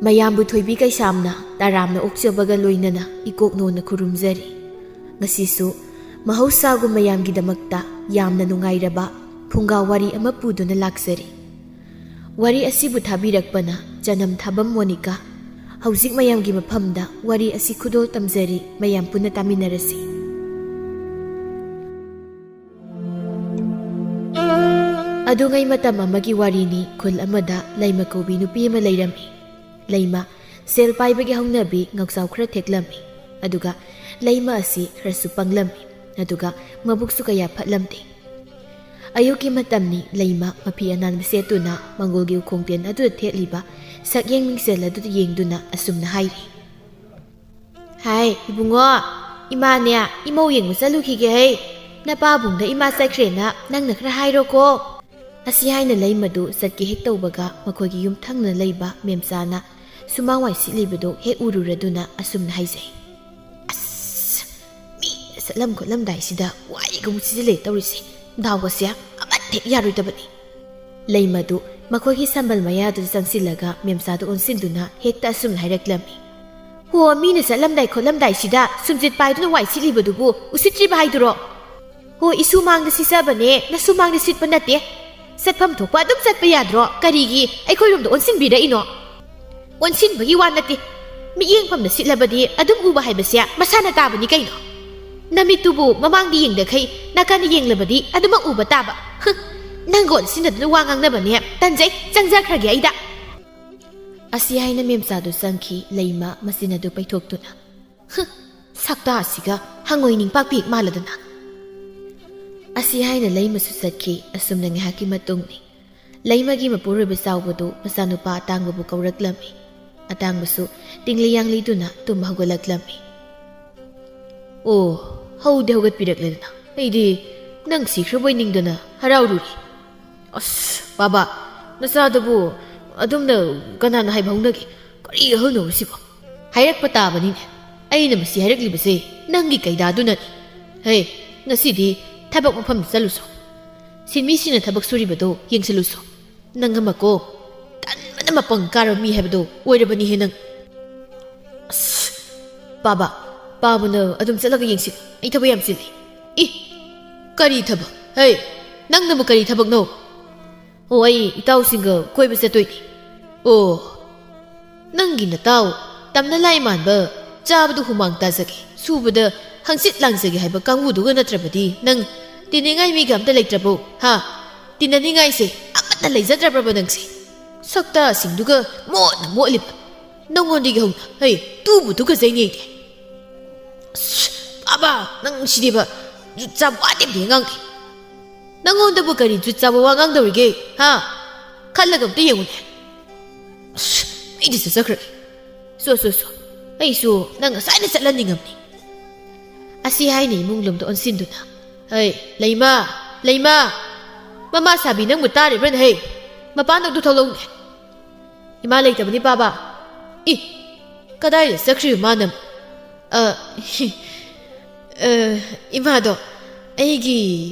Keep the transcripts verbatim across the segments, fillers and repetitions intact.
ꯃꯌꯥꯝꯕꯨ ꯊꯣꯏꯕꯤ ꯀꯩꯁꯥꯝꯅ ꯇꯔꯥꯝꯅ ꯑꯣꯛꯆꯕꯒ ꯂꯣꯏꯅꯅ ꯏꯀꯣꯛ ꯅꯣꯟꯅ ꯈꯨꯔꯨꯝꯖꯔꯤ꯫ ꯉꯁꯤꯁꯨ ꯃꯍꯧꯁꯥꯒꯨꯝ ꯃꯌꯥꯝꯒꯤꯗꯃꯛꯇ ꯌꯥꯝꯅ ꯅꯨꯡꯉꯥꯏꯔꯕ ꯐꯨꯡꯒꯥ ꯋꯥꯔꯤ ꯑꯃ ꯄꯨꯗꯨꯅ ꯂꯥꯛꯆꯔꯤ꯫ ꯋꯥꯔꯤ ꯑꯁꯤꯕꯨ ꯊꯥꯕꯤꯔꯛꯄꯅ ꯆꯅꯝ ꯊꯥꯕꯝ ꯃꯣꯅꯤꯀꯥ꯫ ꯍꯧꯖꯤꯛ ꯃꯌꯥꯝꯒꯤ ꯃꯐꯝꯗ ꯋꯥꯔꯤ ꯑꯁꯤ ꯈꯨꯗꯣꯜ ꯇꯝꯖꯔꯤ, ꯃꯌꯥꯝ ꯄꯨꯟꯅ ꯇꯥꯃꯤꯟꯅꯔꯁꯤ꯫ ꯑꯗꯨꯉꯩ ꯃꯇꯝ ꯑꯃꯒꯤ ꯋꯥꯔꯤꯅꯤ꯫ ꯈꯨꯜ ꯑꯃꯗ ꯂꯩꯃ ꯀꯧꯕꯤ ꯅꯨꯄꯤ ꯑꯃ ꯂꯩꯔꯝꯃꯤ꯫ ꯂꯩꯃ ꯁꯦꯜ ꯄꯥꯏꯕꯒꯤ ꯍꯧꯅꯕꯤ ꯉꯛꯆꯥꯎ ꯈꯔ ꯊꯦꯛꯂꯝꯃꯤ꯫ ꯑꯗꯨꯒ ꯂꯩꯃ ꯑꯁꯤ ꯈꯔꯁꯨ ꯄꯪꯂꯝꯃꯤ꯫ ꯑꯗꯨꯒ ꯃꯕꯨꯛꯁꯨ ꯀꯌꯥ ꯐꯠꯂꯝꯗꯦ꯫ ꯑꯌꯨꯛꯀꯤ ꯃꯇꯝꯅꯤ꯫ ꯂꯩꯃ ꯃꯐꯤ ꯑꯅꯥꯟꯕ ꯁꯦꯠꯇꯨꯅ ꯃꯪꯒꯣꯜꯒꯤ ꯎꯈꯣꯡ ꯇꯦꯟ ꯑꯗꯨꯗ ꯊꯦꯠꯂꯤꯕ ꯁꯛꯌꯦꯡ ꯃꯤꯡꯁꯦꯜ ꯑꯗꯨꯗ ꯌꯦꯡꯗꯨꯅ ꯑꯁꯨꯝꯅ ꯍꯥꯏꯔꯤ꯫ "ꯍꯥꯏ ꯏꯕꯨꯡꯉꯣ, ꯏꯃꯥꯅꯦ ꯏꯃꯧ ꯌꯦꯡꯕ ꯆꯠꯂꯨꯈꯤꯒꯦ ꯍꯩ꯫ ꯅꯄꯥꯕꯨꯡꯗ ꯏꯃꯥ ꯆꯠꯈ꯭ꯔꯦꯅ ꯅꯪꯅ ꯈꯔ ꯍꯥꯏꯔꯣꯀꯣ꯫" ꯑꯁꯤ ꯍꯥꯏꯅ ꯂꯩꯃꯗꯨ ꯆꯠꯀꯦ ꯍꯦꯛ ꯇꯧꯕꯒ ꯃꯈꯣꯏꯒꯤ ꯌꯨꯝ ꯊꯪꯅꯅ ꯂꯩꯕ ꯃꯦꯝꯆꯥꯅ ꯁꯨꯃꯥꯡ ꯋꯥꯏ ꯁꯤꯠꯂꯤꯕꯗꯨ ꯍꯦꯛ ꯎꯔꯨꯔꯗꯨꯅ ꯑꯁꯨꯝꯅ ꯍꯥꯏꯖꯩ꯫ "ꯑꯁ, ꯃꯤ ꯆꯠꯂꯝ ꯈꯣꯠꯂꯝꯗꯥꯏꯁꯤꯗ ꯋꯥꯏꯒ ꯑꯃꯨꯛ ꯁꯤꯖꯤꯜꯂꯦ ꯇꯧꯔꯤꯁꯦ꯫ ꯗꯥꯎꯒꯁꯦ ꯑꯃꯠꯇ ꯍꯦꯛ ꯌꯥꯔꯣꯏꯗꯕꯅꯤ꯫" ꯂꯩꯃꯗꯨ ꯃꯈꯣꯏꯒꯤ ꯁꯝꯕꯜ ꯃꯌꯥꯗꯨꯗ ꯆꯪꯁꯤꯜꯂꯒ ꯃꯦꯝꯆꯥꯗ ꯑꯣꯟꯁꯤꯟꯗꯨꯅ ꯍꯦꯛꯇ ꯑꯁꯨꯝꯅ ꯍꯥꯏꯔꯛꯂꯝꯃꯤ꯫ "ꯍꯣ, ꯃꯤꯅ ꯆꯠꯂꯝꯗꯥꯏ ꯈꯣꯠꯂꯝꯗꯥꯏꯁꯤꯗ ꯁꯨꯝꯆꯤꯠ ꯄꯥꯏꯗꯨꯅ ꯋꯥꯏ ꯁꯤꯠꯂꯤꯕꯗꯨꯕꯨ ꯎꯁꯤꯠꯇ꯭ꯔꯤꯕ ꯍꯥꯏꯗꯨꯔꯣ? ꯍꯣ, ꯏꯁꯨ ꯃꯥꯡꯗ ꯁꯤꯠꯆꯕꯅꯦ, ꯅꯁꯨ ꯃꯥꯡꯗ ꯁꯤꯠꯄ ꯅꯠꯇꯦ꯫ ꯆꯠꯐꯝ ꯊꯣꯛꯄ ꯑꯗꯨꯝ ꯆꯠꯄ ꯌꯥꯗ꯭ꯔꯣ? ꯀꯔꯤꯒꯤ ꯑꯩꯈꯣꯏꯔꯣꯝꯗ ꯑꯣꯟꯁꯤꯟꯕꯤꯔꯛꯏꯅꯣ?" "ꯑꯣꯟꯁꯤꯟꯕꯒꯤ ꯋꯥ ꯅꯠꯇꯦ꯫ ꯃꯤꯠꯌꯦꯡꯐꯝꯗ ꯁꯤꯠꯂꯕꯗꯤ ꯑꯗꯨꯝ ꯎꯕ ꯍꯥꯏꯕꯁꯦ ꯃꯁꯥꯅ ꯇꯥꯕꯅꯤ ꯀꯩꯅꯣ꯫ ꯅꯃꯤꯠꯇꯨꯕꯨ ꯃꯃꯥꯡꯗ ꯌꯦꯡꯗꯈꯩ ꯅꯥꯀꯟꯗ ꯌꯦꯡꯂꯕꯗꯤ ꯑꯗꯨꯃꯛ ꯎꯕ ꯇꯥꯕ꯫ ꯍꯨ, ꯅꯪꯒ ꯑꯣꯟꯁꯤꯟꯅꯗꯨꯅ ꯋꯥ ꯉꯥꯡꯅꯕꯅꯦ꯫ ꯇꯟꯖꯩ, ꯆꯪꯖꯈ꯭ꯔꯒꯦ ꯑꯩꯗ꯫" ꯑꯁꯤ ꯍꯥꯏꯅ ꯃꯦꯝꯆꯥꯗꯨ ꯆꯪꯈꯤ꯫ ꯂꯩꯃ ꯃꯆꯤꯟ ꯑꯗꯨ ꯄꯩꯊꯣꯛꯇꯨꯅ, "ꯍꯨ, ꯁꯛꯇꯥꯁꯤꯒ ꯍꯪꯉꯣꯏ ꯅꯤꯡꯄꯥꯛꯄꯤ ꯍꯦꯛ ꯃꯥꯜꯂꯗꯅ꯫" ꯑꯁꯤ ꯍꯥꯏꯅ ꯂꯩꯃꯁꯨ ꯆꯠꯈꯤ꯫ ꯑꯁꯨꯝꯅ ꯉꯥꯏꯍꯥꯛꯀꯤ ꯃꯇꯨꯡꯅꯤ꯫ ꯂꯩꯃꯒꯤ ꯃꯄꯨꯔꯣꯏꯕ ꯆꯥꯎꯕꯗꯨ ꯃꯆꯥꯅꯨꯄꯥ ꯑꯇꯥꯡꯕꯕꯨ ꯀꯧꯔꯛꯂꯝꯃꯤ꯫ ꯑꯇꯥꯡꯕꯁꯨ ꯇꯤꯡꯂꯤ ꯌꯥꯡꯂꯤꯗꯨꯅ ꯇꯨꯝ ꯍꯧꯒꯠꯂꯛꯂꯝꯃꯤ꯫ "ꯑꯣ, ꯍꯧꯗꯤ ꯍꯧꯒꯠꯄꯤꯔꯛꯂꯦꯗꯅ꯫ ꯑꯩꯗꯤ ꯅꯪ ꯁꯤꯈ꯭ꯔꯕꯣꯏ ꯅꯤꯡꯗꯅ ꯍꯔꯥꯎꯔꯨꯔꯤ꯫ ꯑꯁ, ꯕꯥꯕꯥ, ꯅꯆꯥꯗꯨꯕꯨ ꯑꯗꯨꯝꯅ ꯀꯅꯥꯅ ꯍꯥꯏꯕ ꯍꯧꯅꯒꯦ? ꯀꯔꯤ ꯑꯍꯜꯅꯣ ꯁꯤꯕꯣ? ꯍꯥꯏꯔꯛꯄ ꯇꯥꯕꯅꯤꯅꯦ꯫ ꯑꯩꯅ ꯃꯁꯤ ꯍꯥꯏꯔꯛꯂꯤꯕꯁꯦ ꯅꯪꯒꯤ ꯀꯩꯗꯥꯗꯨꯅꯅꯤ꯫ ꯍꯦ, ꯉꯁꯤꯗꯤ ꯊꯕꯛ ꯃꯐꯝꯗ ꯆꯠꯂꯨꯁꯣ꯫ ꯁꯤꯟꯃꯤꯁꯤꯡꯅ ꯊꯕꯛ ꯁꯨꯔꯤꯕꯗꯣ ꯌꯦꯡꯁꯤꯜꯂꯨꯁꯣ꯫ ꯅꯪ ꯑꯃꯀꯣ, ꯇꯟꯕꯅ ꯃꯄꯪ ꯀꯥꯔꯕ ꯃꯤ ꯍꯥꯏꯕꯗꯣ ꯑꯣꯏꯔꯕꯅꯤꯍꯦ ꯅꯪ꯫ ꯑꯁ, ꯄꯥꯕ, ꯄꯥꯕꯅ ꯑꯗꯨꯝ ꯆꯠꯂꯒ ꯌꯦꯡꯁꯤ꯫ ꯑꯩ ꯊꯕꯛ ꯌꯥꯝ ꯆꯤꯜꯂꯤ꯫ ꯏ, ꯀꯔꯤ ꯊꯕꯛ? ꯍꯩ, ꯅꯪꯅꯕꯨ ꯀꯔꯤ ꯊꯕꯛꯅꯣ? ꯑꯣ, ꯑꯩ ꯏꯇꯥꯎꯁꯤꯡꯒ ꯀꯣꯏꯕ ꯆꯠꯇꯣꯏꯅꯤ꯫ ꯑꯣ, ꯅꯪꯒꯤ ꯅꯇꯥꯎ ꯇꯝꯅ ꯂꯥꯏ ꯃꯥꯟꯕ, ꯆꯥꯕꯗ ꯍꯨꯃꯥꯡ ꯇꯥꯖꯒꯦ, ꯁꯨꯕꯗ ꯍꯪꯆꯤꯠ ꯂꯥꯡꯖꯒꯦ ꯍꯥꯏꯕ ꯀꯥꯡꯕꯨꯗꯨꯒ ꯅꯠꯇ꯭ꯔꯕꯗꯤ ꯅꯪ ꯇꯤꯟꯅꯅꯤꯡꯉꯥꯏ ꯃꯤꯒ ꯑꯝꯇ ꯂꯩꯇ꯭ꯔꯕꯣ? ꯍꯥ? ꯇꯤꯟꯅꯅꯤꯡꯉꯥꯏꯁꯦ ꯑꯃꯠꯇ ꯂꯩꯖꯗ꯭ꯔꯕ꯭ꯔꯕ ꯅꯪꯁꯦ? ꯁꯛꯇꯥꯁꯤꯡꯗꯨꯒ ꯃꯣꯠꯅ ꯃꯣꯠꯂꯤꯕ ꯅꯪꯉꯣꯟꯗꯒꯤ ꯍꯧꯅ, ꯍꯩ, ꯇꯨꯕꯨ ꯇꯨꯀꯠꯆꯩꯅꯦ ꯑꯩꯗꯤ꯫ ꯑꯁ, ꯄꯥꯕ, ꯅꯪ ꯁꯤꯗꯤꯕ, ꯖꯨꯠ ꯆꯥꯕ ꯋꯥꯗꯦ ꯑꯝꯇ ꯉꯥꯡꯗꯦ꯫ ꯅꯪꯉꯣꯟꯗꯕꯨ ꯀꯔꯤ ꯖꯨꯠ ꯆꯥꯕ ꯋꯥ ꯉꯥꯡꯗꯧꯔꯤꯒꯦ? ꯍꯥ? ꯈꯜꯂꯒ ꯑꯝꯇ ꯌꯦꯡꯉꯨꯅꯦ꯫ ꯑꯁ, ꯑꯩꯗꯤ ꯆꯠꯆꯈ꯭ꯔꯒꯦ꯫ ꯁꯣ, ꯁꯣ, ꯁꯣ꯫ ꯑꯩꯁꯨ ꯅꯪ ꯉꯁꯥꯏꯅ ꯆꯠꯍꯟꯅꯤꯡꯉꯝꯅꯤ꯫ ꯑꯁꯤ ꯍꯥꯏꯅ ꯏꯃꯨꯡ ꯂꯣꯝꯗ ꯑꯣꯟꯁꯤꯟꯗꯨꯅ, "ꯍꯩ, ꯂꯩꯃ, ꯂꯩꯃ! ꯃꯃꯥ ꯁꯥꯕꯤ ꯅꯪꯕꯨ ꯇꯥꯔꯤꯕ꯭ꯔꯅꯦ? ꯍꯩ, ꯃꯄꯥꯟꯗ ꯑꯝꯇ ꯊꯣꯛꯂꯛꯎꯅꯦ꯫ ꯏꯃꯥ ꯂꯩꯇꯕꯅꯤ, ꯄꯥꯕ꯫" "ꯏ, ꯀꯗꯥꯏꯗ ꯆꯠꯈ꯭ꯔꯤꯕ ꯃꯥꯅ?" "ꯑ, ꯑ, ꯏꯃꯥꯗꯣ ꯑꯩꯒꯤ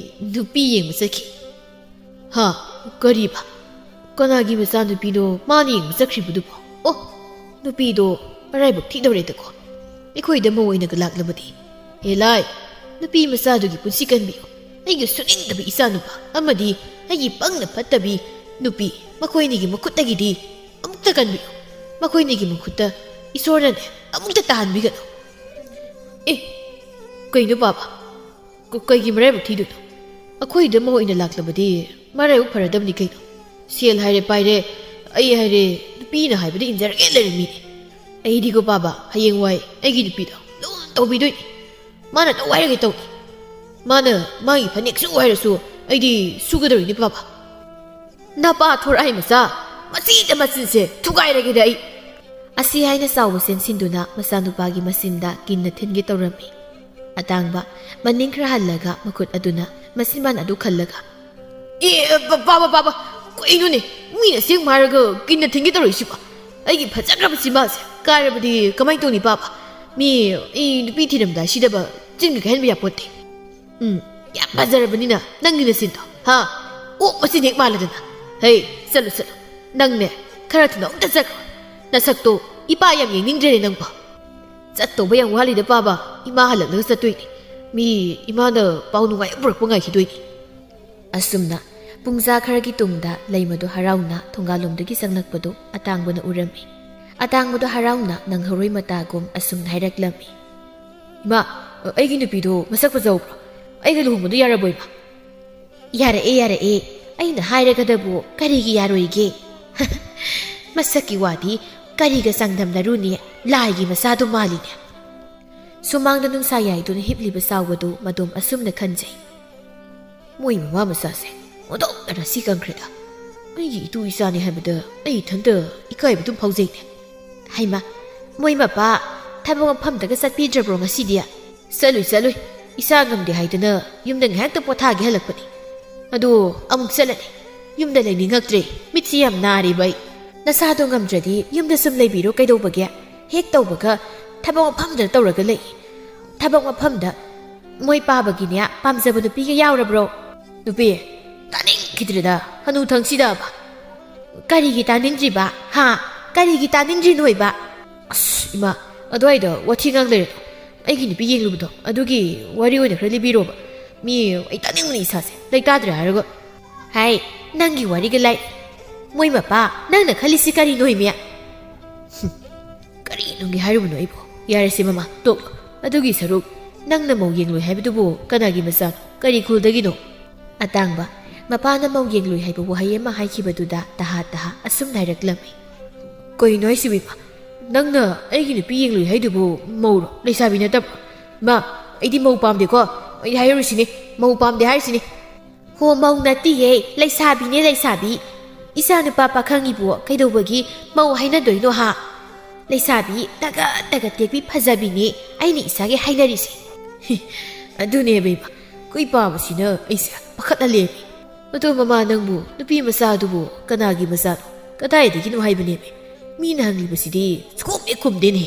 ꯅꯨꯄꯤ ꯌꯦꯡꯕ ꯆꯠꯈꯤ꯫" "ꯍꯥ? ꯀꯔꯤꯕ? ꯀꯅꯥꯒꯤ ꯃꯆꯥꯅꯨꯄꯤꯅꯣ ꯃꯥꯅ ꯌꯦꯡꯕ ꯆꯠꯈ꯭ꯔꯤꯕꯗꯨꯕꯣ? ꯑꯣ, ꯅꯨꯄꯤꯗꯣ ꯃꯔꯥꯏꯕꯛ ꯊꯤꯗꯧꯔꯦꯗꯀꯣ꯫ ꯑꯩꯈꯣꯏꯗ ꯃꯧ ꯑꯣꯏꯅꯒ ꯂꯥꯛꯂꯕꯗꯤ꯫ ꯍꯦ ꯂꯥꯏ, ꯅꯨꯄꯤ ꯃꯆꯥꯗꯨꯒꯤ ꯄꯨꯟꯁꯤ ꯀꯟꯕꯤꯌꯨ꯫ ꯑꯩꯒꯤ ꯁꯨꯅꯤꯡꯗꯕ ꯏꯆꯥꯅꯨꯄꯥ ꯑꯃꯗꯤ ꯑꯩꯒꯤ ꯄꯪꯅ ꯐꯠꯇꯕꯤ ꯅꯨꯄꯤ, ꯃꯈꯣꯏꯅꯤꯒꯤ ꯃꯈꯨꯠꯇꯒꯤꯗꯤ ꯑꯃꯨꯛꯇ ꯀꯟꯕꯤꯌꯨ꯫ ꯃꯈꯣꯏꯅꯤꯒꯤ ꯃꯈꯨꯠꯇ ꯏꯁꯣꯔꯅꯅꯦ ꯑꯃꯨꯛꯇ ꯇꯥꯍꯟꯕꯤꯒꯅꯨ꯫" "ꯑꯦ, ꯀꯩꯅꯣ ꯄꯥꯕ? ꯀ-, ꯀꯩꯒꯤ ꯃꯔꯥꯏꯕꯛ ꯊꯤꯗꯣꯏꯅꯣ? ꯑꯩꯈꯣꯏꯗ ꯃꯧ ꯑꯣꯏꯅ ꯂꯥꯛꯂꯕꯗꯤ ꯃꯔꯥꯏꯕꯛ ꯐꯔꯗꯕꯅꯤ ꯀꯩꯅꯣ꯫ ꯁꯦꯜ ꯍꯥꯏꯔꯦ ꯄꯥꯏꯔꯦ, ꯑꯩ ꯍꯥꯏꯔꯦ ꯅꯨꯄꯤꯅ ꯍꯥꯏꯕꯗ ꯏꯟꯖꯔꯒꯦ ꯂꯩꯔꯝꯃꯤꯅꯦ꯫ ꯑꯩꯗꯤꯀꯣ ꯄꯥꯕ, ꯍꯌꯦꯡꯋꯥꯏ ꯑꯩꯒꯤ ꯅꯨꯄꯤꯗꯣ ꯂꯨꯅ ꯇꯧꯕꯤꯗꯣꯏꯅꯤ꯫ ꯃꯥꯅ ꯇꯧ ꯍꯥꯏꯔꯒꯦ ꯇꯧꯅꯤ꯫ ꯃꯥꯅ ꯃꯥꯒꯤ ꯐꯅꯦꯛ ꯁꯨ ꯍꯥꯏꯔꯁꯨ ꯑꯩꯗꯤ ꯁꯨꯒꯗꯧꯔꯤꯅꯤ ꯄꯥꯕ꯫ ꯅꯄꯥ ꯊꯣꯔꯛꯏ ꯃꯆꯥ, ꯃꯆꯤꯗ ꯃꯆꯤꯟꯁꯦ ꯊꯨꯒꯥꯏꯔꯒꯦꯗ ꯑꯩ꯫" ꯑꯁꯤ ꯍꯥꯏꯅ ꯆꯥꯎꯕ ꯆꯦꯟꯁꯤꯟꯗꯨꯅ ꯃꯆꯥꯅꯨꯄꯥꯒꯤ ꯃꯆꯤꯟꯗ ꯀꯤꯟꯅ ꯊꯤꯟꯒꯦ ꯇꯧꯔꯝꯃꯤ꯫ ꯑꯇꯥꯡꯕ ꯃꯅꯤꯡ ꯈꯔ ꯍꯜꯂꯒ ꯃꯈꯨꯠ ꯑꯗꯨꯅ ꯃꯆꯤꯟꯕꯥꯟ ꯑꯗꯨ ꯈꯜꯂꯒ, "ꯑꯦ, ꯄꯥ-, ꯄꯥꯕ, ꯄꯥꯕ, ꯀꯩꯅꯣꯅꯦ? ꯃꯤꯅ ꯑꯁꯦꯡꯕ ꯍꯥꯏꯔꯒ ꯀꯤꯟꯅ ꯊꯤꯟꯒꯦ ꯇꯧꯔꯛꯏꯁꯤꯕꯣ? ꯑꯩꯒꯤ ꯐꯖꯈ꯭ꯔꯕ ꯆꯤꯟꯕꯥꯜꯁꯦ ꯀꯥꯏꯔꯕꯗꯤ ꯀꯃꯥꯏꯅ ꯇꯧꯅꯤ ꯄꯥꯕ? ꯃꯤ, ꯑꯩ ꯅꯨꯄꯤ ꯊꯤꯔꯝꯗꯥꯏꯁꯤꯗꯕ ꯆꯤꯟꯒ ꯀꯥꯏꯍꯟꯕ ꯌꯥꯄꯣꯠꯇꯦ꯫" "ꯎꯝ, ꯌꯥꯝ ꯐꯖꯔꯕꯅꯤꯅ ꯅꯪꯒꯤ ꯅꯆꯤꯟꯗꯣ, ꯍꯥ? ꯑꯣꯛ ꯃꯆꯤꯟ ꯍꯦꯛ ꯃꯥꯜꯂꯗꯅ꯫ ꯍꯩ, ꯆꯠꯂꯨ, ꯆꯠꯂꯨ꯫ ꯅꯪꯅꯦ, ꯈꯔ ꯊꯨꯅ ꯑꯝꯇ ꯆꯠꯈ꯭ꯔꯣ꯫ ꯅꯁꯛꯇꯣ ꯏꯄꯥ ꯌꯥꯝ ꯌꯦꯡꯅꯤꯡꯗ꯭ꯔꯦꯅꯦ ꯅꯪꯕꯣ꯫ ꯆꯠꯇꯧꯕ ꯌꯥꯝ ꯋꯥꯠꯂꯤꯗ ꯄꯥꯕ, ꯏꯃꯥ ꯍꯜꯂꯛꯂꯒ ꯆꯠꯇꯣꯏꯅꯤ꯫ ꯃꯤ ꯏꯃꯥꯅ ꯄꯥꯎ ꯅꯨꯡꯉꯥꯏ ꯄꯨꯔꯛꯄ ꯉꯥꯏꯈꯤꯗꯣꯏꯅꯤ꯫ ꯑꯁꯨꯝꯅ ꯄꯨꯡꯖꯥ ꯈꯔꯒꯤ ꯇꯨꯡꯗ ꯂꯩꯃꯗꯣ ꯍꯔꯥꯎꯅ ꯊꯣꯡꯒꯥꯜꯂꯣꯝꯗꯒꯤ ꯆꯪꯂꯛꯄꯗꯨ ꯑꯇꯥꯡꯕꯅ ꯎꯔꯝꯃꯤ꯫ ꯑꯇꯥꯡꯕꯗꯣ ꯍꯔꯥꯎꯅ ꯅꯪꯍꯧꯔꯣꯏ ꯃꯇꯥꯒꯨꯝ ꯑꯁꯨꯝꯅ ꯍꯥꯏꯔꯛꯂꯝꯃꯤ꯫ "ꯏꯃꯥ, ꯑꯩꯒꯤ ꯅꯨꯄꯤꯗꯣ ꯃꯁꯛ ꯐꯖꯍꯧꯕ꯭ꯔꯣ? ꯑꯩꯒ ꯂꯨꯍꯣꯡꯕꯗꯣ ꯌꯥꯔꯕꯣ ꯏꯃꯥ?" "ꯌꯥꯔꯛꯑꯦ, ꯌꯥꯔꯛꯑꯦ꯫ ꯑꯩꯅ ꯍꯥꯏꯔꯒꯗꯕꯨ ꯀꯔꯤꯒꯤ ꯌꯥꯔꯣꯏꯒꯦ? ꯃꯁꯛꯀꯤ ꯋꯥꯗꯤ ꯀꯔꯤꯒ ꯆꯥꯡꯗꯝꯅꯔꯨꯅꯤ? ꯂꯥꯏꯒꯤ ꯃꯆꯥꯗꯨ ꯃꯥꯜꯂꯤꯅꯦ꯫" ꯁꯨꯃꯥꯡꯗ ꯅꯨꯡꯁꯥ ꯌꯥꯏꯗꯨꯅ ꯍꯤꯞꯂꯤꯕ ꯆꯥꯎꯕꯗꯨ ꯃꯗꯣꯝ ꯑꯁꯨꯝꯅ ꯈꯟꯖꯩ꯫ "ꯃꯣꯏ ꯃꯃꯥ ꯃꯆꯥꯁꯦ ꯑꯣꯟꯊꯣꯛꯅ ꯔꯥꯁꯤ ꯀꯪꯈ꯭ꯔꯦꯗ꯫ ꯑꯩꯒꯤ ꯏꯇꯨ ꯏꯆꯥꯅꯤ ꯍꯥꯏꯕꯗ ꯑꯩ ꯏꯊꯟꯇ ꯏꯀꯥꯏꯕ ꯑꯗꯨꯝ ꯐꯥꯎꯖꯩꯅꯦ꯫" "ꯍꯩꯃ, ꯃꯣꯏ ꯃꯄꯥ ꯊꯕꯛ ꯃꯐꯝꯗꯒ ꯆꯠꯄꯤꯗ꯭ꯔꯕ꯭ꯔꯣ ꯉꯁꯤꯗꯤ?" "ꯆꯠꯂꯨꯏ, ꯆꯠꯂꯨꯏ꯫ ꯏꯁꯥ ꯉꯝꯗꯦ ꯍꯥꯏꯗꯅ ꯌꯨꯝꯗ ꯉꯥꯏꯍꯥꯛꯇ ꯄꯣꯊꯥꯒꯦ ꯍꯜꯂꯛꯄꯅꯤ꯫ ꯑꯗꯣ ꯑꯃꯨꯛ ꯆꯠꯂꯅꯤ꯫ ꯌꯨꯝꯗ ꯂꯩꯅꯤꯡꯉꯛꯇ꯭ꯔꯦ꯫ ꯃꯤꯠꯁꯤ ꯌꯥꯝ ꯅꯥꯔꯦꯕ ꯑꯩ꯫ ꯅꯁꯥꯗꯣ ꯉꯝꯗ꯭ꯔꯗꯤ ꯌꯨꯝꯗ ꯁꯨꯝ ꯂꯩꯕꯤꯔꯣ ꯀꯩꯗꯧꯕꯒꯦ? ꯍꯦꯛ ꯇꯧꯕꯒ ꯊꯕꯛ ꯃꯐꯝꯗ ꯇꯧꯔꯒ ꯂꯩ꯫ ꯊꯕꯛ ꯃꯐꯝꯗ ꯃꯣꯏ ꯄꯥꯕꯒꯤꯅꯦ ꯄꯥꯝꯖꯕ ꯅꯨꯄꯤꯒ ꯌꯥꯎꯔꯕ꯭ꯔꯣ?" "ꯅꯨꯄꯤ, ꯇꯥꯅꯤꯡꯈꯤꯗ꯭ꯔꯦꯗ ꯍꯅꯨꯊꯪꯁꯤꯗꯕ꯫ ꯀꯔꯤꯒꯤ ꯇꯥꯅꯤꯡꯗ꯭ꯔꯤꯕ? ꯍꯥ? ꯀꯔꯤꯒꯤ ꯇꯥꯅꯤꯡꯗ꯭ꯔꯤꯅꯣꯏꯕ?" "ꯑꯁ ꯏꯃꯥ, ꯑꯗꯨꯋꯥꯏꯗ ꯋꯥꯊꯤ ꯉꯥꯡ ꯂꯩꯔꯦ꯫ ꯑꯩꯒꯤ ꯅꯨꯄꯤ ꯌꯦꯡꯂꯨꯕꯗꯣ ꯑꯗꯨꯒꯤ ꯋꯥꯔꯤ ꯑꯣꯏꯅ ꯈꯔ ꯂꯤꯕꯤꯔꯣꯕ꯫ ꯃꯤ ꯑꯩ ꯇꯥꯅꯤꯡꯕꯅ ꯏꯁꯥꯁꯦ ꯂꯩꯇꯥꯗ꯭ꯔꯦ ꯍꯥꯏꯔꯒ꯫" "ꯍꯥꯏ, ꯅꯪꯒꯤ ꯋꯥꯔꯤꯒ ꯂꯥꯏ꯫ ꯃꯣꯏ ꯃꯄꯥ, ꯅꯪꯅ ꯈꯜꯂꯤꯁꯤ ꯀꯔꯤꯅꯣ ꯏꯃꯤ?" "ꯍꯨꯝ, ꯀꯔꯤ ꯅꯨꯡꯒꯤ ꯍꯥꯏꯔꯨꯕꯅꯣ ꯑꯩꯕꯨ? ꯌꯥꯔꯦꯁꯦ ꯃꯃꯥ, ꯇꯣꯛꯂꯣ꯫ ꯑꯗꯨꯒꯤ ꯁꯔꯨꯛ ꯅꯪꯅ ꯃꯧ ꯌꯦꯡꯂꯨꯏ ꯍꯥꯏꯕꯗꯨꯕꯨ ꯀꯅꯥꯒꯤ ꯃꯆꯥꯅꯣ? ꯀꯔꯤ ꯈꯨꯜꯗꯒꯤꯅꯣ?" ꯑꯇꯥꯡꯕ ꯃꯄꯥꯅ ꯃꯧ ꯌꯦꯡꯂꯨꯏ ꯍꯥꯏꯕ ꯋꯥꯍꯩ ꯑꯃ ꯍꯥꯏꯈꯤꯕꯗꯨꯗ ꯇꯍꯥ ꯇꯍꯥ ꯑꯁꯨꯝꯅ ꯍꯥꯏꯔꯛꯂꯝꯃꯤ꯫ "ꯀꯩꯅꯣ ꯍꯥꯏꯁꯤꯕꯨ ꯏꯃꯥ? ꯅꯪꯅ ꯑꯩꯒꯤ ꯅꯨꯄꯤ ꯌꯦꯡꯂꯨꯏ ꯍꯥꯏꯗꯨꯕꯨ ꯃꯧꯔꯣ, ꯂꯩꯁꯥꯕꯤ ꯅꯠꯇꯕ꯭ꯔꯣ? ꯏꯃꯥ, ꯑꯩꯗꯤ ꯃꯧ ꯄꯥꯝꯗꯦꯀꯣ꯫ ꯑꯩꯗꯤ ꯍꯥꯏꯍꯧꯔꯤꯁꯤꯅꯤ, ꯃꯧ ꯄꯥꯝꯗꯦ ꯍꯥꯏꯔꯤꯁꯤꯅꯤ꯫" "ꯍꯣ, ꯃꯧ ꯅꯠꯇꯤꯌꯦ, ꯂꯩꯁꯥꯕꯤꯅꯦ, ꯂꯩꯁꯥꯕꯤ꯫ ꯏꯆꯥꯅꯨꯄꯥ ꯄꯥꯈꯪꯒꯤꯕꯨ ꯀꯩꯗꯧꯕꯒꯤ ꯃꯧ ꯍꯥꯏꯅꯗꯣꯏꯅꯣ ꯍꯥ? ꯂꯩꯁꯥꯕꯤ ꯇꯒꯠ ꯇꯒꯠ ꯇꯦꯛꯄꯤ ꯐꯖꯕꯤꯅꯦ ꯑꯩꯅ ꯏꯆꯥꯒꯤ ꯍꯥꯏꯅꯔꯤꯁꯦ꯫" "ꯍꯤ, ꯑꯗꯨꯅꯦꯕ ꯏꯃꯥ, ꯑꯩꯈꯣꯏ ꯄꯥꯕꯁꯤꯅ ꯑꯩꯁꯦ ꯄꯥꯈꯠꯍꯜꯂꯦꯃꯤ꯫ ꯑꯗꯣ ꯃꯃꯥ, ꯅꯪꯕꯨ ꯅꯨꯄꯤ ꯃꯆꯥꯗꯨꯕꯨ ꯀꯅꯥꯒꯤ ꯃꯆꯥꯅꯣ, ꯀꯗꯥꯏꯗꯒꯤꯅꯣ ꯍꯥꯏꯕꯅꯦꯃꯤ? ꯃꯤꯅ ꯍꯪꯂꯤꯕꯁꯤꯗꯤ ꯁꯨꯈꯨꯝ ꯍꯦꯛ ꯈꯨꯝꯗꯦꯅꯦ꯫"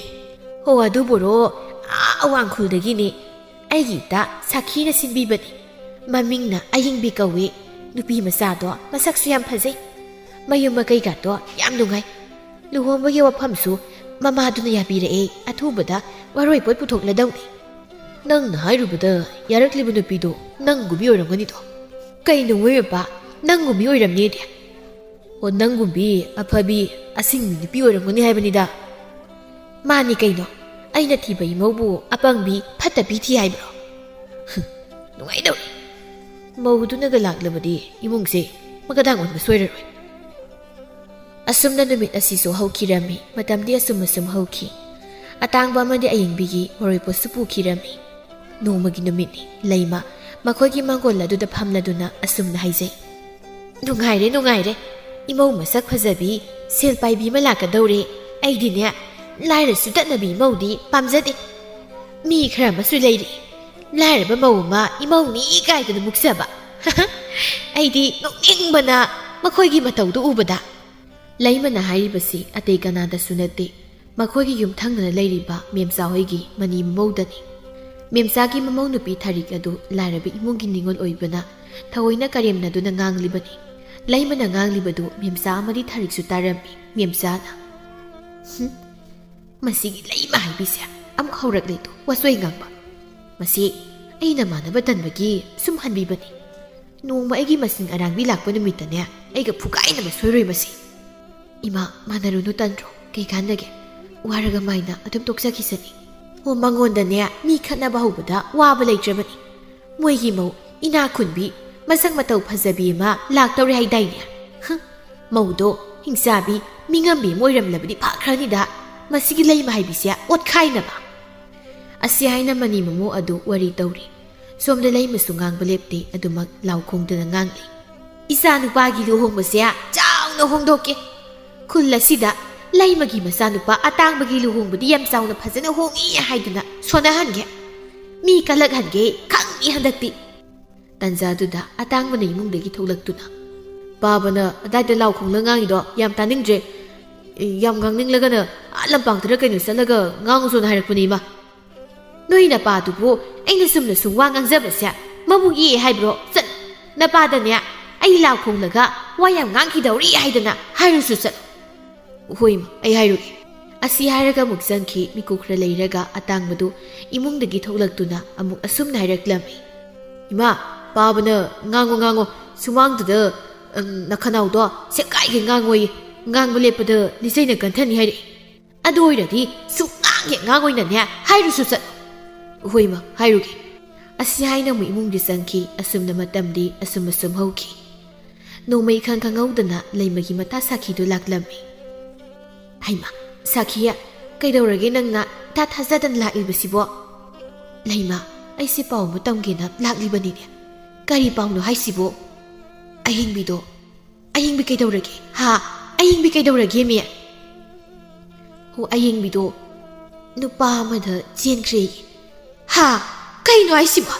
"ꯍꯣ, ꯑꯗꯨꯕꯨꯔꯣ, ꯑꯥ ꯑꯋꯥꯡꯈꯨꯜꯗꯒꯤꯅꯦ꯫ ꯑꯩꯒꯤ ꯏꯇꯥ ꯁꯥꯈꯤꯅ ꯁꯤꯟꯕꯤꯕꯅꯤ꯫ ꯃꯃꯤꯡꯅ ꯑꯌꯤꯡꯕꯤ ꯀꯧꯏ꯫ ꯅꯨꯄꯤ ꯃꯆꯥꯗꯣ ꯃꯁꯛꯁꯨ ꯌꯥꯝ ꯐꯖꯩ꯫ ꯃꯌꯨꯝ ꯃꯀꯩꯒꯥꯗꯣ ꯌꯥꯝ ꯅꯨꯡꯉꯥꯏ꯫ ꯂꯨꯍꯣꯡꯕꯒꯤ ꯋꯥꯐꯝꯁꯨ ꯃꯃꯥꯗꯨꯅ ꯌꯥꯕꯤꯔꯛꯑꯦ꯫ ꯑꯊꯨꯕꯗ ꯋꯥꯔꯣꯏꯄꯣꯠ ꯄꯨꯊꯣꯛꯂꯗꯧꯅꯤ꯫ ꯅꯪꯅ ꯍꯥꯏꯔꯨꯕꯗ ꯌꯥꯔꯛꯂꯤꯕ ꯅꯨꯄꯤꯗꯣ ꯅꯪꯒꯨꯝꯕꯤ ꯑꯣꯏꯔꯝꯒꯅꯤꯗꯣ꯫ ꯀꯩꯅꯣ ꯃꯣꯏ ꯃꯄꯥ, ꯅꯪꯒꯨꯝꯕꯤ ꯑꯣꯏꯔꯝꯅꯦꯗꯤ? ꯑꯣ, ꯅꯪꯒꯨꯝꯕꯤ ꯑꯐꯕꯤ ꯑꯁꯤꯡꯕꯤ ꯅꯨꯄꯤ ꯑꯣꯏꯔꯝꯒꯅꯤ ꯍꯥꯏꯕꯅꯤꯗ꯫ ꯃꯥꯅꯤ ꯀꯩꯅꯣ, ꯑꯩꯅ ꯊꯤꯕ ꯏꯃꯧꯕꯨ ꯑꯄꯪꯕꯤ ꯐꯠꯇꯕꯤ ꯊꯤ ꯍꯥꯏꯕ꯭ꯔꯣ? ꯍꯨꯝ, ꯅꯨꯡꯉꯥꯏꯗꯧꯔꯤ꯫ ꯃꯧꯗꯨꯅꯒ ꯂꯥꯛꯂꯕꯗꯤ ꯏꯃꯨꯡꯁꯦ ꯃꯀꯗꯥꯡ ꯑꯣꯟꯕ ꯁꯣꯏꯔꯔꯣꯏ꯫ ꯑꯁꯨꯝꯅ ꯅꯨꯃꯤꯠ ꯑꯁꯤꯁꯨ ꯍꯧꯈꯤꯔꯝꯃꯤ꯫ ꯃꯇꯝꯗꯤ ꯑꯁꯨꯝ ꯑꯁꯨꯝ ꯍꯧꯈꯤ꯫ ꯑꯇꯥꯡꯕ ꯑꯃꯗꯤ ꯑꯌꯤꯡꯕꯤꯒꯤ ꯃꯔꯣꯏꯄꯣꯠꯁꯨ ꯄꯨꯈꯤꯔꯝꯃꯤ꯫ ꯅꯣꯡꯃꯒꯤ ꯅꯨꯃꯤꯠꯅꯤ꯫ ꯂꯩꯃ ꯃꯈꯣꯏꯒꯤ ꯃꯥꯡꯒꯣꯜ ꯑꯗꯨꯗ ꯐꯝꯂꯗꯨꯅ ꯑꯁꯨꯝꯅ ꯍꯥꯏꯖꯩ, "ꯅꯨꯡꯉꯥꯏꯔꯦ, ꯅꯨꯡꯉꯥꯏꯔꯦ꯫ ꯏꯃꯧ ꯃꯁꯛ ꯐꯖꯕꯤ, ꯁꯦꯜ ꯄꯥꯏꯕꯤ ꯑꯃ ꯂꯥꯛꯀꯗꯧꯔꯦ꯫ ꯑꯩꯗꯤꯅꯦ, ꯂꯥꯏꯔꯁꯨ ꯇꯠꯅꯕꯤ ꯏꯃꯧꯗꯤ ꯄꯥꯝꯖꯗꯦ꯫ ꯃꯤ ꯈꯔ ꯑꯃꯁꯨ ꯂꯩꯔꯤ, ꯂꯥꯏꯔꯕ ꯃꯧ ꯑꯃ ꯏꯃꯧꯅꯤ ꯀꯥꯏꯗꯅ ꯃꯨꯛꯆꯕ꯫ ꯑꯩꯗꯤ ꯅꯣꯛꯅꯤꯡꯕꯅ ꯃꯈꯣꯏꯒꯤ ꯃꯇꯧꯗꯨ ꯎꯕꯗ꯫" ꯂꯩꯃꯅ ꯍꯥꯏꯔꯤꯕꯁꯤ ꯑꯇꯩ ꯀꯅꯥꯗꯁꯨ ꯅꯠꯇꯦ, ꯃꯈꯣꯏꯒꯤ ꯌꯨꯝꯊꯪꯅꯅ ꯂꯩꯔꯤꯕ ꯃꯦꯝꯆꯥ ꯍꯣꯏꯒꯤ ꯃꯅꯤ ꯃꯃꯧꯗꯅꯤ꯫ ꯃꯦꯝꯆꯥꯒꯤ ꯃꯃꯧ ꯅꯨꯄꯤ ꯊꯔꯤꯛ ꯑꯗꯨ ꯂꯥꯏꯔꯕ ꯏꯃꯨꯡꯒꯤ ꯅꯤꯉꯣꯜ ꯑꯣꯏꯕꯅ ꯊꯑꯣꯏꯅ ꯀꯔꯦꯝꯅꯗꯨꯅ ꯉꯥꯡꯂꯤꯕꯅꯤ꯫ ꯂꯩꯃꯅ ꯉꯥꯡꯂꯤꯕꯗꯨ ꯃꯦꯝꯆꯥ ꯑꯃꯗꯤ ꯊꯔꯤꯛꯁꯨ ꯇꯥꯔꯝꯃꯤ꯫ ꯃꯦꯝꯆꯥꯅ, "ꯍꯨꯝ, ꯃꯁꯤꯒꯤ ꯂꯩꯃ ꯍꯥꯏꯕꯤꯁꯦ ꯑꯃꯨꯛ ꯍꯧꯔꯛꯂꯦꯗꯣ ꯋꯥꯆꯣꯏ ꯉꯥꯡꯕ꯫ ꯃꯁꯤ ꯑꯩꯅ ꯃꯥꯟꯅꯕ ꯇꯟꯕꯒꯤ ꯁꯨꯝ ꯍꯟꯕꯤꯕꯅꯤ꯫ ꯅꯣꯡꯃ ꯑꯩꯒꯤ ꯃꯁꯤꯡ ꯑꯔꯥꯡꯕꯤ ꯂꯥꯛꯄ ꯅꯨꯃꯤꯠꯇꯅꯦ, ꯑꯩꯒ ꯐꯨꯒꯥꯏꯅꯕ ꯁꯣꯏꯔꯣꯏ ꯃꯁꯤ꯫ ꯏꯃꯥ, ꯃꯥꯟꯅꯔꯨꯅꯨ ꯇꯟꯗ꯭ꯔꯣ? ꯀꯩ ꯀꯥꯟꯗꯒꯦ? ꯋꯥꯔꯒ ꯃꯥꯏꯅ ꯑꯗꯨꯝ ꯇꯣꯛꯆꯈꯤꯁꯅꯤ꯫ ꯑꯣ, ꯃꯉꯣꯟꯗꯅꯦ ꯃꯤ ꯈꯠꯅꯕ ꯍꯧꯕꯗ ꯋꯥꯕ ꯂꯩꯇ꯭ꯔꯕꯅꯤ꯫ ꯃꯣꯏꯒꯤ ꯃꯧ ꯏꯅꯥꯛ ꯈꯨꯟꯕꯤ, ꯃꯁꯛ ꯃꯇꯧ ꯐꯖꯕꯤ ꯑꯃ ꯂꯥꯛꯇꯧꯔꯦ ꯍꯥꯏꯗꯥꯏꯅꯦ? ꯍꯨꯝ, ꯃꯧꯗꯣ ꯍꯤꯡꯆꯥꯕꯤ, ꯃꯤꯉꯝꯕꯤ ꯑꯃ ꯑꯣꯏꯔꯝꯂꯕꯗꯤ ꯐꯈ꯭ꯔꯅꯤꯗ꯫ ꯃꯁꯤꯒꯤ ꯂꯩꯃ ꯍꯥꯏꯕꯤꯁꯦ ꯑꯣꯠꯈꯥꯏꯅꯕ꯫" ꯑꯁꯤ ꯍꯥꯏꯅ ꯃꯅꯤ ꯃꯃꯧ ꯑꯗꯨ ꯋꯥꯔꯤ ꯇꯧꯔꯤ꯫ ꯁꯣꯝꯗ ꯂꯩꯃꯁꯨ ꯉꯥꯡꯕ ꯂꯦꯞꯇꯦ, ꯑꯗꯨꯃꯛ ꯂꯥꯎ ꯈꯣꯡꯗꯨꯅ ꯉꯥꯡꯂꯤ꯫ "ꯏꯆꯥ ꯅꯨꯄꯥꯒꯤ ꯂꯨꯍꯣꯡꯕꯁꯦ ꯆꯥꯎꯅ ꯍꯣꯡꯗꯣꯛꯀꯦ꯫ ꯈꯨꯜ ꯑꯁꯤꯗ ꯂꯩꯃꯒꯤ ꯃꯆꯥꯅꯨꯄꯥ ꯑꯇꯥꯡꯕꯒꯤ ꯂꯨꯍꯣꯡꯕꯗꯤ ꯌꯥꯝ ꯆꯥꯎꯅ ꯐꯖꯅ ꯍꯣꯡꯉꯤ ꯍꯥꯏꯗꯨꯅ ꯁꯣꯟꯅꯍꯟꯒꯦ꯫ ꯃꯤ ꯀꯜꯂꯛꯍꯟꯒꯦ ꯈꯪꯉꯤ ꯍꯟꯗꯛꯇꯤ꯫" ꯇꯟꯖꯥꯗꯨꯗ ꯑꯇꯥꯡꯕꯅ ꯏꯃꯨꯡꯗꯒꯤ ꯊꯣꯛꯂꯛꯇꯨꯅ, "ꯄꯥꯕꯅ ꯑꯗꯥꯏꯗ ꯂꯥꯎ ꯈꯣꯡꯂ ꯉꯥꯡꯉꯤꯗꯣ ꯌꯥꯝ ꯇꯥꯅꯤꯡꯗ꯭ꯔꯦ꯫ ꯌꯥꯝ ꯉꯥꯡꯅꯤꯡꯂꯒꯅ ꯑꯥ ꯂꯝꯄꯥꯛꯇꯔ ꯀꯩꯅꯣ ꯆꯠꯂꯒ ꯉꯥꯡꯉꯨꯆꯣꯅ ꯍꯥꯏꯔꯛꯄꯅꯦ, ꯏꯃꯥ꯫" "ꯅꯣꯏ ꯅꯄꯥꯗꯨꯕꯨ ꯑꯩꯅ ꯆꯨꯝꯅ ꯁꯨꯝ ꯋꯥ ꯉꯥꯡꯖꯕꯁꯦ ꯃꯕꯨꯛ ꯌꯦꯛꯑꯦ ꯍꯥꯏꯕ꯭ꯔꯣ? ꯆꯠ, ꯅꯄꯥꯗꯅꯦ ꯑꯩ ꯂꯥꯎ ꯈꯣꯡꯂꯒ ꯋꯥ ꯌꯥꯝ ꯉꯥꯡꯈꯤꯗꯧꯔꯤ ꯍꯥꯏꯗꯅ ꯍꯥꯏꯔꯨꯁꯨ ꯆꯠꯂꯨ꯫ "ꯍꯣꯏ ꯏꯃꯥ, ꯑꯩ ꯍꯥꯏꯔꯨꯒꯦ"꯫ ꯑꯁꯤ ꯍꯥꯏꯔꯒ ꯑꯃꯨꯛ ꯆꯪꯈꯤ꯫ ꯃꯤꯀꯨꯞ ꯈꯔ ꯂꯩꯔꯒ ꯑꯇꯥꯡꯕꯗꯨ ꯏꯃꯨꯡꯗꯒꯤ ꯊꯣꯛꯂꯛꯇꯨꯅ ꯑꯃꯨꯛ ꯑꯁꯨꯝꯅ ꯍꯥꯏꯔꯛꯂꯝꯃꯤ: "ꯏꯃꯥ, ꯄꯥꯕꯅ ꯉꯥꯡꯉꯣ ꯉꯥꯡꯉꯣ, ꯁꯨꯃꯥꯡꯗꯨꯗ, ꯎꯝ, ꯅꯈꯅꯥꯎꯗꯣ ꯁꯦꯒꯥꯏꯒꯩ ꯉꯥꯡꯉꯣꯌꯦ꯫ ꯉꯥꯡꯕ ꯂꯦꯞꯄꯗ ꯂꯤꯆꯩꯅ ꯀꯟꯊꯅꯤ ꯍꯥꯏꯔꯛꯏ꯫ ꯑꯗꯨ ꯑꯣꯏꯔꯗꯤ ꯁꯨꯛꯉꯥꯡ ꯍꯦꯛ ꯉꯥꯡꯉꯣꯏꯅꯅꯦ ꯍꯥꯏꯔꯨꯁꯨ ꯆꯠꯂꯨ"꯫ "ꯍꯣꯏ ꯏꯃꯥ, ꯍꯥꯏꯔꯨꯒꯦ"꯫ ꯑꯁꯤ ꯍꯥꯏꯅ ꯑꯃꯨꯛ ꯏꯃꯨꯡꯗ ꯆꯪꯈꯤ꯫ ꯑꯁꯨꯝꯅ ꯃꯇꯝꯗꯤ ꯑꯁꯨꯝ ꯑꯁꯨꯝ ꯍꯧꯈꯤ꯫ ꯅꯣꯡꯃꯩ ꯈꯪ ꯈꯪꯍꯧꯗꯅ ꯂꯩꯃꯒꯤ ꯃꯇꯥ ꯁꯥꯈꯤꯗꯨ ꯂꯥꯛꯂꯝꯃꯤ꯫ "ꯍꯩꯃꯥ, ꯁꯥꯈꯤ, ꯀꯩꯗꯧꯔꯒꯦ ꯅꯪꯅ ꯏꯊꯥ ꯊꯥꯖꯗꯅ ꯂꯥꯛꯂꯤꯕꯁꯤꯕꯣ?" "ꯂꯩꯃ, ꯑꯩꯁꯦ ꯄꯥꯎ ꯑꯃ ꯇꯝꯒꯦꯅ ꯂꯥꯛꯂꯤꯕꯅꯤꯅꯦ"꯫ "ꯀꯔꯤ ꯄꯥꯎꯅꯣ ꯍꯥꯏꯁꯤꯕꯣ?" "ꯑꯍꯤꯡꯕꯤꯗꯣ"꯫ "ꯑꯍꯤꯡꯕꯤ ꯀꯩꯗꯧꯔꯒꯦ? ꯍꯥ? ꯑꯍꯤꯡꯕꯤ ꯀꯩꯗꯧꯔꯒꯦ, ꯃꯤ?" "ꯍꯣ, ꯑꯍꯤꯡꯕꯤꯗꯣ ꯅꯨꯄꯥ ꯑꯃꯗ ꯆꯦꯟꯈ꯭ꯔꯦ"꯫ "ꯍꯥ? ꯀꯩꯅꯣ ꯍꯥꯏꯁꯤꯕꯣ?"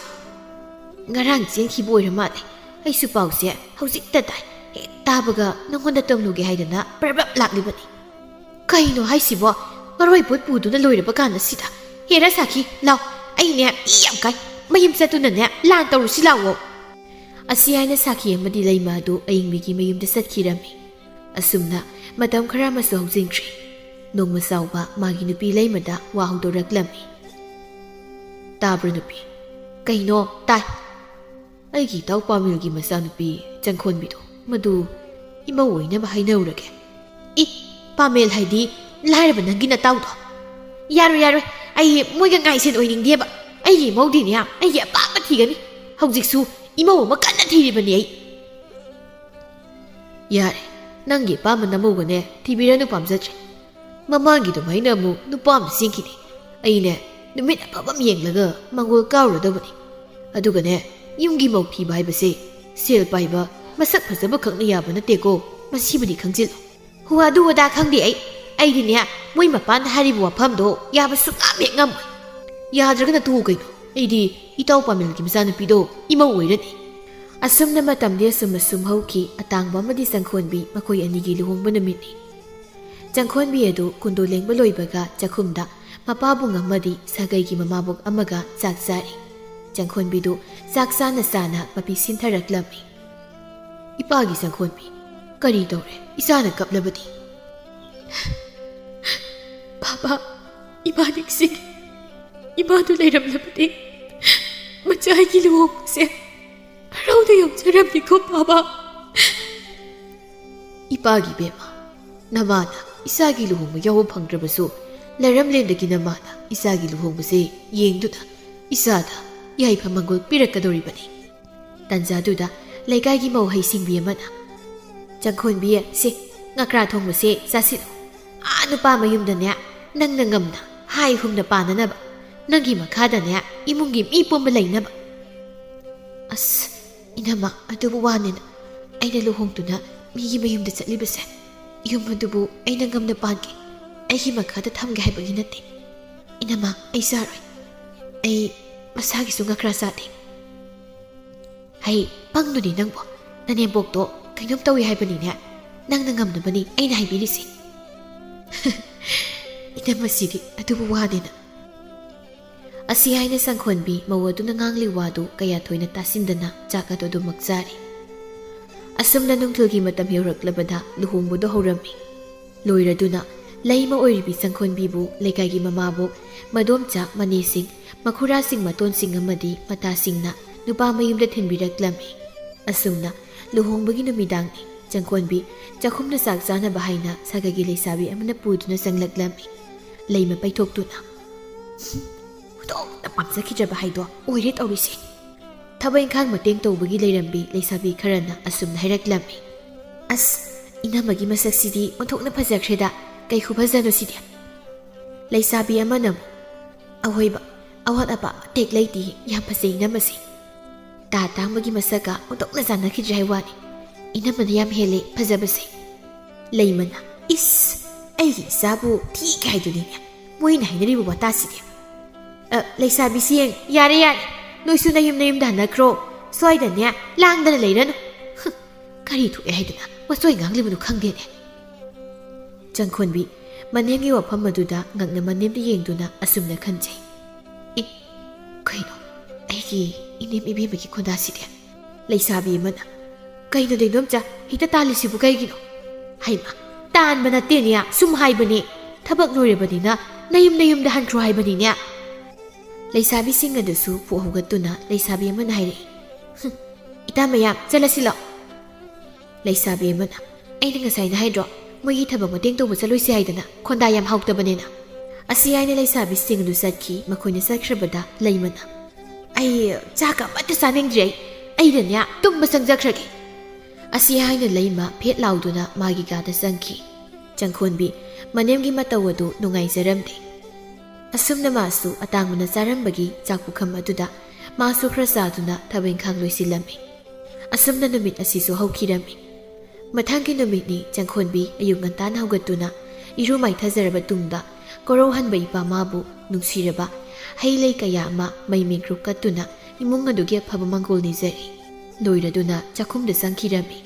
"ꯉꯔꯥꯡ ꯆꯦꯟꯈꯤꯕ ꯑꯣꯏꯔ ꯃꯥꯜꯂꯦ꯫ ꯑꯩꯁꯨ ꯄꯥꯎꯁꯦ ꯍꯧꯖꯤꯛꯇ ꯇꯥꯏ꯫ ꯍꯦꯛ ꯇꯥꯕꯒ ꯅꯪꯉꯣꯟꯗ ꯇꯝꯂꯨꯒꯦ ꯍꯥꯏꯗꯅ ꯄ꯭ꯔꯕꯞ ꯂꯥꯛꯂꯤꯕꯅꯤ"꯫ "ꯀꯩꯅꯣ ꯍꯥꯏꯁꯤꯕꯣ? ꯃꯔꯣꯏ ꯄꯣꯠ ꯄꯨꯗꯨꯅ ꯂꯣꯏꯔꯕ ꯀꯥꯟꯗ ꯁꯤꯗ? ꯍꯦꯔꯥ ꯁꯥꯈꯤ, ꯂꯥꯎ, ꯑꯩꯅꯦ ꯏ ꯌꯥꯝ ꯀꯥꯏ꯫ ꯃꯌꯨꯝ ꯆꯠꯇꯨꯅꯅꯦ ꯂꯥꯟ ꯇꯧꯔꯨꯁꯤ ꯂꯥꯛꯑꯣ"꯫ ꯑꯁꯤ ꯍꯥꯏꯅ ꯁꯥꯈꯤ ꯑꯃꯗꯤ ꯂꯩꯃ ꯑꯗꯨ ꯑꯌꯤꯡꯕꯤꯒꯤ ꯃꯌꯨꯝꯗ ꯆꯠꯈꯤꯔꯝꯃꯤ꯫ ꯑꯁꯨꯝꯅ ꯃꯇꯝ ꯈꯔ ꯑꯃꯁꯨ ꯍꯧꯖꯤꯟꯈ꯭ꯔꯦ꯫ ꯅꯣꯡꯃ ꯆꯥꯎꯕ ꯃꯥꯒꯤ ꯅꯨꯄꯤ ꯂꯩꯃꯗ ꯋꯥ ꯍꯧꯗꯣꯔꯛꯂꯝꯃꯤ꯫ "ꯇꯥꯕ꯭ꯔꯣ ꯅꯨꯄꯤ?" "ꯀꯩꯅꯣ? ꯇꯥꯏ"꯫ "ꯑꯩꯒꯤ ꯏꯇꯥꯎ ꯄꯥꯃꯦꯜꯒꯤ ꯃꯆꯥꯅꯨꯄꯤ ꯆꯪꯈꯣꯟꯕꯤꯗꯣ, ꯃꯗꯨ ꯏꯃꯧ ꯑꯣꯏꯅꯕ ꯍꯥꯏꯅꯔꯨꯔꯒꯦ"꯫ "ꯏ, ꯄꯥꯃꯦꯜ ꯍꯥꯏꯗꯤ ꯂꯥꯏꯔꯕ ꯅꯪꯒꯤ ꯅꯇꯥꯎꯗꯣ"꯫ "ꯌꯥꯔꯣꯏ, ꯌꯥꯔꯣꯏ, ꯑꯩ ꯃꯣꯏꯒ ꯉꯥꯏꯁꯦꯟ ꯑꯣꯏꯅꯤꯡꯗꯦꯕ꯫ ꯑꯩꯒꯤ ꯏꯃꯧꯗꯤꯅꯦ ꯑꯩꯒꯤ ꯑꯄꯥꯝꯕ ꯊꯤꯒꯅꯤ꯫ ꯍꯧꯖꯤꯛꯁꯨ ꯏꯃꯧ ꯑꯃ ꯀꯟꯅ ꯊꯤꯔꯤꯕꯅꯤ ꯑꯩ"꯫ "ꯌꯥꯔꯦ, ꯅꯪꯒꯤ ꯑꯄꯥꯝꯕ ꯅꯃꯧꯒꯅꯦ ꯊꯤꯕꯤꯔꯅꯨ, ꯄꯥꯝꯖꯗ꯭ꯔꯦ꯫ ꯃꯃꯥꯡꯒꯤ ꯑꯗꯨꯃꯥꯏꯅ ꯑꯃꯨꯛ ꯅꯨꯄꯥ ꯑꯃ ꯆꯦꯟꯈꯤꯅꯤ꯫ ꯑꯩꯅꯦ ꯅꯨꯃꯤꯠ ꯑꯐꯕ ꯑꯃ ꯌꯦꯡꯂꯒ ꯃꯪꯒꯣꯜ ꯀꯥꯎꯔꯗꯕꯅꯤ꯫ ꯑꯗꯨꯒꯅꯦ, ꯌꯨꯝꯒꯤ ꯃꯧ ꯊꯤꯕ ꯍꯥꯏꯕꯁꯦ ꯁꯦꯜ ꯄꯥꯏꯕ, ꯃꯁꯛ ꯐꯖꯕ ꯈꯛꯅ ꯌꯥꯕ ꯅꯠꯇꯦꯀꯣ, ꯃꯁꯤꯕꯨꯗꯤ ꯈꯪꯖꯤꯜꯂꯨ"꯫ "ꯍꯣ, ꯑꯗꯨ ꯑꯗꯥ ꯈꯪꯗꯦ ꯑꯩ꯫ ꯑꯩꯗꯤꯅꯦ ꯃꯣꯏ ꯃꯄꯥꯅ ꯍꯥꯏꯔꯤꯕ ꯋꯥꯐꯝꯗꯣ ꯌꯥꯕ ꯁꯨꯡꯉꯝ ꯍꯦꯛ ꯉꯝꯃꯣꯏ"꯫ "ꯌꯥꯗ꯭ꯔꯒꯅ ꯇꯣꯛꯎ ꯀꯩꯅꯣ꯫ ꯑꯩꯗꯤ ꯏꯇꯥꯎ ꯄꯥꯃꯦꯜꯒꯤ ꯃꯆꯥꯅꯨꯄꯤꯗꯣ ꯏꯃꯧ ꯑꯣꯏꯔꯅꯤ"꯫ ꯑꯁꯨꯝꯅ ꯃꯇꯝꯗꯤ ꯑꯁꯨꯝ ꯑꯁꯨꯝ ꯍꯧꯈꯤ꯫ ꯑꯇꯥꯡꯕ ꯑꯃꯗꯤ ꯆꯪꯈꯣꯟꯕꯤ ꯃꯈꯣꯏ ꯑꯅꯤꯒꯤ ꯂꯨꯍꯣꯡꯕ ꯅꯨꯃꯤꯠꯅꯤ꯫ ꯆꯪꯈꯣꯟꯕꯤ ꯑꯗꯨ ꯀꯨꯟꯗꯣ ꯂꯦꯡꯕ ꯂꯣꯏꯕꯒ ꯆꯥꯛꯈꯨꯝꯗ ꯃꯄꯥꯕꯨꯡ ꯑꯃꯗꯤ ꯁꯥꯒꯩꯒꯤ ꯃꯃꯥꯕꯣꯛ ꯑꯃꯒ ꯆꯥꯛ ꯆꯥꯔꯤ꯫ ꯆꯪꯈꯣꯟꯕꯤꯗꯨ ꯆꯥꯛ ꯆꯥꯅ ꯆꯥꯅ ꯃꯄꯤ ꯁꯤꯟꯊꯔꯛꯂꯝꯃꯤ꯫ ꯏꯄꯥꯒꯤ ꯆꯪꯈꯣꯟꯕꯤ, ꯀꯔꯤ ꯇꯧꯔꯦ? ꯏꯆꯥꯅ ꯀꯞꯂꯕꯗꯤ? ꯕꯥꯕꯥ, ꯏꯃꯥ ꯅꯤꯡꯁꯤꯡꯉꯤ꯫ ꯏꯃꯥꯗꯨ ꯂꯩꯔꯝꯂꯕꯗꯤ ꯃꯆꯥꯒꯤ ꯂꯨꯍꯣꯡꯕꯁꯦ ꯍꯔꯥꯎꯅ ꯌꯥꯎꯖꯔꯝꯅꯤꯀꯣ ꯕꯥꯕꯥ꯫ ꯏꯄꯥꯒꯤ ꯕꯦꯝꯃ, ꯅꯃꯥꯅ ꯏꯆꯥꯒꯤ ꯂꯨꯍꯣꯡꯕ ꯌꯥꯎꯕ ꯐꯪꯗ꯭ꯔꯕꯁꯨ, ꯂꯩꯔꯝꯂꯦꯟꯗꯒꯤ ꯅꯃꯥꯅ ꯏꯆꯥꯒꯤ ꯂꯨꯍꯣꯡꯕꯁꯦ ꯌꯦꯡꯗꯨꯅ ꯏꯆꯥꯗ ꯌꯥꯏꯐ ꯃꯪꯒꯣꯜ ꯄꯤꯔꯛꯀꯗꯧꯔꯤꯕꯅꯤ꯫ ꯇꯟꯖꯥꯗꯨꯗ ꯂꯩꯀꯥꯏꯒꯤ ꯃꯧ ꯍꯩꯁꯤꯡꯕꯤ ꯑꯃꯅ, "ꯆꯪꯈꯣꯟꯕꯤ, ꯁꯦ, ꯉꯀ꯭ꯔꯥ ꯊꯣꯡꯕꯁꯦ ꯆꯥꯁꯤꯜꯂꯨ꯫ ꯑꯥ ꯅꯨꯄꯥ ꯃꯌꯨꯝꯗꯅꯦ, ꯅꯪꯅ ꯉꯝꯅ ꯍꯥꯏ ꯍꯨꯝꯅ ꯄꯥꯟꯅꯅꯕ, ꯅꯪꯒꯤ ꯃꯈꯥꯗꯅꯦ ꯏꯃꯨꯡꯒꯤ ꯃꯤ ꯄꯨꯝꯕ ꯂꯩꯅꯕ꯫" ꯑꯁ, ꯏꯅꯝꯃ, ꯑꯗꯨꯕꯨ ꯋꯥꯅꯤꯅ ꯑꯩꯅ ꯂꯨꯍꯣꯡꯗꯨꯅ ꯃꯤꯒꯤ ꯃꯌꯨꯝꯗ ꯆꯠꯂꯤꯕꯁꯦ꯫ ꯌꯨꯝ ꯑꯗꯨꯕꯨ ꯑꯩꯅ ꯉꯝꯅ ꯄꯥꯟꯒꯦ꯫ ꯑꯩꯒꯤ ꯃꯈꯥꯗ ꯊꯝꯒꯦ ꯍꯥꯏꯕꯒꯤ ꯅꯠꯇꯦ꯫ ꯏꯅꯝꯃ, ꯑꯩ ꯆꯥꯔꯣꯏ꯫ ꯑꯩ ꯃꯁꯥꯒꯤꯁꯨ ꯉꯀ꯭ꯔꯥ ꯆꯥꯗꯦ꯫ ꯍꯩ, ꯄꯪꯗꯨꯅꯤ ꯅꯪꯕꯣ꯫ ꯅꯅꯦꯝꯕꯣꯛꯇꯣ ꯀꯩꯅꯣꯝ ꯇꯧꯏ ꯍꯥꯏꯕꯅꯤꯅꯦ꯫ ꯅꯪꯅ ꯉꯝꯅꯕꯅꯤ ꯑꯩꯅ ꯍꯥꯏꯕꯤꯔꯤꯁꯦ꯫ ꯏꯅꯝꯃꯁꯤꯗꯤ ꯑꯗꯨꯕꯨ ꯋꯥꯅꯤꯅ꯫ ꯑꯁꯤ ꯍꯥꯏꯅ ꯆꯪꯈꯣꯟꯕꯤ ꯃꯧ ꯑꯗꯨꯅ ꯉꯥꯡꯂꯤ ꯋꯥꯗꯨ ꯀꯌꯥ ꯊꯣꯏꯅ ꯇꯥꯁꯤꯟꯗꯅ ꯆꯥꯛ ꯑꯗꯨ ꯑꯗꯨꯃꯛ ꯆꯥꯔꯤ꯫ ꯑꯁꯨꯝꯅ ꯅꯨꯡꯊꯤꯜꯒꯤ ꯃꯇꯝ ꯌꯧꯔꯛꯂꯕꯗ ꯂꯨꯍꯣꯡꯕꯗꯨ ꯍꯧꯔꯝꯃꯤ꯫ ꯂꯣꯏꯔꯗꯨꯅ ꯂꯩꯃ ꯑꯣꯏꯔꯤꯕꯤ ꯆꯪꯈꯣꯟꯕꯤꯕꯨ ꯂꯩꯀꯥꯏꯒꯤ ꯃꯃꯥꯕꯣꯛ, ꯃꯗꯣꯝꯆꯥ, ꯃꯅꯦꯁꯤꯡ, ꯃꯈꯨꯔꯥꯁꯤꯡ, ꯃꯇꯣꯟꯁꯤꯡ ꯑꯃꯗꯤ ꯃꯇꯥꯁꯤꯡꯅ ꯅꯨꯄꯥ ꯃꯌꯨꯝꯗ ꯊꯤꯟꯕꯤꯔꯛꯂꯝꯃꯤ꯫ ꯑꯁꯨꯝꯅ ꯂꯨꯍꯣꯡꯕꯒꯤ ꯅꯨꯃꯤꯗꯥꯡꯅꯤ꯫ ꯆꯪꯈꯣꯟꯕꯤ ꯆꯥꯛꯈꯨꯝꯗ ꯆꯥꯛ ꯆꯥꯅꯕ ꯍꯥꯏꯅ ꯁꯥꯒꯩꯒꯤ ꯂꯩꯁꯥꯕꯤ ꯑꯃꯅ ꯄꯨꯗꯨꯅ ꯆꯪꯂꯛꯂꯝꯃꯤ꯫ ꯂꯩꯃ ꯄꯩꯊꯣꯛꯇꯨꯅ, "ꯍꯨꯝ, ꯍꯨꯟꯗꯣꯛꯅ ꯄꯥꯝꯖꯈꯤꯗ꯭ꯔꯕ ꯍꯥꯏꯗꯣ ꯑꯣꯏꯔꯦ ꯇꯧꯔꯤꯁꯦ꯫" ꯊꯕꯛ ꯏꯪꯈꯥꯡ ꯃꯇꯦꯡ ꯇꯧꯕꯒꯤ ꯂꯩꯔꯝꯕꯤ ꯂꯩꯁꯥꯕꯤ ꯈꯔꯅ ꯑꯁꯨꯝꯅ ꯍꯥꯏꯔꯛꯂꯝꯃꯤ꯫ "ꯑꯁ, ꯏꯅꯝꯃꯒꯤ ꯃꯁꯛꯁꯤꯗꯤ ꯑꯣꯟꯊꯣꯛꯅ ꯐꯖꯈ꯭ꯔꯦꯗ꯫ ꯀꯩ ꯈꯨꯐꯖꯅꯣ ꯁꯤꯗꯤ?" ꯂꯩꯁꯥꯕꯤ ꯑꯃꯅ ꯑꯃꯨꯛ, "ꯑꯍꯣꯏꯕ, ꯑꯋꯥꯠ ꯑꯄꯥ ꯑꯃꯇ ꯍꯦꯛ ꯂꯩꯇꯦ, ꯌꯥꯝ ꯐꯖꯩ ꯏꯅꯝꯃꯁꯦ꯫ ꯇꯥ ꯇꯥꯡꯕꯒꯤ ꯃꯁꯛꯀ ꯑꯣꯟꯊꯣꯛꯅ ꯆꯥꯟꯅꯈꯤꯗ꯭ꯔꯦ ꯍꯥꯏ ꯋꯥꯅꯤ꯫ ꯏꯅꯝꯃꯅ ꯌꯥꯝ ꯍꯦꯜꯂꯦ ꯐꯖꯕꯁꯦ꯫" ꯂꯩꯃꯅ, "ꯏꯁ, ꯑꯩꯒꯤ ꯏꯆꯥꯕꯨ ꯊꯤ ꯀꯥꯏꯗꯨꯅꯤꯅꯦ ꯃꯣꯏꯅ ꯍꯥꯏꯅꯔꯤꯕ ꯋꯥꯇꯥꯁꯤꯗꯤ꯫ ꯑ, ꯂꯩꯁꯥꯕꯤꯁꯤ ꯌꯦꯡ, ꯌꯥꯔꯦ, ꯌꯥꯔꯦ꯫ ꯅꯣꯏꯁꯨ ꯅꯌꯨꯝ ꯅꯌꯨꯝꯗ ꯍꯟꯅꯈ꯭ꯔꯣ꯫ ꯁ꯭ꯋꯥꯏꯗꯅꯦ ꯂꯥꯡꯗꯅ ꯂꯩꯔꯅꯨ꯫ ꯍꯨꯝ, ꯀꯔꯤ ꯊꯣꯛꯑꯦ ꯍꯥꯏꯗꯅ ꯃꯆꯣꯏ ꯉꯥꯡꯂꯤꯕꯅꯣ ꯈꯪꯗꯦꯅꯦ꯫" ꯆꯪꯈꯣꯟꯕꯤ ꯃꯅꯦꯝꯒꯤ ꯋꯥꯐꯝ ꯑꯗꯨꯗ ꯉꯛꯅ ꯃꯅꯦꯝꯗ ꯌꯦꯡꯗꯨꯅ ꯑꯁꯨꯝꯅ ꯈꯟꯖꯩ꯫ "ꯑꯦ, ꯀꯩꯅꯣ? ꯑꯩꯒꯤ ꯏꯅꯦꯝ ꯏꯕꯦꯝꯃꯒꯤ ꯈꯣꯟꯗꯥꯁꯤꯗꯤ?" ꯂꯩꯁꯥꯕꯤ ꯑꯃꯅ, "ꯀꯩꯅꯣ ꯏꯟꯗꯣꯝꯆꯥ, ꯍꯦꯛꯇ ꯇꯥꯜꯂꯤꯁꯤꯕꯨ ꯀꯩꯒꯤꯅꯣ?" "ꯍꯩꯃ, ꯇꯥꯟꯕ ꯅꯠꯇꯦꯅꯦ, ꯁꯨꯝ ꯍꯥꯏꯕꯅꯦ꯫ ꯊꯕꯛ ꯂꯣꯏꯔꯕꯅꯤꯅ ꯅꯌꯨꯝ ꯅꯌꯨꯝꯗ ꯍꯟꯈ꯭ꯔꯣ ꯍꯥꯏꯕꯅꯤꯅꯦ꯫" ꯂꯩꯁꯥꯕꯤꯁꯤꯡ ꯑꯗꯨꯁꯨ ꯄꯨꯛ ꯍꯧꯒꯠꯇꯨꯅ ꯂꯩꯁꯥꯕꯤ ꯑꯃꯅ ꯍꯥꯏꯔꯛꯏ, "ꯍꯨꯝ, ꯏꯇꯥ ꯃꯌꯥꯝ, ꯆꯠꯂꯁꯤ ꯂꯥꯛꯑꯣ꯫" ꯂꯩꯁꯥꯕꯤ ꯑꯃꯅ, "ꯑꯩꯅ ꯉꯁꯥꯏꯅ ꯍꯥꯏꯗ꯭ꯔꯣ, ꯃꯣꯏꯒꯤ ꯊꯕꯛ ꯃꯇꯦꯡ ꯇꯧꯕ ꯆꯠꯂꯣꯏꯁꯤ ꯍꯥꯏꯗꯅ, ꯈꯣꯟꯗꯥ ꯌꯥꯝ ꯍꯥꯎꯇꯕꯅꯦꯅ?" ꯑꯁꯤ ꯍꯥꯏꯅ ꯂꯩꯁꯥꯕꯤꯁꯤꯡ ꯑꯗꯨ ꯆꯠꯈꯤ꯫ ꯃꯈꯣꯏꯅ ꯆꯠꯈ꯭ꯔꯕꯗ ꯂꯩꯃꯅ, "ꯑꯩ ꯆꯥꯛꯀ ꯑꯃꯠꯇ ꯆꯥꯅꯤꯡꯗ꯭ꯔꯦ, ꯑꯩ, ꯑꯩꯗꯅꯦ ꯇꯨꯝꯕ ꯆꯪꯖꯈ꯭ꯔꯒꯦ꯫" ꯑꯁꯤ ꯍꯥꯏꯅ ꯂꯩꯃ ꯐꯦꯠ ꯂꯥꯎꯗꯨꯅ ꯃꯥꯒꯤ ꯀꯥꯗ ꯆꯪꯈꯤ꯫ ꯆꯪꯈꯣꯟꯕꯤ ꯃꯅꯦꯝꯒꯤ ꯃꯇꯧ ꯑꯗꯨ ꯅꯨꯡꯉꯥꯏꯖꯔꯝꯗꯦ꯫ ꯑꯁꯨꯝꯅ ꯃꯥꯁꯨ ꯑꯇꯥꯡꯕꯅ ꯆꯥꯔꯝꯕꯒꯤ ꯆꯥꯛ ꯄꯨꯈꯝ ꯑꯗꯨꯗ ꯃꯥꯁꯨ ꯈꯔ ꯆꯥꯗꯨꯅ ꯊꯕꯛ ꯏꯪꯈꯥꯡ ꯂꯣꯏꯁꯤꯜꯂꯝꯃꯤ꯫ ꯑꯁꯨꯝꯅ ꯅꯨꯃꯤꯠ ꯑꯁꯤꯁꯨ ꯍꯧꯈꯤꯔꯝꯃꯤ꯫ ꯃꯊꯪꯒꯤ ꯅꯨꯃꯤꯠꯅꯤ ꯆꯪꯈꯣꯟꯕꯤ ꯑꯌꯨꯛ ꯉꯟꯇꯥꯅ ꯍꯧꯒꯠꯇꯨꯅ ꯏꯔꯨ ꯃꯥꯏꯊꯖꯔꯕ ꯇꯨꯡꯗ ꯀꯣꯔꯧꯍꯟꯕ ꯏꯄꯥ ꯃꯥꯕꯨ ꯅꯨꯡꯁꯤꯔꯕ ꯍꯩ ꯂꯩ ꯀꯌꯥ ꯑꯃ ꯃꯩ ꯃꯤꯡꯀ꯭ꯔꯨꯞ ꯀꯠꯇꯨꯅ ꯏꯃꯨꯡ ꯑꯗꯨꯒꯤ ꯑꯐꯕ ꯃꯪꯒꯣꯜ ꯅꯤꯖꯔꯤ꯫ ꯂꯣꯏꯔꯗꯨꯅ ꯆꯥꯛꯈꯨꯝꯗ ꯆꯪꯈꯤꯔꯝꯃꯤ꯫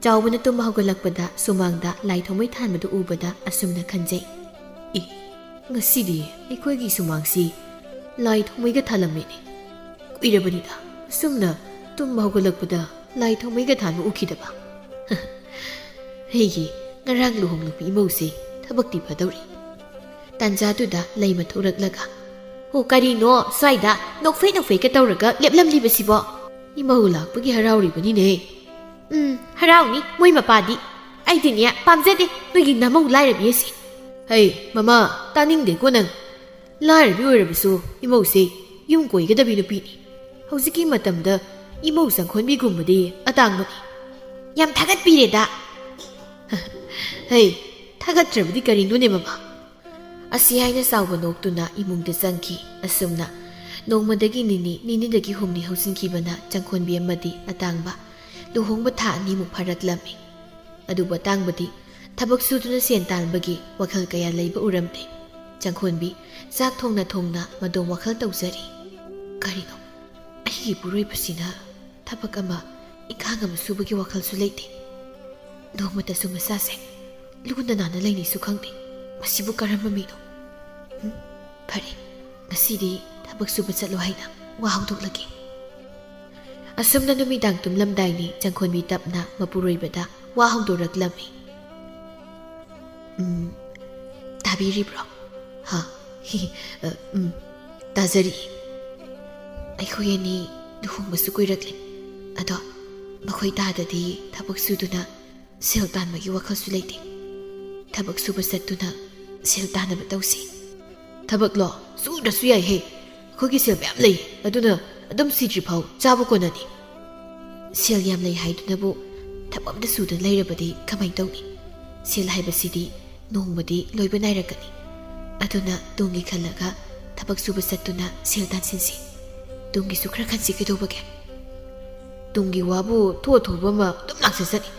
ꯆꯥꯎꯕꯅ ꯇꯨꯝꯕ ꯍꯧꯒꯠꯂꯛꯄꯗ ꯁꯨꯃꯥꯡꯗ ꯂꯥꯏ ꯊꯥꯎꯃꯩ ꯊꯥꯟꯕꯗꯨ ꯎꯕꯗ ꯑꯁꯨꯝꯅ ꯈꯟꯖꯩ, "ꯑꯦ, ꯉꯁꯤꯗꯤ ꯑꯩꯈꯣꯏꯒꯤ ꯁꯨꯃꯥꯡꯁꯤ ꯂꯥꯏ ꯊꯥꯎꯃꯩꯒ ꯊꯥꯜꯂꯝꯃꯤꯅꯦ꯫ ꯀꯨꯏꯔꯕꯅꯤꯗ ꯑꯁꯨꯝꯅ ꯇꯨꯝꯕ ꯍꯧꯒꯠꯂꯛꯄꯗ ꯂꯥꯏ ꯊꯥꯎꯃꯩꯒ ꯊꯥꯟꯕ ꯎꯈꯤꯗꯕ꯫" "ꯑꯩꯒꯤ ꯉꯔꯥꯡ ꯂꯨꯍꯣꯡꯂꯛꯄ ꯏꯃꯧꯁꯦ ꯊꯕꯛꯇꯤ ꯐꯗꯧꯔꯤ꯫" ꯇꯥꯟꯖꯥꯗꯨꯗ ꯂꯩꯃ ꯊꯣꯔꯛꯂꯒ, "ꯑꯣ, ꯀꯔꯤꯅꯣ ꯁ꯭ꯋꯥꯏꯗ ꯅꯣꯛꯐꯦ ꯅꯣꯛꯐꯦꯒ ꯇꯧꯔꯒ ꯂꯦꯞꯂꯝꯂꯤꯕꯁꯤꯕꯣ?" "ꯏꯃꯧ ꯂꯥꯛꯄꯒꯤ ꯍꯔꯥꯎꯔꯤꯕꯅꯤꯅꯦ꯫" "ꯎꯝ, ꯍꯔꯥꯎꯅꯤ ꯃꯣꯏ ꯃꯄꯥꯗꯤ꯫ ꯑꯩꯗꯤꯅꯦ ꯄꯥꯝꯖꯗꯦ ꯅꯣꯏꯒꯤ ꯅꯃꯧ ꯂꯥꯏꯔꯕꯤ ꯑꯁꯤ꯫" "ꯍꯩ, ꯃꯃꯥ, ꯇꯥꯅꯤꯡꯗꯦꯀꯣ ꯅꯪ꯫ ꯂꯥꯏꯔꯕꯤ ꯑꯣꯏꯔꯕꯁꯨ ꯏꯃꯧꯁꯦ ꯌꯨꯝ ꯀꯣꯏꯒꯗꯕꯤ ꯅꯨꯄꯤꯅꯤ꯫ ꯍꯧꯖꯤꯛꯀꯤ ꯃꯇꯝꯗ ꯏꯃꯧ ꯆꯪꯈꯣꯟꯕꯤꯒꯨꯝꯕꯗꯤ ꯑꯇꯥꯡꯕꯅꯤ꯫" "ꯌꯥꯝ ꯊꯥꯒꯠꯄꯤꯔꯦꯗ꯫" "ꯍꯩ, ꯊꯥꯒꯠꯇ꯭ꯔꯕꯗꯤ ꯀꯔꯤꯅꯣꯅꯦ ꯃꯃꯥ?" ꯑꯁꯤ ꯍꯥꯏꯅ ꯆꯥꯎꯕ ꯅꯣꯛꯇꯨꯅ ꯏꯃꯨꯡꯗ ꯆꯪꯈꯤ꯫ ꯑꯁꯨꯝꯅ ꯅꯣꯡꯃꯗꯒꯤ ꯅꯤꯅꯤ, ꯅꯤꯅꯤꯗꯒꯤ ꯍꯨꯝꯅꯤ ꯍꯧꯖꯤꯟꯈꯤꯕꯅ ꯆꯪꯈꯣꯟꯕꯤ ꯑꯃꯗꯤ ꯑꯇꯥꯡꯕ ꯂꯨꯍꯣꯡꯕ ꯊꯥ ꯑꯅꯤꯃꯨꯛ ꯐꯥꯔꯛꯂꯝꯃꯤ꯫ ꯑꯗꯨꯕꯨ ꯑꯇꯥꯡꯕꯗꯤ ꯊꯕꯛ ꯁꯨꯗꯨꯅ ꯁꯦꯟ ꯇꯥꯟꯕꯒꯤ ꯋꯥꯈꯜ ꯀꯌꯥ ꯂꯩꯕ ꯎꯔꯝꯗꯦ꯫ ꯆꯪꯈꯣꯟꯕꯤ ꯆꯥꯛ ꯊꯣꯡꯅ ꯊꯣꯡꯅ ꯃꯗꯣꯝ ꯋꯥꯈꯜ ꯇꯧꯖꯔꯤ꯫ "ꯀꯔꯤꯅꯣ, ꯑꯩꯒꯤ ꯏꯄꯨꯔꯣꯏꯕꯁꯤꯅ ꯊꯕꯛ ꯑꯃ ꯏꯪꯈꯥꯡ ꯑꯃ ꯁꯨꯕꯒꯤ ꯋꯥꯈꯜꯁꯨ ꯂꯩꯇꯦ꯫ ꯅꯣꯡꯃꯇꯁꯨ ꯃꯆꯥꯁꯦ ꯂꯨꯅ ꯅꯥꯟꯅ ꯂꯩꯅꯤꯁꯨ ꯈꯪꯗꯦ꯫ ꯃꯁꯤꯕꯨ ꯀꯔꯝꯕ ꯃꯤꯅꯣ? ꯎꯝ, ꯐꯔꯦ, ꯉꯁꯤꯗꯤ ꯊꯕꯛ ꯁꯨꯕ ꯆꯠꯂꯣ ꯍꯥꯏꯅ ꯋꯥ ꯍꯧꯗꯣꯛꯂꯒꯦ꯫" ꯑꯁꯨꯝꯅ ꯅꯨꯃꯤꯗꯥꯡ ꯇꯨꯝꯂꯝꯗꯥꯏꯅꯤ, ꯆꯪꯈꯣꯟꯕꯤ ꯇꯞꯅ ꯃꯄꯨꯔꯣꯏꯕꯗ ꯋꯥ ꯍꯧꯗꯣꯔꯛꯂꯝꯃꯤ꯫ "ꯎꯝ, ꯇꯥꯕꯤꯔꯤꯕ꯭ꯔꯣ?" "ꯍꯥ?" "ꯑ, ꯎꯝ, ꯇꯥꯖꯔꯤ꯫ ꯑꯩꯈꯣꯏ ꯑꯅꯤ ꯂꯨꯍꯣꯡꯕꯁꯨ ꯀꯨꯏꯔꯛꯂꯦ꯫ ꯑꯗꯣ ꯃꯈꯣꯏ ꯇꯥꯗꯗꯤ ꯊꯕꯛ ꯁꯨꯗꯨꯅ ꯁꯦꯜ ꯇꯥꯟꯕꯒꯤ ꯋꯥꯈꯜꯁꯨ ꯂꯩꯇꯦ꯫ ꯊꯕꯛ ꯁꯨꯕ ꯆꯠꯇꯨꯅ ꯁꯦꯜ ꯇꯥꯟꯅꯕ ꯇꯧꯁꯤ꯫" "ꯊꯕꯛꯂꯣ? ꯁꯨꯗ꯭ꯔꯁꯨ ꯌꯥꯏꯍꯦ꯫ ꯑꯩꯈꯣꯏꯒꯤ ꯁꯦꯜ ꯃꯌꯥꯝ ꯂꯩ꯫ ꯑꯗꯨꯅ ꯑꯗꯨꯝ ꯁꯤꯗ꯭ꯔꯤꯐꯥꯎ ꯆꯥꯕ ꯀꯣꯟꯅꯅꯤ꯫" "ꯁꯦꯜ ꯌꯥꯝ ꯂꯩ ꯍꯥꯏꯗꯨꯅꯕꯨ ꯊꯕꯛ ꯑꯝꯇ ꯁꯨꯗꯅ ꯂꯩꯔꯕꯗꯤ ꯀꯃꯥꯏꯅ ꯇꯧꯅꯤ? ꯁꯦꯜ ꯍꯥꯏꯕꯁꯤꯗꯤ ꯅꯣꯡꯃꯗꯤ ꯂꯣꯏꯕ ꯅꯥꯏꯔꯛꯀꯅꯤ꯫ ꯑꯗꯨꯅ ꯇꯨꯡꯒꯤ ꯈꯜꯂꯒ ꯊꯕꯛ ꯁꯨꯕ ꯆꯠꯇꯨꯅ ꯁꯦꯜ ꯇꯥꯟꯁꯤꯟꯁꯤ꯫ ꯇꯨꯡꯒꯤꯁꯨ ꯈꯔ ꯈꯟꯁꯤ ꯀꯩꯗꯧꯕꯒꯦ? ꯇꯨꯡꯒꯤ ꯋꯥꯕꯨ ꯊꯣꯛꯑ ꯊꯣꯛꯄ ꯑꯃ ꯑꯗꯨꯝ ꯂꯥꯛꯆꯁꯅꯤ꯫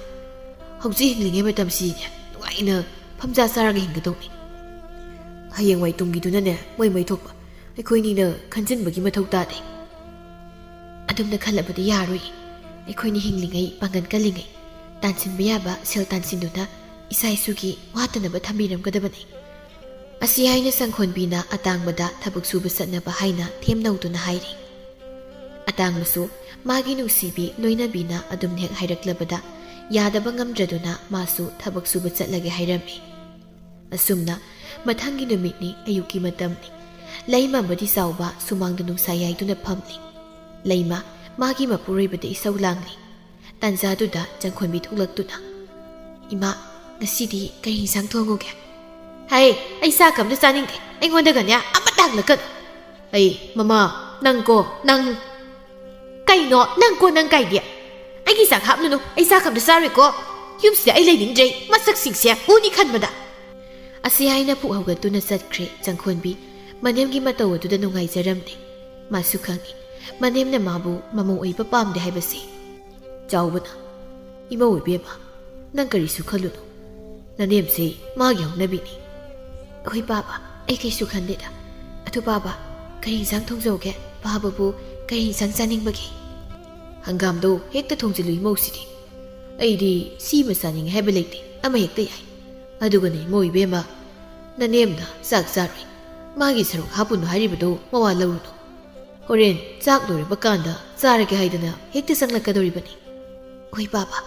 ꯍꯧꯖꯤꯛ ꯍꯤꯡꯂꯤꯉꯩ ꯃꯇꯝꯁꯤꯅꯦ ꯅꯨꯡꯉꯥꯏꯅ ꯐꯝꯖꯥ ꯆꯥꯔꯒ ꯍꯤꯡꯒꯗꯧꯅꯤ꯫ ꯍꯌꯦꯡꯋꯥꯏ ꯇꯨꯡꯒꯤꯗꯨꯅꯅꯦ ꯃꯣꯏ ꯃꯣꯏ ꯊꯣꯛꯄ, ꯑꯩꯈꯣꯏꯅꯤꯅ ꯈꯟꯖꯤꯟꯕꯒꯤ ꯃꯊꯧ ꯇꯥꯗꯦ꯫" "ꯑꯗꯨꯝꯅ ꯈꯜꯂꯕꯗꯤ ꯌꯥꯔꯣꯏ꯫ ꯑꯩꯈꯣꯏꯅ ꯍꯤꯡꯂꯤꯉꯩ, ꯄꯥꯡꯒꯜ ꯀꯜꯂꯤꯉꯩ ꯇꯥꯟꯁꯤꯟꯕ ꯌꯥꯕ ꯁꯦꯜ ꯇꯥꯟꯁꯤꯟꯗꯨꯅ ꯏꯆꯥ ꯏꯁꯨꯒꯤ ꯋꯥꯠꯇꯅꯕ ꯊꯝꯕꯤꯔꯝꯒꯗꯕꯅꯤ꯫" ꯑꯁꯤ ꯍꯥꯏꯅ ꯆꯪꯈꯣꯟꯕꯤꯅ ꯑꯇꯥꯡꯕꯗ ꯊꯕꯛ ꯁꯨꯕ ꯆꯠꯅꯕ ꯍꯥꯏꯅ ꯊꯦꯝꯅꯧꯗꯨꯅ ꯍꯥꯏꯔꯤ꯫ ꯑꯇꯥꯡꯕꯁꯨ ꯃꯥꯒꯤ ꯅꯨꯡꯁꯤꯕꯤ ꯂꯣꯏꯅꯕꯤꯅ ꯑꯗꯨꯝ ꯍꯦꯛ ꯍꯥꯏꯔꯛꯂꯕꯗ ꯌꯥꯗꯕ ꯉꯝꯗ꯭ꯔꯗꯨꯅ ꯃꯥꯁꯨ ꯊꯕꯛ ꯁꯨꯕ ꯆꯠꯂꯒꯦ ꯍꯥꯏꯔꯝꯃꯤ꯫ ꯑꯁꯨꯝꯅ ꯃꯊꯪꯒꯤ ꯅꯨꯃꯤꯠꯅꯤ, ꯑꯌꯨꯛꯀꯤ ꯃꯇꯝꯅꯤ꯫ ꯂꯩꯃ ꯑꯃꯗꯤ ꯆꯥꯎꯕ ꯁꯨꯃꯥꯡꯗ ꯅꯨꯡꯁꯥ ꯌꯥꯏꯗꯨꯅ ꯐꯝꯂꯤ꯫ ꯂꯩꯃ ꯃꯥꯒꯤ ꯃꯄꯨꯔꯣꯏꯕꯗ ꯏꯁꯧ ꯂꯥꯡꯂꯤ꯫ ꯇꯥꯟꯖꯥꯗꯨꯗ ꯆꯪꯈꯣꯟꯕꯤ ꯊꯣꯛꯂꯛꯇꯨꯅ, "ꯏꯃꯥ, ꯉꯁꯤꯗꯤ ꯀꯔꯤ ꯏꯟꯁꯥꯡ ꯊꯣꯡꯉꯨꯒꯦ?" "ꯍꯩ, ꯑꯩ ꯆꯥꯛꯀ ꯑꯝꯇ ꯆꯥꯅꯤꯡꯗꯦ꯫ ꯑꯩꯉꯣꯟꯗꯒꯅꯦ ꯑꯃꯠꯇ ꯍꯪꯂꯛꯀꯅꯨ꯫" "ꯑꯩ, ꯃꯃꯥ, ꯅꯪꯀꯣ, ꯅꯪ꯫" "ꯀꯩꯅꯣ ꯅꯪꯀꯣ ꯅꯪ ꯀꯥꯏꯗꯤ? ꯑꯩꯒꯤ ꯆꯥꯛ ꯍꯥꯞꯂꯨꯅꯨ, ꯑꯩ ꯆꯥꯛꯀ ꯑꯝꯇ ꯆꯥꯔꯣꯏꯀꯣ꯫ ꯌꯨꯝꯁꯤꯗ ꯑꯩ ꯂꯩꯅꯤꯡꯗ꯭ꯔꯦ, ꯃꯁꯛꯁꯤꯡꯁꯦ ꯎꯅꯤ ꯈꯟꯕꯗ꯫" ꯑꯁꯤ ꯍꯥꯏꯅ ꯄꯨꯛ ꯍꯧꯒꯠꯇꯨꯅ ꯆꯠꯈ꯭ꯔꯦ ꯆꯪꯈꯣꯟꯕꯤ꯫ ꯃꯅꯦꯝꯒꯤ ꯃꯇꯧ ꯑꯗꯨꯗ ꯅꯨꯡꯉꯥꯏꯖꯔꯝꯗꯦ꯫ ꯃꯥꯁꯨ ꯈꯪꯏ, ꯃꯅꯦꯝꯅ ꯃꯥꯕꯨ ꯃꯃꯧ ꯑꯣꯏꯕ ꯄꯥꯝꯗꯦ ꯍꯥꯏꯕꯁꯤ꯫ ꯆꯥꯎꯕꯅ, "ꯏꯃꯧ ꯏꯕꯦꯝꯃ, ꯅꯪ ꯀꯔꯤꯁꯨ ꯈꯜꯂꯨꯅꯨ꯫ ꯅꯅꯦꯝꯁꯤ ꯃꯥꯒꯤ ꯍꯧꯅꯕꯤꯅꯤ꯫" "ꯍꯣꯏ ꯄꯥꯕ, ꯑꯩ ꯀꯩꯁꯨ ꯈꯟꯗꯦꯗ꯫ ꯑꯗꯨ ꯄꯥꯕ, ꯀꯔꯤ ꯏꯟꯁꯥꯡ ꯊꯣꯡꯖꯧꯒꯦ? ꯄꯥꯕꯕꯨ ꯀꯔꯤ ꯏꯟꯁꯥꯡ ꯆꯥꯅꯤꯡꯕꯒꯦ?" "ꯍꯪꯒꯥꯝꯗꯣ ꯍꯦꯛꯇ ꯊꯣꯡꯖꯤꯜꯂꯨ ꯏꯃꯧꯁꯤꯗꯤ꯫ ꯑꯩꯗꯤ ꯁꯤꯃ ꯆꯥꯅꯤꯡꯉꯦ ꯍꯥꯏꯕ ꯂꯩꯇꯦ, ꯑꯃ ꯍꯦꯛꯇ ꯌꯥꯏ꯫ ꯑꯗꯨꯒꯅꯦ ꯏꯃꯧ ꯏꯕꯦꯝꯃ, ꯅꯅꯦꯝꯅ ꯆꯥꯛ ꯆꯥꯔꯣꯏ, ꯃꯥꯒꯤ ꯁꯔꯨꯛ ꯍꯥꯞꯄꯨꯅꯨ ꯍꯥꯏꯔꯤꯕꯗꯣ ꯃꯋꯥ ꯂꯧꯔꯨꯅꯨ꯫" ꯍꯣꯔꯦꯟ ꯆꯥꯛ ꯂꯣꯏꯔꯕ ꯀꯥꯟꯗ ꯆꯥꯔꯒꯦ ꯍꯥꯏꯗꯅ ꯍꯦꯛꯇ ꯆꯪꯂꯛꯀꯗꯧꯔꯤꯕꯅꯤ꯫ ꯍꯣꯏ ꯄꯥꯕ꯫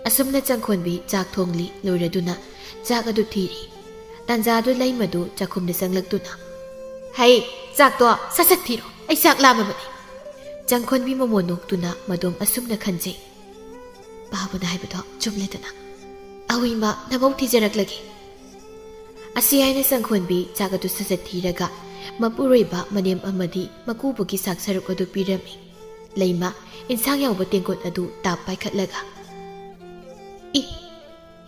ꯑꯁꯨꯝꯅ ꯆꯪꯈꯣꯟꯕꯤ ꯆꯥꯛ ꯊꯣꯡꯂꯤ ꯂꯣꯏꯔꯗꯨꯅ ꯆꯥꯛ ꯑꯗꯨ ꯊꯤꯔꯤ꯫ ꯇꯥꯟꯖꯥꯗꯨ ꯂꯩꯃꯗꯨ ꯆꯥꯛꯈꯨꯝꯗ ꯆꯪꯂꯛꯇꯨꯅ, "ꯍꯩ, ꯆꯥꯛꯇꯣ ꯁꯠ ꯁꯠ ꯊꯤꯔꯣ, ꯑꯩ ꯆꯥꯛ ꯂꯥꯝꯃꯕꯅꯤ꯫" ꯆꯪꯈꯣꯟꯕꯤ ꯃꯃꯣꯟ ꯅꯣꯛꯇꯨꯅ ꯃꯗꯣꯝ ꯑꯁꯨꯝꯅ ꯈꯟꯖꯩ, "ꯄꯥꯕꯅ ꯍꯥꯏꯕꯗꯣ ꯆꯨꯝꯂꯦꯗꯅ꯫ ꯑꯋꯣꯏꯃ ꯅꯃꯧ ꯊꯤꯖꯔꯛꯂꯒꯦ꯫" ꯑꯁꯤ ꯍꯥꯏꯅ ꯆꯪꯈꯣꯟꯕꯤ ꯆꯥꯛ ꯑꯗꯨ ꯁꯠ ꯁꯠ ꯊꯤꯔꯒ ꯃꯄꯨꯔꯣꯏꯕ ꯃꯅꯦꯝ ꯑꯃꯗꯤ ꯃꯀꯨꯕꯣꯛꯀꯤ ꯁꯥꯛ ꯁꯔꯨꯛ ꯑꯗꯨ ꯄꯤꯔꯝꯃꯤ꯫ ꯂꯩꯃ ꯏꯟꯁꯥꯡ ꯌꯥꯎꯕ ꯇꯦꯡꯀꯣꯠ ꯑꯗꯨ ꯇꯥꯞ ꯄꯥꯏꯈꯠꯂꯒ, "ꯏ,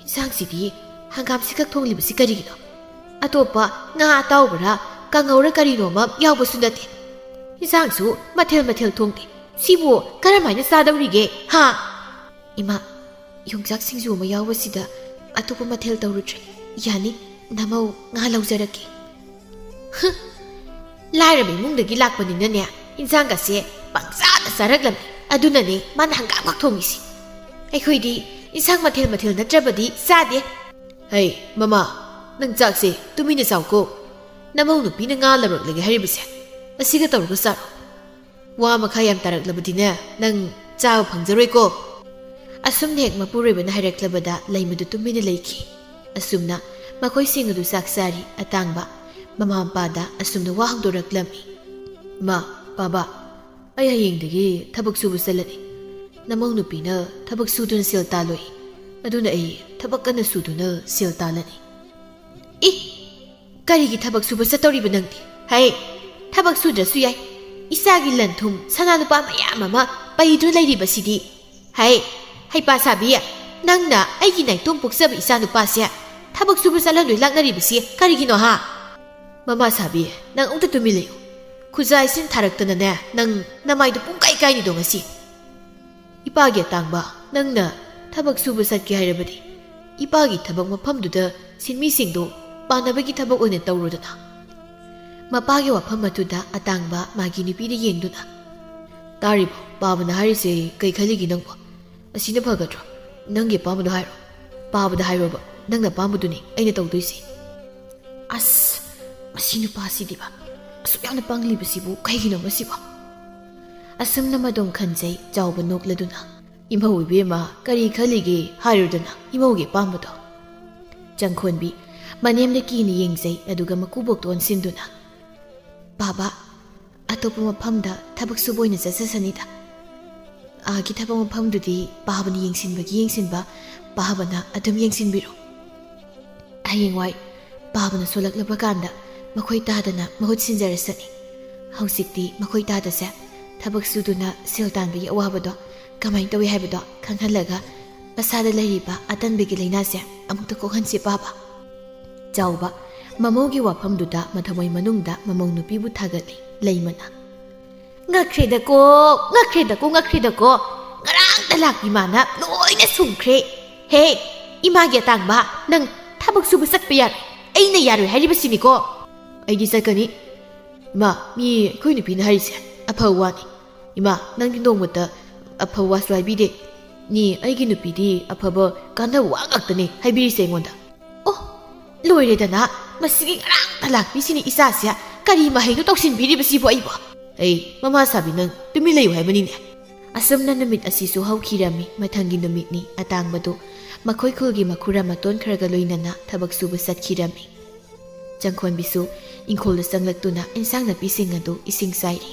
ꯏꯟꯁꯥꯡꯁꯤꯗꯤ ꯍꯪꯒꯥꯝꯁꯤ ꯈꯛ ꯊꯣꯡꯂꯤꯕꯁꯤ ꯀꯔꯤꯒꯤꯅꯣ? ꯑꯇꯣꯞꯄ ꯉꯥ ꯑꯇꯥꯎꯕꯔꯥ, ꯀꯥꯡꯉꯧꯔ ꯀꯔꯤꯅꯣꯃ ꯌꯥꯎꯕꯁꯨ ꯅꯠꯇꯦ꯫ ꯏꯟꯁꯥꯡꯁꯨ ꯃꯊꯦꯜ ꯃꯊꯦꯜ ꯊꯣꯡꯗꯦ꯫ ꯁꯤꯕꯨ ꯀꯔꯝꯍꯥꯏꯅ ꯆꯥꯗꯧꯔꯤꯒꯦ, ꯍꯥ?" "ꯏꯃꯥ, ꯌꯣꯡꯆꯥꯛ ꯁꯤꯡꯖꯨ ꯑꯃ ꯌꯥꯎꯕꯁꯤꯗ ꯑꯇꯣꯞꯄ ꯃꯊꯦꯜ ꯇꯧꯔꯨꯗ꯭ꯔꯦ꯫ ꯌꯥꯅꯤ, ꯅꯃꯧ ꯉꯥ ꯂꯧꯖꯔꯛꯀꯦ꯫" "ꯍꯨꯝ, ꯂꯥꯏꯔꯕ ꯏꯃꯨꯡꯗꯒꯤ ꯂꯥꯛꯄꯅꯤꯅꯅꯦ, ꯏꯟꯁꯥꯡꯒꯁꯦ ꯄꯪꯆꯥꯗ ꯆꯥꯔꯛꯂꯝꯃꯤ꯫ ꯑꯗꯨꯅꯅꯦ ꯃꯥꯅ ꯍꯪꯒꯥꯝ ꯈꯛ ꯊꯣꯡꯉꯤꯁꯤ꯫ ꯑꯩꯈꯣꯏꯗꯤ ꯏꯟꯁꯥꯡ ꯃꯊꯦꯜ ꯃꯊꯦꯜ ꯅꯠꯇ꯭ꯔꯕꯗꯤ ꯆꯥꯗꯦ꯫" "ꯍꯩ, ꯃꯃꯥ, ꯅꯪ ꯆꯥꯛꯁꯦ ꯇꯨꯃꯤꯟꯅ ꯆꯥꯎꯀꯣ꯫ ꯅꯃꯧ ꯅꯨꯄꯤꯅ ꯉꯥ ꯂꯧꯔꯛꯂꯒꯦ ꯍꯥꯏꯔꯤꯕꯁꯦ, ꯑꯁꯤꯒ ꯇꯧꯔꯒ ꯆꯥꯔꯣ꯫ ꯋꯥ ꯃꯈꯥ ꯌꯥꯝ ꯇꯥꯔꯛꯂꯕꯗꯤꯅꯦ, ꯅꯪ ꯆꯥꯕ ꯐꯪꯖꯔꯣꯏꯀꯣ꯫" ꯑꯁꯨꯝꯅ ꯍꯦꯛ ꯃꯄꯨꯔꯣꯏꯕꯅ ꯍꯥꯏꯔꯛꯂꯕꯗ ꯂꯩꯃꯗꯨ ꯇꯨꯃꯤꯟꯅ ꯂꯩꯈꯤ꯫ ꯑꯁꯨꯝꯅ ꯃꯈꯣꯏꯁꯤꯡ ꯑꯗꯨ ꯆꯥꯛ ꯆꯥꯔꯤ꯫ ꯑꯇꯥꯡꯕ ꯃꯃꯥ ꯃꯄꯥꯗ ꯑꯁꯨꯝꯅ ꯋꯥ ꯍꯧꯗꯣꯔꯛꯂꯝꯃꯤ꯫ "ꯏꯃꯥ, ꯄꯥꯕ, ꯑꯩ ꯍꯌꯦꯡꯗꯒꯤ ꯊꯕꯛ ꯁꯨꯕ ꯆꯠꯂꯅꯤ꯫ ꯅꯃꯧ ꯅꯨꯄꯤꯅ ꯊꯕꯛ ꯁꯨꯗꯨꯅ ꯁꯦꯜ ꯇꯥꯜꯂꯣꯏ꯫ ꯑꯗꯨꯅ ꯑꯩ ꯊꯕꯛ ꯀꯟꯅ ꯁꯨꯗꯨꯅ ꯁꯦꯜ ꯇꯥꯜꯂꯅꯤ꯫" "ꯏ, ꯀꯔꯤꯒꯤ ꯊꯕꯛ ꯁꯨꯕ ꯆꯠꯇꯧꯔꯤꯕ ꯅꯪꯗꯤ? ꯍꯩ, ꯊꯕꯛ ꯁꯨꯗ꯭ꯔꯁꯨ ꯌꯥꯏ꯫ ꯏꯆꯥꯒꯤ ꯂꯟ ꯊꯨꯝ, ꯁꯅꯥ ꯂꯨꯄꯥ ꯃꯌꯥꯝ ꯑꯃ ꯄꯩꯗꯨꯅ ꯂꯩꯔꯤꯕꯁꯤꯗꯤ꯫ ꯍꯩ, ꯍꯩꯄꯥ ꯁꯥꯕꯤ, ꯅꯪꯅ ꯑꯩꯒꯤ ꯅꯥꯏꯇꯣꯝ ꯄꯣꯛꯆꯕ ꯏꯆꯥ ꯅꯨꯄꯥꯁꯦ ꯊꯕꯛ ꯁꯨꯕ ꯆꯠꯍꯟꯗꯣꯏ ꯂꯥꯛꯅꯔꯤꯕꯁꯤ ꯀꯔꯤꯒꯤꯅꯣ, ꯍꯥ?" "ꯃꯃꯥ ꯁꯥꯕꯤ, ꯅꯪ ꯑꯃꯨꯛꯇ ꯇꯨꯃꯤꯟ ꯂꯩꯌꯨ꯫ ꯈꯨꯖꯥꯏꯁꯤꯅ ꯊꯥꯔꯛꯇꯅꯅꯦ, ꯅꯪ ꯅꯃꯥꯏꯗꯣ ꯄꯨꯡꯀꯥꯏ ꯀꯥꯏꯅꯤꯗꯣ ꯉꯁꯤ꯫ ꯏꯄꯥꯒꯤ ꯑꯇꯥꯡꯕ, ꯅꯪꯅ ꯊꯕꯛ ꯁꯨꯕ ꯆꯠꯀꯦ ꯍꯥꯏꯔꯕꯗꯤ, ꯏꯄꯥꯒꯤ ꯊꯕꯛ ꯃꯐꯝꯗꯨꯗ ꯁꯤꯟꯃꯤꯁꯤꯡꯗꯣ ꯄꯥꯟꯅꯕꯒꯤ ꯊꯕꯛ ꯑꯣꯏꯅ ꯇꯧꯔꯣꯗꯅ꯫" ꯃꯄꯥꯒꯤ ꯋꯥꯐꯝ ꯑꯗꯨꯗ ꯑꯇꯥꯡꯕ ꯃꯥꯒꯤ ꯅꯨꯄꯤꯗ ꯌꯦꯡꯗꯨꯅ, "ꯇꯥꯔꯤꯕꯣ? ꯄꯥꯕꯅ ꯍꯥꯏꯔꯤꯁꯦ ꯀꯩ ꯈꯜꯂꯤꯒꯦ ꯅꯪꯕꯣ? ꯑꯁꯤꯅ ꯐꯒꯗ꯭ꯔꯣ? ꯅꯪꯒꯤ ꯑꯄꯥꯝꯕꯗꯣ ꯍꯥꯏꯔꯣ꯫ ꯄꯥꯕꯗ ꯍꯥꯏꯔꯣꯕ, ꯅꯪꯅ ꯑꯄꯥꯝꯕꯗꯨꯅꯤ ꯑꯩꯅ ꯇꯧꯗꯣꯏꯁꯦ꯫" "ꯑꯁ, ꯃꯁꯤ ꯅꯨꯄꯥꯁꯤꯗꯤꯕ꯫ ꯑꯁꯨꯛ ꯌꯥꯝꯅ ꯄꯪꯂꯤꯕꯁꯤꯕꯨ ꯀꯩꯒꯤꯅꯣ ꯃꯁꯤꯕꯣ? ꯑꯁꯨꯝꯅ ꯃꯗꯣꯝ ꯈꯟꯖꯩ ꯆꯥꯎꯕ ꯅꯣꯛꯂꯗꯨꯅ꯫ "ꯏꯃꯧ ꯏꯕꯦꯝꯃ, ꯀꯔꯤ ꯈꯜꯂꯤꯒꯦ ꯍꯥꯏꯔꯨꯗꯅ ꯏꯃꯧꯒꯤ ꯑꯄꯥꯝꯕꯗꯣ?" ꯆꯪꯈꯣꯟꯕꯤ ꯃꯅꯦꯝꯅ ꯀꯤꯅ ꯌꯦꯡꯖꯩ, ꯑꯗꯨꯒ ꯃꯀꯨꯕꯣꯛꯇ ꯑꯣꯟꯁꯤꯟꯗꯨꯅ, "ꯄꯥꯕ, ꯑꯇꯣꯞꯄ ꯃꯐꯝꯗ ꯊꯕꯛ ꯁꯨꯕ ꯑꯣꯏꯅ ꯆꯠꯆꯁꯅꯤꯗ꯫ ꯑꯥꯒꯤ ꯊꯕꯛ ꯃꯐꯝꯗꯨꯗꯤ ꯄꯥꯕꯅ ꯌꯦꯡꯁꯤꯟꯕꯒꯤ ꯌꯦꯡꯁꯤꯟꯕ, ꯄꯥꯕꯅ ꯑꯗꯨꯝ ꯌꯦꯡꯁꯤꯟꯕꯤꯔꯣ꯫ ꯍꯌꯦꯡꯋꯥꯏ ꯄꯥꯕꯅ ꯁꯣꯜꯂꯛꯂꯕ ꯀꯥꯟꯗ ꯃꯈꯣꯏ ꯇꯥꯗꯅ ꯃꯍꯨꯠ ꯁꯤꯟꯖꯔꯁꯅꯤ꯫ ꯍꯧꯖꯤꯛꯇꯤ ꯃꯈꯣꯏ ꯇꯥꯗꯁꯦ꯫ ꯊꯕꯛ ꯁꯨꯗꯨꯅ ꯁꯦꯜ ꯇꯥꯟꯕꯒꯤ ꯑꯋꯥꯕꯗꯣ ꯀꯃꯥꯏꯅ ꯇꯧꯏ ꯍꯥꯏꯕꯗꯣ ꯈꯪꯍꯜꯂꯒ ꯃꯁꯥꯗ ꯂꯩꯔꯤꯕ ꯑꯇꯟꯕꯒꯤ ꯂꯥꯏꯅꯥꯁꯦ ꯑꯃꯨꯛꯇ ꯀꯣꯛꯍꯟꯁꯤ ꯄꯥꯕ꯫" ꯆꯥꯎꯕ ꯃꯃꯧꯒꯤ ꯋꯥꯐꯝꯗꯨꯗ ꯃꯊꯃꯣꯏ ꯃꯅꯨꯡꯗ ꯃꯃꯧ ꯅꯨꯄꯤꯕꯨ ꯊꯥꯒꯠꯂꯤ ꯂꯩꯃꯅ꯫ "ꯉꯛꯈ꯭ꯔꯦꯗꯀꯣ, ꯉꯛꯈ꯭ꯔꯦꯗꯀꯣ, ꯉꯛꯈ꯭ꯔꯦꯗꯀꯣ꯫ ꯉꯔꯥꯡꯗ ꯂꯥꯛꯄꯤ ꯃꯥꯅ ꯂꯣꯏꯅ ꯁꯨꯝꯈ꯭ꯔꯦ꯫ ꯍꯦ, ꯏꯃꯥꯒꯤ ꯑꯇꯥꯡꯕ, ꯅꯪ ꯊꯕꯛ ꯁꯨꯕ ꯆꯠꯄ ꯌꯥꯔꯣꯏ꯫ ꯑꯩꯅ ꯌꯥꯔꯣꯏ ꯍꯥꯏꯔꯤꯕꯁꯤꯅꯤꯀꯣ꯫" "ꯑꯩꯗꯤ ꯆꯠꯀꯅꯤ꯫ ꯏꯃꯥ, ꯃꯤ ꯑꯩꯈꯣꯏ ꯅꯨꯄꯤꯅ ꯍꯥꯏꯔꯤꯁꯦ ꯑꯐꯕ ꯋꯥꯅꯤ꯫ ꯏꯃꯥ, ꯅꯪꯗꯤ ꯅꯣꯡꯃꯇ ꯑꯐꯕ ꯋꯥꯁꯨ ꯍꯥꯏꯕꯤꯗꯦ꯫ ꯅꯤ, ꯑꯩꯒꯤ ꯅꯨꯄꯤꯗꯤ ꯑꯐꯕ ꯀꯥꯟꯅꯕ ꯋꯥ ꯉꯥꯛꯇꯅꯦ ꯍꯥꯏꯕꯤꯔꯤꯁꯦ ꯑꯩꯉꯣꯟꯗ꯫" "ꯑꯣ, ꯂꯣꯏꯔꯦꯗꯅ, ꯃꯁꯤꯒꯤ ꯉꯔꯥꯡ ꯂꯥꯛꯄꯤꯁꯤꯅ ꯏꯆꯥꯁꯦ ꯀꯔꯤ ꯃꯍꯩꯅꯣ ꯇꯧꯁꯤꯟꯕꯤꯔꯤꯕꯁꯤꯕꯨ ꯑꯩꯕꯨ?" "ꯑꯩ, ꯃꯃꯥ ꯁꯥꯕꯤ, ꯅꯪ ꯇꯨꯃꯤꯟ ꯂꯩꯌꯨ ꯍꯥꯏꯕꯅꯤꯅꯦ꯫" ꯑꯁꯨꯝꯅ ꯅꯨꯃꯤꯠ ꯑꯁꯤꯁꯨ ꯍꯧꯈꯤꯔꯝꯃꯤ꯫ ꯃꯊꯪꯒꯤ ꯅꯨꯃꯤꯠꯅꯤ꯫ ꯑꯇꯥꯡꯕꯗꯨ ꯃꯈꯣꯏ ꯈꯨꯜꯒꯤ ꯃꯈꯨꯔꯥ ꯃꯇꯣꯟ ꯈꯔꯒ ꯂꯣꯏꯅꯅ ꯊꯕꯛ ꯁꯨꯕ ꯆꯠꯈꯤꯔꯝꯃꯤ꯫ ꯆꯪꯈꯣꯟꯕꯤꯁꯨ ꯏꯪꯈꯣꯜꯗ ꯆꯪꯂꯛꯇꯨꯅ ꯏꯟꯁꯥꯡ ꯅꯥꯄꯤꯁꯤꯡ ꯑꯗꯨ ꯏꯁꯤꯡ ꯆꯥꯏꯔꯤ꯫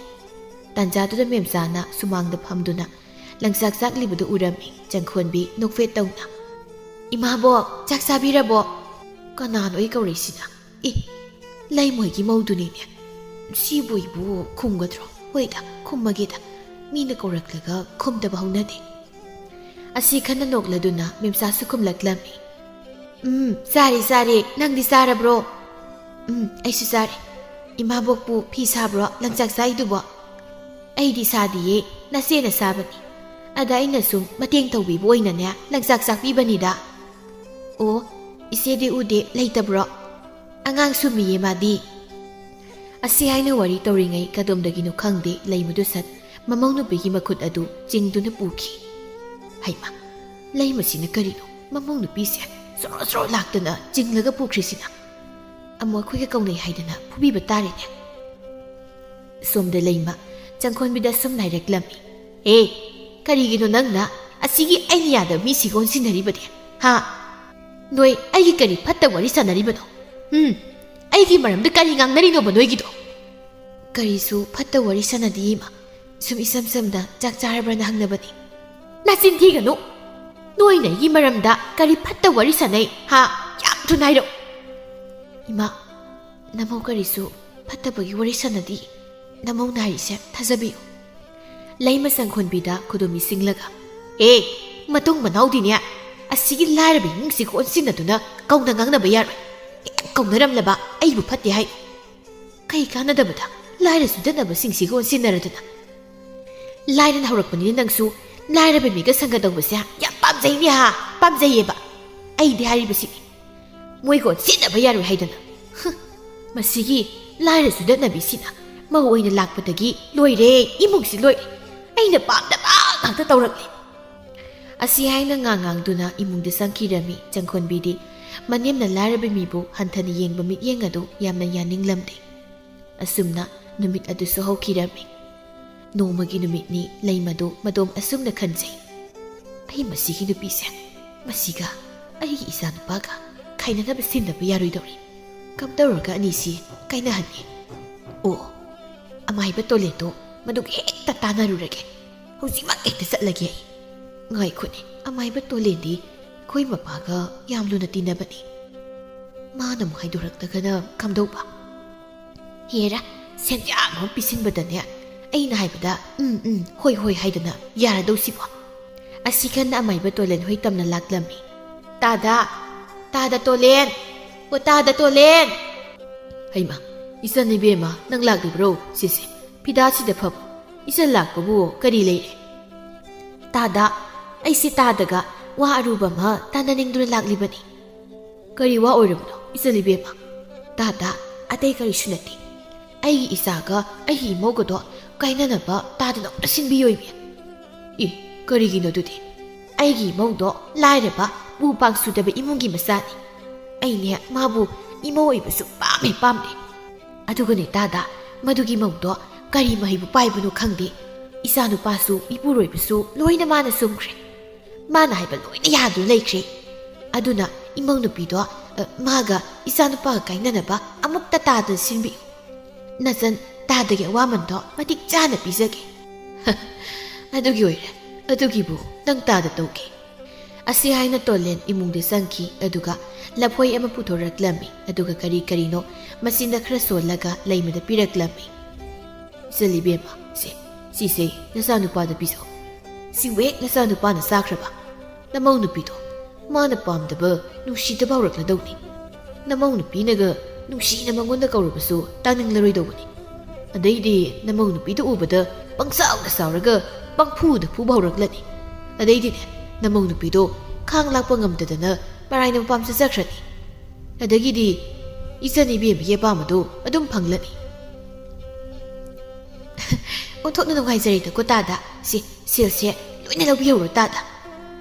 ꯇꯥꯟꯖꯥꯗꯨꯗ ꯃꯦꯝꯆꯥꯅ ꯁꯨꯃꯥꯡꯗ ꯐꯝꯗꯨꯅ ꯂꯪꯆꯥꯛ ꯆꯥꯛꯂꯤꯕꯗꯨ ꯎꯔꯝꯃꯤ꯫ ꯆꯪꯈꯣꯟꯕꯤ ꯅꯣꯛꯐꯦꯠ ꯇꯧꯅ, "ꯏꯃꯥꯕꯣꯛ, ꯆꯥꯛ ꯆꯥꯕꯤꯔꯕꯣ?" "ꯀꯅꯥꯅꯣ ꯑꯩ ꯀꯧꯔꯛꯏꯁꯤꯅ? ꯑꯦ, ꯂꯩꯃꯣꯏꯒꯤ ꯃꯧꯗꯨꯅꯤꯅꯦ꯫ ꯁꯤꯕꯨ ꯑꯩꯕꯨ ꯈꯨꯝꯒꯗ꯭ꯔꯣ? ꯍꯣꯏꯗ, ꯈꯨꯝꯃꯒꯦꯗ꯫ ꯃꯤꯅ ꯀꯧꯔꯛꯂꯒ ꯈꯨꯝꯗꯕ ꯍꯧꯅꯗꯦ꯫" ꯑꯁꯤ ꯈꯟꯅ ꯅꯣꯛꯂꯗꯨꯅ ꯃꯦꯝꯆꯥꯁꯨ ꯈꯨꯝꯂꯛꯂꯝꯃꯤ꯫ "ꯎꯝ, ꯆꯥꯔꯦ, ꯆꯥꯔꯦ꯫ ꯅꯪꯗꯤ ꯆꯥꯔꯕ꯭ꯔꯣ?" "ꯎꯝ, ꯑꯩꯁꯨ ꯆꯥꯔꯦ꯫ ꯏꯃꯥꯕꯣꯛꯄꯨ ꯐꯤ ꯁꯥꯕ꯭ꯔꯣ ꯂꯪꯆꯥꯛ ꯆꯥꯛꯏꯗꯨꯕꯣ?" "ꯑꯩꯗꯤ ꯁꯥꯗꯤꯌꯦ, ꯅꯆꯦꯅ ꯁꯥꯕꯅꯤ꯫ ꯑꯗ ꯑꯩꯅ ꯁꯨꯝ ꯃꯇꯦꯡ ꯇꯧꯕꯤꯕ ꯑꯣꯏꯅꯅꯦ ꯂꯪꯆꯥꯛ ꯆꯥꯛꯄꯤꯕꯅꯤꯗ꯫" "ꯑꯣ, ꯏꯆꯦꯗꯤ ꯎꯗꯦ, ꯂꯩꯇꯕ꯭ꯔꯣ?" "ꯑꯉꯥꯡ ꯁꯨꯝꯃꯤꯌꯦ ꯃꯥꯗꯤ꯫" ꯑꯁꯤ ꯍꯥꯏꯅ ꯋꯥꯔꯤ ꯇꯧꯔꯤꯉꯩ ꯀꯗꯣꯝꯗꯒꯤꯅꯣ ꯈꯪꯗꯦ ꯂꯩꯃꯗꯨ ꯁꯠ ꯃꯃꯧ ꯅꯨꯄꯤꯒꯤ ꯃꯈꯨꯠ ꯑꯗꯨ ꯆꯤꯡꯗꯨꯅ ꯄꯨꯈꯤ꯫ ꯍꯩꯃꯥ, ꯂꯩꯃꯁꯤꯅ ꯀꯔꯤꯅꯣ ꯃꯃꯧ ꯅꯨꯄꯤꯁꯦ ꯆꯣꯔꯣ ꯆꯣꯔꯣ ꯂꯥꯛꯇꯅ ꯆꯤꯡꯂꯒ ꯄꯨꯈ꯭ꯔꯤꯁꯤꯅ? ꯑꯃꯨꯛ ꯑꯩꯈꯣꯏꯒ ꯀꯧꯅꯩ ꯍꯥꯏꯗꯅ ꯐꯨꯕꯤꯕ ꯇꯥꯔꯦꯅꯦ꯫ ꯁꯣꯝꯗ ꯂꯩꯃ ꯆꯪꯈꯣꯟꯕꯤꯗ ꯁꯨꯝ ꯍꯥꯏꯔꯛꯂꯝꯃꯤ꯫ "ꯑꯦ, ꯀꯔꯤꯒꯤꯅꯣ ꯅꯪꯅ ꯑꯁꯤꯒꯤ ꯑꯩꯅ ꯌꯥꯗꯕ ꯃꯤꯁꯤꯒ ꯑꯣꯟꯁꯤꯟꯅꯔꯤꯕꯗꯤ? ꯍꯥ? ꯅꯣꯏ ꯑꯩꯒꯤ ꯀꯔꯤ ꯐꯠꯇ ꯋꯥꯔꯤ ꯁꯥꯟꯅꯔꯤꯕꯅꯣ? ꯎꯝ, ꯑꯩꯒꯤ ꯃꯔꯝꯗ ꯀꯔꯤ ꯉꯥꯡꯅꯔꯤꯅꯣꯕ ꯅꯣꯏꯒꯤꯗꯣ?" "ꯀꯔꯤꯁꯨ ꯐꯠꯇ ꯋꯥꯔꯤ ꯁꯥꯟꯅꯗꯦ, ꯏꯃꯥ꯫ ꯁꯨꯝ ꯏꯁꯝ ꯁꯝꯅ ꯆꯥꯛ ꯆꯥꯔꯕ꯭ꯔꯅ ꯍꯪꯅꯕꯅꯤ꯫" "ꯅꯆꯤꯟ ꯊꯤꯒꯅꯨ! ꯅꯣꯏꯅ ꯑꯩꯒꯤ ꯃꯔꯝꯗ ꯀꯔꯤ ꯐꯠꯇ ꯋꯥꯔꯤ ꯁꯥꯟꯅꯩ, ꯍꯥ? ꯌꯥꯝ ꯊꯨꯅ ꯍꯥꯏꯔꯛꯎ꯫" "ꯏꯃꯥ, ꯅꯃꯧ ꯀꯔꯤꯁꯨ ꯐꯠꯇꯕꯒꯤ ꯋꯥꯔꯤ ꯁꯥꯟꯅꯗꯦ꯫ ꯅꯃꯧꯅ ꯍꯥꯏꯔꯤꯁꯦ ꯊꯥꯖꯕꯤꯌꯨ꯫" ꯂꯩꯃ ꯆꯪꯈꯣꯟꯕꯤꯗ ꯈꯨꯗꯣꯝ ꯃꯤꯁꯤꯡꯂꯒ, "ꯑꯦ, ꯃꯇꯨꯡ ꯃꯅꯥꯎꯗꯤꯅꯦ, ꯑꯁꯤꯒꯤ ꯂꯥꯏꯔꯕ ꯏꯃꯨꯡꯁꯤꯒ ꯑꯣꯟꯁꯤꯟꯅꯗꯨꯅ ꯀꯧꯅ ꯉꯥꯡꯅꯕ ꯌꯥꯔꯣꯏ꯫ ꯍꯦꯛ ꯀꯧꯅꯔꯝꯂꯕ ꯑꯩꯕꯨ ꯐꯠꯇꯦ ꯍꯥꯏ꯫ ꯀꯩ ꯀꯥꯟꯅꯗꯕꯗ ꯂꯥꯏꯔ ꯆꯨꯗꯠꯅꯕꯁꯤꯡꯁꯤꯒ ꯑꯣꯟꯁꯤꯟꯅꯔꯗꯅ? ꯂꯥꯏꯔꯅ ꯍꯧꯔꯛꯄꯅꯤꯅ ꯅꯪꯁꯨ ꯂꯥꯏꯔꯕ ꯃꯤꯒ ꯁꯪꯒ ꯇꯧꯕꯁꯦ ꯌꯥꯝ ꯄꯥꯝꯖꯩꯅꯦ ꯍꯥ, ꯄꯥꯝꯖꯩꯌꯦꯕ꯫ ꯑꯩꯗꯤ ꯍꯥꯏꯔꯤꯕꯁꯤꯅꯤ, ꯃꯣꯏꯒ ꯑꯣꯟꯁꯤꯟꯅꯕ ꯌꯥꯔꯣꯏ ꯍꯥꯏꯗꯅ꯫ ꯍꯨꯝ, ꯃꯁꯤꯒꯤ ꯂꯥꯏꯔ ꯆꯨꯗꯠꯅꯕꯤꯁꯤꯅ ꯃꯧ ꯑꯣꯏꯅ ꯂꯥꯛꯄꯗꯒꯤ ꯂꯣꯏꯔꯦ, ꯏꯃꯨꯡꯁꯤ ꯂꯣꯏꯔꯦ꯫ ꯑꯩꯅ ꯄꯥꯝꯗꯕ ꯉꯥꯛꯇ ꯇꯧꯔꯛꯂꯦ꯫" ꯑꯁꯤ ꯍꯥꯏꯅ ꯉꯥꯡ ꯉꯥꯡꯗꯨꯅ ꯏꯃꯨꯡꯗ ꯆꯪꯈꯤꯔꯝꯃꯤ ꯆꯪꯈꯣꯟꯕꯤꯗꯤ꯫ ꯃꯅꯦꯝꯅ ꯂꯥꯏꯔꯕ ꯃꯤꯕꯨ ꯍꯟꯊꯅ ꯌꯦꯡꯕ ꯃꯤꯠꯌꯦꯡ ꯑꯗꯨ ꯌꯥꯝꯅ ꯌꯥꯅꯤꯡꯂꯝꯗꯦ꯫ ꯑꯁꯨꯝꯅ ꯅꯨꯃꯤꯠ ꯑꯗꯨꯁꯨ ꯍꯧꯈꯤꯔꯝꯃꯤ꯫ ꯅꯣꯡꯃꯒꯤ ꯅꯨꯃꯤꯠꯅꯤ ꯂꯩꯃꯗꯨ ꯃꯗꯣꯝ ꯑꯁꯨꯝꯅ ꯈꯟꯖꯩ, "ꯑꯩ ꯃꯁꯤꯒꯤ ꯅꯨꯄꯤꯁꯦ, ꯃꯁꯤꯒ ꯑꯩꯒꯤ ꯏꯆꯥꯅꯨꯄꯥꯒ ꯈꯥꯏꯅꯅꯕ ꯁꯤꯟꯅꯕ ꯌꯥꯔꯣꯏꯗꯧꯔꯤ꯫ ꯀꯝꯗꯧꯔꯒ ꯑꯅꯤꯁꯤ ꯀꯥꯏꯅꯍꯟꯅꯤ? ꯑꯣ, ꯑꯃꯥꯏꯕ ꯇꯣꯂꯦꯟꯗꯣ ꯃꯗꯨꯒ ꯍꯦꯛꯇ ꯇꯥꯟꯅꯔꯨꯔꯒꯦ꯫ ꯍꯧꯖꯤꯛꯃꯛ ꯍꯦꯛꯇ ꯆꯠꯂꯒꯦ ꯑꯩ꯫" "ꯉꯥꯏꯈꯣꯅꯦ, ꯑꯃꯥꯏꯕ ꯇꯣꯂꯦꯟꯗꯤ ꯑꯩꯈꯣꯏ ꯃꯄꯥꯒ ꯌꯥꯝ ꯂꯨꯅ ꯇꯤꯟꯅꯕꯅꯤ꯫ ꯃꯥꯅ ꯑꯃꯨꯛ ꯍꯥꯏꯗꯣꯔꯛꯇꯒꯅ ꯀꯝꯗꯧꯕ?" "ꯍꯦꯔꯥ, ꯁꯦꯟꯖꯥ ꯑꯃ ꯄꯤꯁꯤꯟꯕꯗꯅꯦ, ꯑꯩꯅ ꯍꯥꯏꯕꯗ ꯎꯝ, ꯎꯝ, ꯍꯣꯏ, ꯍꯣꯏ ꯍꯥꯏꯗꯅ ꯌꯥꯔꯗꯧꯁꯤꯕꯣ?" ꯑꯁꯤ ꯈꯟꯅ ꯑꯃꯥꯏꯕ ꯇꯣꯂꯦꯟ ꯍꯣꯏ ꯇꯝꯅ ꯂꯥꯛꯂꯝꯃꯤ꯫ "ꯇꯥꯗ, ꯇꯥꯗ ꯇꯣꯂꯦꯟ, ꯑꯣ ꯇꯥꯗ ꯇꯣꯂꯦꯟ!" "ꯍꯩꯃꯥ, ꯏꯆꯟ ꯏꯕꯦꯝꯃ, ꯅꯪ ꯂꯥꯛꯂꯤꯕ꯭ꯔꯣ? ꯁꯤꯁꯦ, ꯐꯤꯗꯥꯁꯤꯗ ꯐꯝ꯫ ꯏꯆꯟ ꯂꯥꯛꯄꯕꯨ ꯀꯔꯤ ꯂꯩꯔꯦ?" "ꯇꯥꯗ, ꯑꯩꯁꯦ ꯇꯥꯗꯒ ꯋꯥ ꯑꯔꯨꯕ ꯑꯃ ꯇꯥꯟꯅꯅꯤꯡꯗꯨꯅ ꯂꯥꯛꯂꯤꯕꯅꯤ꯫" "ꯀꯔꯤ ꯋꯥ ꯑꯣꯏꯔꯕꯅꯣ, ꯏꯆꯟ ꯏꯕꯦꯝꯃ?" "ꯇꯥꯗ, ꯑꯇꯩ ꯀꯔꯤꯁꯨ ꯅꯠꯇꯦ꯫ ꯑꯩꯒꯤ ꯏꯆꯥꯒ ꯑꯩꯒꯤ ꯏꯃꯧꯒꯗꯣ ꯀꯥꯏꯅꯅꯕ ꯇꯥꯗꯅ ꯑꯝꯇ ꯁꯤꯟꯕꯤꯌꯣ ꯏꯕꯦꯝ꯫" "ꯏ, ꯀꯔꯤꯒꯤꯅꯣ ꯑꯗꯨꯗꯤ?" "ꯑꯩꯒꯤ ꯏꯃꯧꯗꯣ ꯂꯥꯏꯔꯕ, ꯃꯨ ꯄꯥꯡ ꯁꯨꯗꯕ ꯏꯃꯨꯡꯒꯤ ꯃꯆꯥꯅꯤ꯫ ꯑꯩꯅꯦ ꯃꯥꯕꯨ ꯏꯃꯧ ꯑꯣꯏꯕꯁꯨ ꯄꯥꯝꯃꯦ ꯄꯥꯝꯗꯦ꯫ ꯑꯗꯨꯒꯅꯦ ꯇꯥꯗ, ꯃꯗꯨꯒꯤ ꯃꯧꯗꯣ ꯀꯔꯤ ꯃꯍꯩꯕꯨ ꯄꯥꯏꯕꯅꯣ ꯈꯪꯗꯦ꯫ ꯏꯆꯥꯅꯨꯄꯥꯁꯨ ꯏꯄꯨꯔꯣꯏꯕꯁꯨ ꯂꯣꯏꯅ ꯃꯥꯅ ꯁꯨꯝꯈ꯭ꯔꯦ꯫ ꯃꯥꯅ ꯍꯥꯏꯕ ꯂꯣꯏꯅ ꯌꯥꯗꯨꯅ ꯂꯩꯈ꯭ꯔꯦ꯫ ꯑꯗꯨꯅ ꯏꯃꯧ ꯅꯨꯄꯤꯗꯣ, ꯑ, ꯃꯥꯒ ꯏꯆꯥꯅꯨꯄꯥꯒ ꯀꯥꯏꯅꯅꯕ ꯑꯃꯨꯛꯇ ꯇꯥꯗꯅ ꯁꯤꯟꯕꯤꯌꯨ꯫ ꯅꯆꯟ ꯇꯥꯗꯒꯤ ꯑꯋꯥꯃꯟꯗꯣ ꯃꯇꯤꯛ ꯆꯥꯅ ꯄꯤꯖꯒꯦ꯫ ꯑꯗꯨꯒꯤ ꯑꯣꯏꯔꯦ, ꯑꯗꯨꯒꯤꯕꯨ ꯅꯪ ꯇꯥꯗ ꯇꯧꯒꯦ꯫ ꯑꯁꯤ ꯍꯥꯏꯅ ꯇꯣꯂꯦꯟ ꯏꯃꯨꯡꯗ ꯆꯪꯈꯤ, ꯑꯗꯨꯒ ꯂꯐꯣꯏ ꯑꯃ ꯄꯨꯊꯣꯔꯛꯂꯝꯃꯤ, ꯑꯗꯨꯒ ꯀꯔꯤ ꯀꯔꯤꯅꯣ ꯃꯆꯤꯟꯗ ꯈꯔ ꯁꯣꯜꯂꯒ ꯂꯩꯃꯗ ꯄꯤꯔꯛꯂꯝꯃꯤ꯫ "ꯏꯆꯜ ꯏꯕꯦꯝꯃ, ꯁꯦ, ꯁꯤꯁꯦ ꯅꯆꯥꯅꯨꯄꯥꯗ ꯄꯤꯖꯧ꯫ ꯁꯤꯕꯨ ꯍꯦꯛ ꯅꯆꯥꯅꯨꯄꯥꯅ ꯆꯥꯈ꯭ꯔꯕ? ꯅꯃꯧ ꯅꯨꯄꯤꯗꯣ ꯃꯥꯅ ꯄꯥꯝꯗꯕ ꯅꯨꯡꯁꯤꯗꯕ ꯍꯧꯔꯛꯂꯗꯧꯅꯤ꯫ ꯅꯃꯧ ꯅꯨꯄꯤꯅꯒ ꯅꯨꯡꯁꯤꯅ ꯃꯉꯣꯟꯗ ꯀꯧꯔꯕꯁꯨ ꯇꯥꯅꯤꯡꯂꯔꯣꯏꯗꯧꯕꯅꯤ꯫ ꯑꯗꯩꯗꯤ ꯅꯃꯧ ꯅꯨꯄꯤꯗꯨ ꯎꯕꯗ ꯄꯪꯁꯥꯎꯗ ꯁꯥꯎꯔꯒ ꯄꯪꯐꯨꯗ ꯐꯨꯕ ꯍꯧꯔꯛꯂꯅꯤ꯫ ꯑꯗꯩꯗꯤꯅꯦ, ꯅꯃꯧ ꯅꯨꯄꯤꯗꯣ ꯈꯥꯡ ꯂꯥꯛꯄ ꯉꯝꯗꯗꯅ ꯃꯔꯥꯏꯅ ꯃꯄꯥꯝ ꯆꯠꯆꯈ꯭ꯔꯅꯤ꯫ ꯑꯗꯒꯤꯗꯤ ꯏꯆꯟ ꯏꯕꯦꯝꯃꯒꯤ ꯑꯄꯥꯝꯕꯗꯣ ꯑꯗꯨꯝ ꯐꯪꯂꯅꯤ꯫" "ꯑꯣꯟꯊꯣꯛꯅ ꯅꯨꯡꯉꯥꯏꯖꯔꯦꯗꯀꯣ ꯇꯥꯗ꯫ ꯁꯤ ꯁꯦꯜꯁꯦ ꯂꯣꯏꯅ ꯂꯧꯕꯤꯍꯧꯔꯣ ꯇꯥꯗ꯫"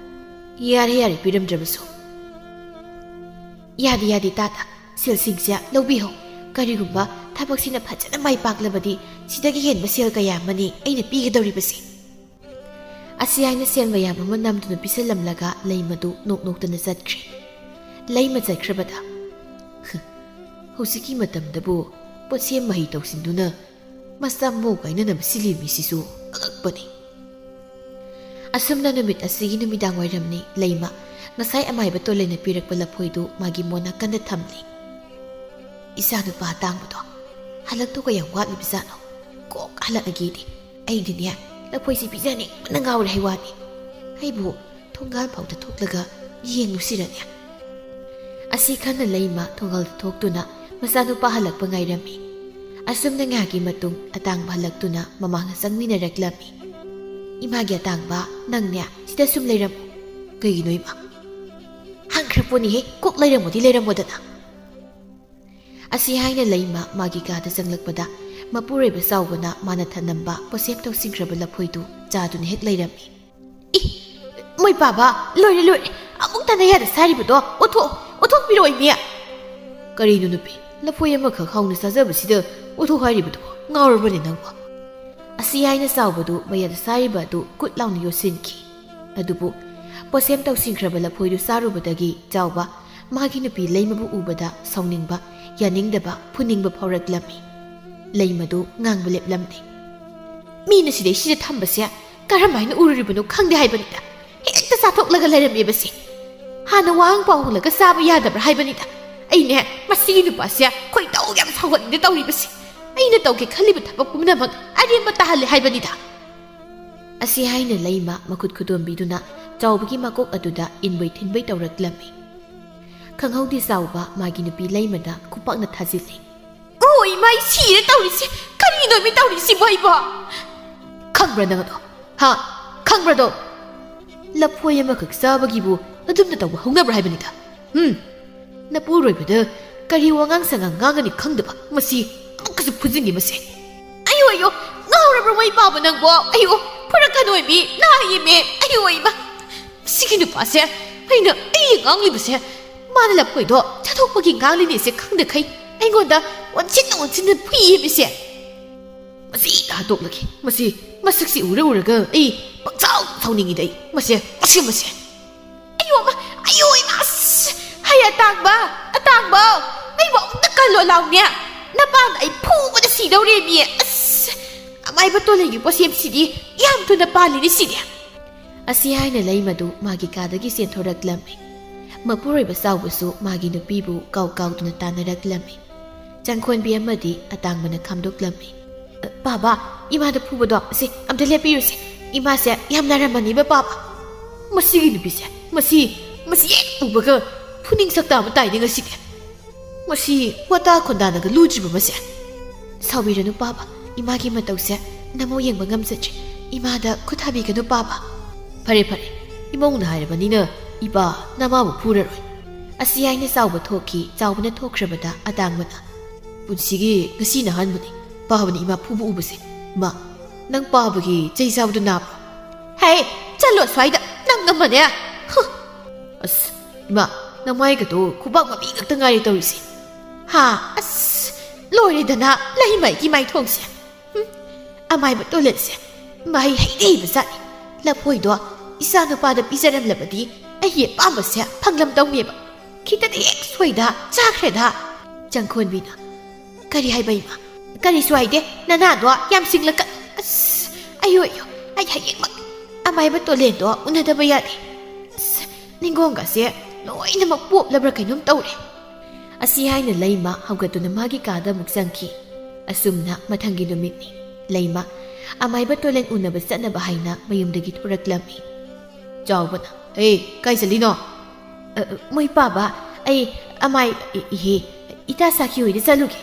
"ꯌꯥꯔꯦ, ꯌꯥꯔꯦ, ꯄꯤꯔꯝꯗ꯭ꯔꯕꯁꯨ꯫ ꯌꯥꯗꯦ, ꯌꯥꯗꯦ ꯇꯥꯗ, ꯁꯦꯜꯁꯤꯡꯁꯦ ꯂꯧꯕꯤꯍꯧ꯫ ꯀꯔꯤꯒꯨꯝꯕ ꯊꯕꯛꯁꯤꯅ ꯐꯖꯅ ꯃꯥꯏ ꯄꯥꯛꯂꯕꯗꯤ ꯁꯤꯗꯒꯤ ꯍꯦꯟꯕ ꯁꯦꯜ ꯀꯌꯥ ꯑꯃꯅꯤ ꯑꯩꯅ ꯄꯤꯒꯗꯧꯔꯤꯕꯁꯦ꯫" ꯑꯁꯤ ꯍꯥꯏꯅ ꯁꯦꯜ ꯃꯌꯥꯝ ꯑꯃ ꯅꯝꯗꯨꯅ ꯄꯤꯁꯜꯂꯝꯂꯒ ꯂꯩꯃꯗꯨ ꯅꯣꯛ ꯅꯣꯛꯇꯅ ꯆꯠꯈ꯭ꯔꯦ꯫ ꯂꯩꯃ ꯆꯠꯈ꯭ꯔꯕꯗ, "ꯍꯧꯖꯤꯛꯀꯤ ꯃꯇꯝꯗꯕꯨ ꯄꯣꯠꯁꯦꯝ ꯃꯍꯩ ꯇꯧꯁꯤꯟꯗꯨꯅ ꯃꯆꯥ ꯃꯧ ꯀꯥꯏꯅꯅꯕ ꯁꯤꯜꯂꯤ ꯃꯤꯁꯤꯁꯨ ꯑꯉꯛꯄꯅꯤ꯫" ꯑꯁꯨꯝꯅ ꯅꯨꯃꯤꯠ ꯑꯁꯤꯒꯤ ꯅꯨꯃꯤꯗꯥꯡ ꯋꯥꯏꯔꯝꯅꯤ꯫ ꯂꯩꯃ ꯉꯁꯥꯏ ꯑꯃꯥꯏꯕ ꯇꯣꯂꯦꯟꯅ ꯄꯤꯔꯛꯄ ꯂꯐꯣꯏꯗꯨ ꯃꯥꯒꯤ ꯃꯣꯟ ꯅꯥꯀꯟꯗ ꯊꯝꯂꯤ꯫ "ꯏꯆꯥ ꯅꯨꯄꯥ ꯑꯇꯥꯡꯕꯗꯣ ꯍꯜꯂꯛꯇꯧ ꯀꯌꯥꯝ ꯋꯥꯠꯂꯤꯕꯖꯥꯠꯅꯣ? ꯀꯣꯛ ꯍꯜꯂꯛꯑꯒꯦꯗꯤ꯫ ꯑꯩꯗꯤꯅꯦ, ꯂꯐꯣꯏꯁꯤ ꯄꯤꯖꯅꯤꯡꯕꯅ ꯉꯥꯎꯔꯦ ꯍꯥꯏꯋꯥꯅꯤ꯫ ꯑꯩꯕꯨ ꯊꯣꯡꯒꯥꯜ ꯐꯥꯎꯗ ꯊꯣꯛꯂꯒ ꯌꯦꯡꯂꯨꯁꯤꯔꯅꯦ?" ꯑꯁꯤ ꯈꯟꯅ ꯂꯩꯃ ꯊꯣꯡꯒꯥꯜꯗ ꯊꯣꯛꯇꯨꯅ ꯃꯆꯥꯅꯨꯄꯥ ꯍꯜꯂꯛꯄ ꯉꯥꯏꯔꯝꯃꯤ꯫ ꯑꯁꯨꯝꯅ ꯉꯥꯏꯍꯥꯛꯀꯤ ꯃꯇꯨꯡ ꯑꯇꯥꯡꯕ ꯍꯜꯂꯛꯇꯨꯅ ꯃꯃꯥꯡꯗ ꯆꯪꯃꯤꯟꯅꯔꯛꯂꯝꯃꯤ꯫ "ꯏꯃꯥꯒꯤ ꯑꯇꯥꯡꯕ, ꯅꯪꯅꯦ ꯁꯤꯗ ꯁꯨꯝ ꯂꯩꯔꯝꯃꯨ꯫" "ꯀꯩꯒꯤꯅꯣ ꯏꯃꯥ?" "ꯍꯪꯈ꯭ꯔ ꯄꯣꯠꯅꯤꯍꯦ, ꯀꯣꯛ ꯂꯩꯔꯝꯃꯣꯗꯤ ꯂꯩꯔꯝꯃꯣꯗꯅ꯫" ꯑꯁꯤ ꯍꯥꯏꯅ ꯂꯩꯃ ꯃꯥꯒꯤ ꯀꯥꯗ ꯆꯪꯂꯛꯄꯗ ꯃꯄꯨꯔꯣꯏꯕ ꯆꯥꯎꯕꯅ ꯃꯥꯅ ꯊꯅꯝꯕ ꯄꯣꯠꯁꯦꯝ ꯇꯧꯁꯤꯟꯈ꯭ꯔꯕ ꯂꯐꯣꯏꯗꯨ ꯆꯥꯗꯨꯅ ꯍꯦꯛ ꯂꯩꯔꯝꯃꯤ꯫ "ꯏ, ꯃꯣꯏ ꯄꯥꯕ, ꯂꯣꯏꯔꯦ, ꯂꯣꯏꯔꯦ꯫ ꯑꯃꯨꯛꯇ ꯅꯌꯥꯗ ꯁꯥꯔꯤꯕꯗꯣ ꯑꯣꯊꯣꯛ-, ꯑꯣꯊꯣꯛꯄꯤꯔꯛꯑꯣ ꯏꯃꯤ꯫" "ꯀꯔꯤꯅꯣ ꯅꯨꯄꯤ, ꯂꯐꯣꯏ ꯑꯃꯈꯛ ꯍꯥꯎꯅ ꯆꯥꯖꯕꯁꯤꯗ ꯑꯣꯊꯣꯛ ꯍꯥꯏꯔꯤꯕꯗꯨꯕꯣ? ꯉꯥꯎꯔꯕꯅꯦ ꯅꯪꯕꯣ?" ꯑꯁꯤ ꯍꯥꯏꯅ ꯆꯥꯎꯕꯗꯨ ꯃꯌꯥꯗ ꯁꯥꯔꯤꯕ ꯑꯗꯨ ꯀꯨꯠ ꯂꯥꯎꯅ ꯌꯣꯠꯁꯤꯟꯈꯤ꯫ ꯑꯗꯨꯕꯨ ꯄꯣꯠꯁꯦꯝ ꯇꯧꯁꯤꯟꯈ꯭ꯔꯕ ꯂꯐꯣꯏꯗꯨ ꯆꯥꯔꯨꯕꯗꯒꯤ ꯆꯥꯎꯕ ꯃꯥꯒꯤ ꯅꯨꯄꯤ ꯂꯩꯃꯕꯨ ꯎꯕꯗ ꯁꯥꯎꯅꯤꯡꯕ, ꯌꯥꯅꯤꯡꯗꯕ, ꯐꯨꯅꯤꯡꯕ ꯐꯥꯎꯔꯛꯂꯝꯃꯤ꯫ ꯂꯩꯃꯗꯨ ꯉꯥꯡꯕ ꯂꯦꯞꯂꯝꯗꯦ꯫ "ꯃꯤꯅ ꯁꯤꯗꯩꯁꯤꯗ ꯊꯝꯕꯁꯦ ꯀꯔꯝꯍꯥꯏꯅ ꯎꯔꯨꯔꯤꯕꯅꯣ ꯈꯪꯗꯦ ꯍꯥꯏꯕꯅꯤꯗ꯫ ꯍꯦꯛꯇ ꯆꯥꯊꯣꯛꯂꯒ ꯂꯩꯔꯝꯃꯦꯕꯁꯦ꯫ ꯍꯥꯟꯅ ꯋꯥꯍꯪ ꯄꯥꯎ ꯍꯪꯂꯒ ꯆꯥꯕ ꯌꯥꯗꯕ꯭ꯔꯥ ꯍꯥꯏꯕꯅꯤꯗ꯫ ꯑꯩꯅꯦ, ꯃꯁꯤꯒꯤ ꯅꯨꯄꯥꯁꯦ ꯈꯣꯏꯗꯧ ꯌꯥꯝ ꯁꯥꯎꯒꯠꯂꯤꯗ ꯇꯧꯔꯤꯕꯁꯦ꯫ ꯑꯩꯅ ꯇꯧꯒꯦ ꯈꯜꯂꯤꯕ ꯊꯕꯛ ꯄꯨꯝꯅꯃꯛ ꯑꯔꯦꯝꯕ ꯇꯥꯍꯜꯂꯦ ꯍꯥꯏꯕꯅꯤꯗ꯫" ꯑꯁꯤ ꯍꯥꯏꯅ ꯂꯩꯃ ꯃꯈꯨꯠ ꯈꯨꯗꯣꯝꯕꯤꯗꯨꯅ ꯆꯥꯎꯕꯒꯤ ꯃꯀꯣꯛ ꯑꯗꯨꯗ ꯏꯟꯕꯩ ꯊꯤꯟꯕꯩ ꯇꯧꯔꯛꯂꯝꯃꯤ꯫ ꯈꯪꯍꯧꯗꯦ ꯆꯥꯎꯕ ꯃꯥꯒꯤ ꯅꯨꯄꯤ ꯂꯩꯃꯗ ꯈꯨꯄꯥꯛꯅ ꯊꯥꯖꯤꯜꯂꯤ꯫ "ꯑꯣ ꯏꯃꯥ, ꯑꯩ ꯁꯤꯔꯦ ꯇꯧꯔꯤꯁꯦ꯫ ꯀꯔꯤꯅꯣ ꯃꯤ ꯇꯧꯔꯤꯁꯤꯕꯣ ꯑꯩꯕꯣ?" "ꯈꯪꯕ꯭ꯔꯥ ꯅꯪ ꯑꯗꯣ? ꯍꯥ? ꯈꯪꯕ꯭ꯔꯥ ꯑꯗꯣ? ꯂꯐꯣꯏ ꯑꯃꯈꯛ ꯆꯥꯕꯒꯤꯕꯨ ꯑꯗꯨꯝꯅ ꯇꯧꯕ ꯍꯧꯅꯕ꯭ꯔꯥ ꯍꯥꯏꯕꯅꯤꯗ꯫ ꯎꯝ, ꯅꯄꯨꯔꯣꯏꯕꯗ ꯀꯔꯤ ꯋꯥꯉꯥꯡ ꯁꯉꯥꯡ ꯉꯥꯡꯒꯅꯤ ꯈꯪꯗꯕ ꯃꯁꯤ ꯑꯃꯨꯛꯀꯁꯨ ꯐꯨꯖꯤꯟꯒꯦ ꯃꯁꯦ꯫" "ꯑꯌꯣ, ꯑꯌꯣ, ꯉꯥꯎꯔꯕ꯭ꯔꯣ ꯃꯩ ꯄꯥꯕ ꯅꯪꯕꯣ? ꯑꯌꯣ, ꯐꯨꯔꯛꯀꯅꯣꯏꯕꯤ, ꯅꯥꯏꯌꯦꯃꯦ꯫ ꯑꯌꯣ ꯏꯃꯥ, ꯁꯤꯒꯤ ꯅꯨꯄꯥꯁꯦ, ꯑꯩꯅ, ꯑꯩ ꯉꯥꯡꯂꯤꯕꯁꯦ, ꯃꯥꯅ ꯂꯐꯣꯏꯗꯣ ꯆꯥꯊꯣꯛꯄꯒꯤ ꯉꯥꯡꯂꯤꯅꯦꯁꯦ ꯈꯪꯗꯈꯩ ꯑꯩꯉꯣꯟꯗ ꯑꯣꯟꯁꯤꯟꯅ ꯑꯣꯟꯁꯤꯟꯅ ꯐꯨꯏꯌꯦꯃꯤꯁꯦ꯫ ꯃꯁꯤ ꯍꯥꯠꯇꯣꯛꯂꯒꯦ꯫ ꯃꯁꯤ, ꯃꯁꯛꯁꯤ ꯎꯔ ꯎꯔꯒ ꯑꯩ ꯄꯪꯁꯥꯎ ꯁꯥꯎꯅꯤꯡꯉꯤꯗ ꯑꯩ꯫ ꯃꯁꯦ, ꯃꯁꯤ, ꯃꯁꯦ꯫" "ꯑꯌꯣ ꯑꯃ, ꯑꯌꯣ ꯏꯃꯥ, ꯑꯁ! ꯍꯩ ꯑꯇꯥꯡꯕ, ꯑꯇꯥꯡꯕ, ꯑꯩꯕꯨ ꯑꯃꯨꯛꯇ ꯀꯜꯂꯣ ꯂꯥꯎꯅꯦ꯫ ꯅꯄꯥꯅ ꯑꯩ ꯐꯨꯕꯗ ꯁꯤꯗꯧꯔꯦꯃꯤ꯫ ꯑꯁ! ꯑꯃꯥꯏꯕ ꯇꯣꯂꯩꯒꯤ ꯄꯣꯠꯁꯦꯝꯁꯤꯗꯤ ꯌꯥꯝ ꯊꯨꯅ ꯄꯥꯜꯂꯤꯅꯦ ꯁꯤꯗꯤ꯫" ꯑꯁꯤ ꯍꯥꯏꯅ ꯂꯩꯃꯗꯨ ꯃꯥꯒꯤ ꯀꯥꯗꯒꯤ ꯆꯦꯟꯊꯣꯔꯛꯂꯝꯃꯤ꯫ ꯃꯄꯨꯔꯣꯏꯕ ꯆꯥꯎꯕꯁꯨ ꯃꯥꯒꯤ ꯅꯨꯄꯤꯕꯨ ꯀꯥꯎ ꯀꯥꯎꯗꯨꯅ ꯇꯥꯟꯅꯔꯛꯂꯝꯃꯤ꯫ ꯆꯪꯈꯣꯟꯕꯤ ꯑꯃꯗꯤ ꯑꯇꯥꯡꯕꯅ ꯈꯥꯝꯗꯣꯛꯂꯝꯃꯤ꯫ "ꯄꯥꯕ, ꯏꯃꯥꯗ ꯐꯨꯕꯗꯣ ꯑꯁꯤ ꯑꯝꯇ ꯂꯦꯞꯄꯤꯔꯨꯁꯦ꯫ ꯏꯃꯥꯁꯦ ꯌꯥꯝ ꯅꯥꯔꯝꯃꯅꯤꯕ ꯄꯥꯕ꯫" "ꯃꯁꯤꯒꯤ ꯅꯨꯄꯤꯁꯦ, ꯃꯁꯤ, ꯃꯁꯤ ꯍꯦꯛ ꯎꯕꯒ ꯐꯨꯅꯤꯡ ꯁꯛꯇ ꯑꯃ ꯇꯥꯏꯅꯦ ꯉꯁꯤꯗꯤ꯫ ꯃꯁꯤ ꯋꯥꯇꯥ ꯈꯣꯟꯗꯥꯅꯒ ꯂꯨꯗ꯭ꯔꯤꯕ ꯃꯁꯦ꯫" "ꯁꯥꯎꯕꯤꯔꯅꯨ ꯄꯥꯕ, ꯏꯃꯥꯒꯤ ꯃꯇꯧꯁꯦ ꯅꯃꯧ ꯌꯦꯡꯕ ꯉꯝꯖꯗ꯭ꯔꯦ꯫ ꯏꯃꯥꯗ ꯈꯨꯠ ꯊꯥꯕꯤꯒꯅꯨ ꯄꯥꯕ꯫" "ꯐꯔꯦ, ꯐꯔꯦ, ꯏꯃꯧꯅ ꯍꯥꯏꯔꯕꯅꯤꯅ ꯏꯄꯥ ꯅꯃꯥꯕꯨ ꯐꯨꯔꯔꯣꯏ꯫" ꯑꯁꯤ ꯍꯥꯏꯅ ꯆꯥꯎꯕ ꯊꯣꯛꯈꯤ꯫ ꯆꯥꯎꯕꯅ ꯊꯣꯛꯈ꯭ꯔꯕꯗ ꯑꯇꯥꯡꯕꯅ, "ꯄꯨꯟꯁꯤꯒꯤ ꯉꯁꯤꯅ ꯑꯍꯥꯟꯕꯅꯤ ꯄꯥꯕꯅ ꯏꯃꯥ ꯐꯨꯕ ꯎꯕꯁꯦ꯫ ꯏꯃꯥ, ꯅꯪ ꯄꯥꯕꯒꯤ ꯆꯩ ꯆꯥꯕꯗꯨ ꯅꯥꯕ꯭ꯔꯣ?" "ꯍꯦ, ꯆꯠꯂꯣ ꯁ꯭ꯋꯥꯏꯗ, ꯅꯪ ꯑꯃꯅꯦ꯫ ꯍꯨ꯫ ꯑꯁ, ꯏꯃꯥ, ꯅꯃꯥꯏꯒꯗꯣ ꯈꯨꯕꯥꯛ ꯃꯄꯤ ꯉꯛꯇ ꯉꯥꯏꯔꯦ ꯇꯧꯔꯤꯁꯦ꯫ ꯍꯥ, ꯑꯁ, ꯂꯣꯏꯔꯦꯗꯅ, ꯂꯩꯃꯥꯏꯒꯤ ꯃꯥꯏꯊꯣꯡꯁꯦ꯫ ꯍꯨꯝ, ꯑꯃꯥꯏꯕ ꯇꯣꯂꯦꯟꯁꯦ ꯃꯍꯩ ꯍꯩꯗꯤ ꯍꯩꯕ ꯖꯥꯠꯅꯤ꯫ ꯂꯐꯣꯏꯗꯣ ꯏꯆꯥ ꯅꯨꯄꯥꯗ ꯄꯤꯖꯔꯝꯂꯕꯗꯤ ꯑꯩꯒꯤ ꯑꯄꯥꯝꯕꯁꯦ ꯐꯪꯂꯝꯗꯧꯅꯦꯕ꯫ ꯈꯤꯇꯗꯤ ꯍꯦꯛ ꯁꯣꯏꯗ ꯆꯥꯈ꯭ꯔꯦꯗ꯫ ꯆꯪꯈꯣꯟꯕꯤꯅ, "ꯀꯔꯤ ꯍꯥꯏꯕ ꯏꯃꯥ?" "ꯀꯔꯤꯁꯨ ꯍꯥꯏꯗꯦ, ꯅꯅꯥꯗꯣ ꯌꯥꯝ ꯁꯤꯡꯂꯛꯀ-, ꯑꯁ, ꯑꯌꯣ, ꯑꯌꯣ, ꯑꯩ ꯍꯌꯦꯡꯃꯛ ꯑꯃꯥꯏꯕ ꯇꯣꯂꯦꯟꯗꯣ ꯎꯅꯗꯕ ꯌꯥꯗꯦ꯫ ꯑꯁ, ꯅꯤꯡꯒꯣꯡꯒꯁꯦ ꯂꯣꯏꯅꯃꯛ ꯄꯣꯞꯂꯕ꯭ꯔꯥ ꯀꯩꯅꯣꯝ ꯇꯧꯔꯦ꯫" ꯑꯁꯤ ꯍꯥꯏꯅ ꯂꯩꯃ ꯍꯧꯒꯠꯇꯨꯅ ꯃꯥꯒꯤ ꯀꯥꯗ ꯑꯃꯨꯛ ꯆꯪꯈꯤ꯫ ꯑꯁꯨꯝꯅ ꯃꯊꯪꯒꯤ ꯅꯨꯃꯤꯠꯅꯤ꯫ ꯂꯩꯃ ꯑꯃꯥꯏꯕ ꯇꯣꯂꯦꯟ ꯎꯅꯕ ꯆꯠꯅꯕ ꯍꯥꯏꯅ ꯃꯌꯨꯝꯗꯒꯤ ꯊꯣꯔꯛꯂꯝꯃꯤ꯫ ꯆꯥꯎꯕꯅ, "ꯑꯦ, ꯀꯥꯏ ꯆꯠꯂꯤꯅꯣ?" "ꯑ, ꯃꯣꯏ ꯄꯥꯕ, ꯑꯩ ꯑꯃꯥꯏ, ꯏ-, ꯏꯍꯦ, ꯏꯇꯥ ꯁꯥꯈꯤ ꯍꯣꯏꯗ ꯆꯠꯂꯨꯒꯦ꯫"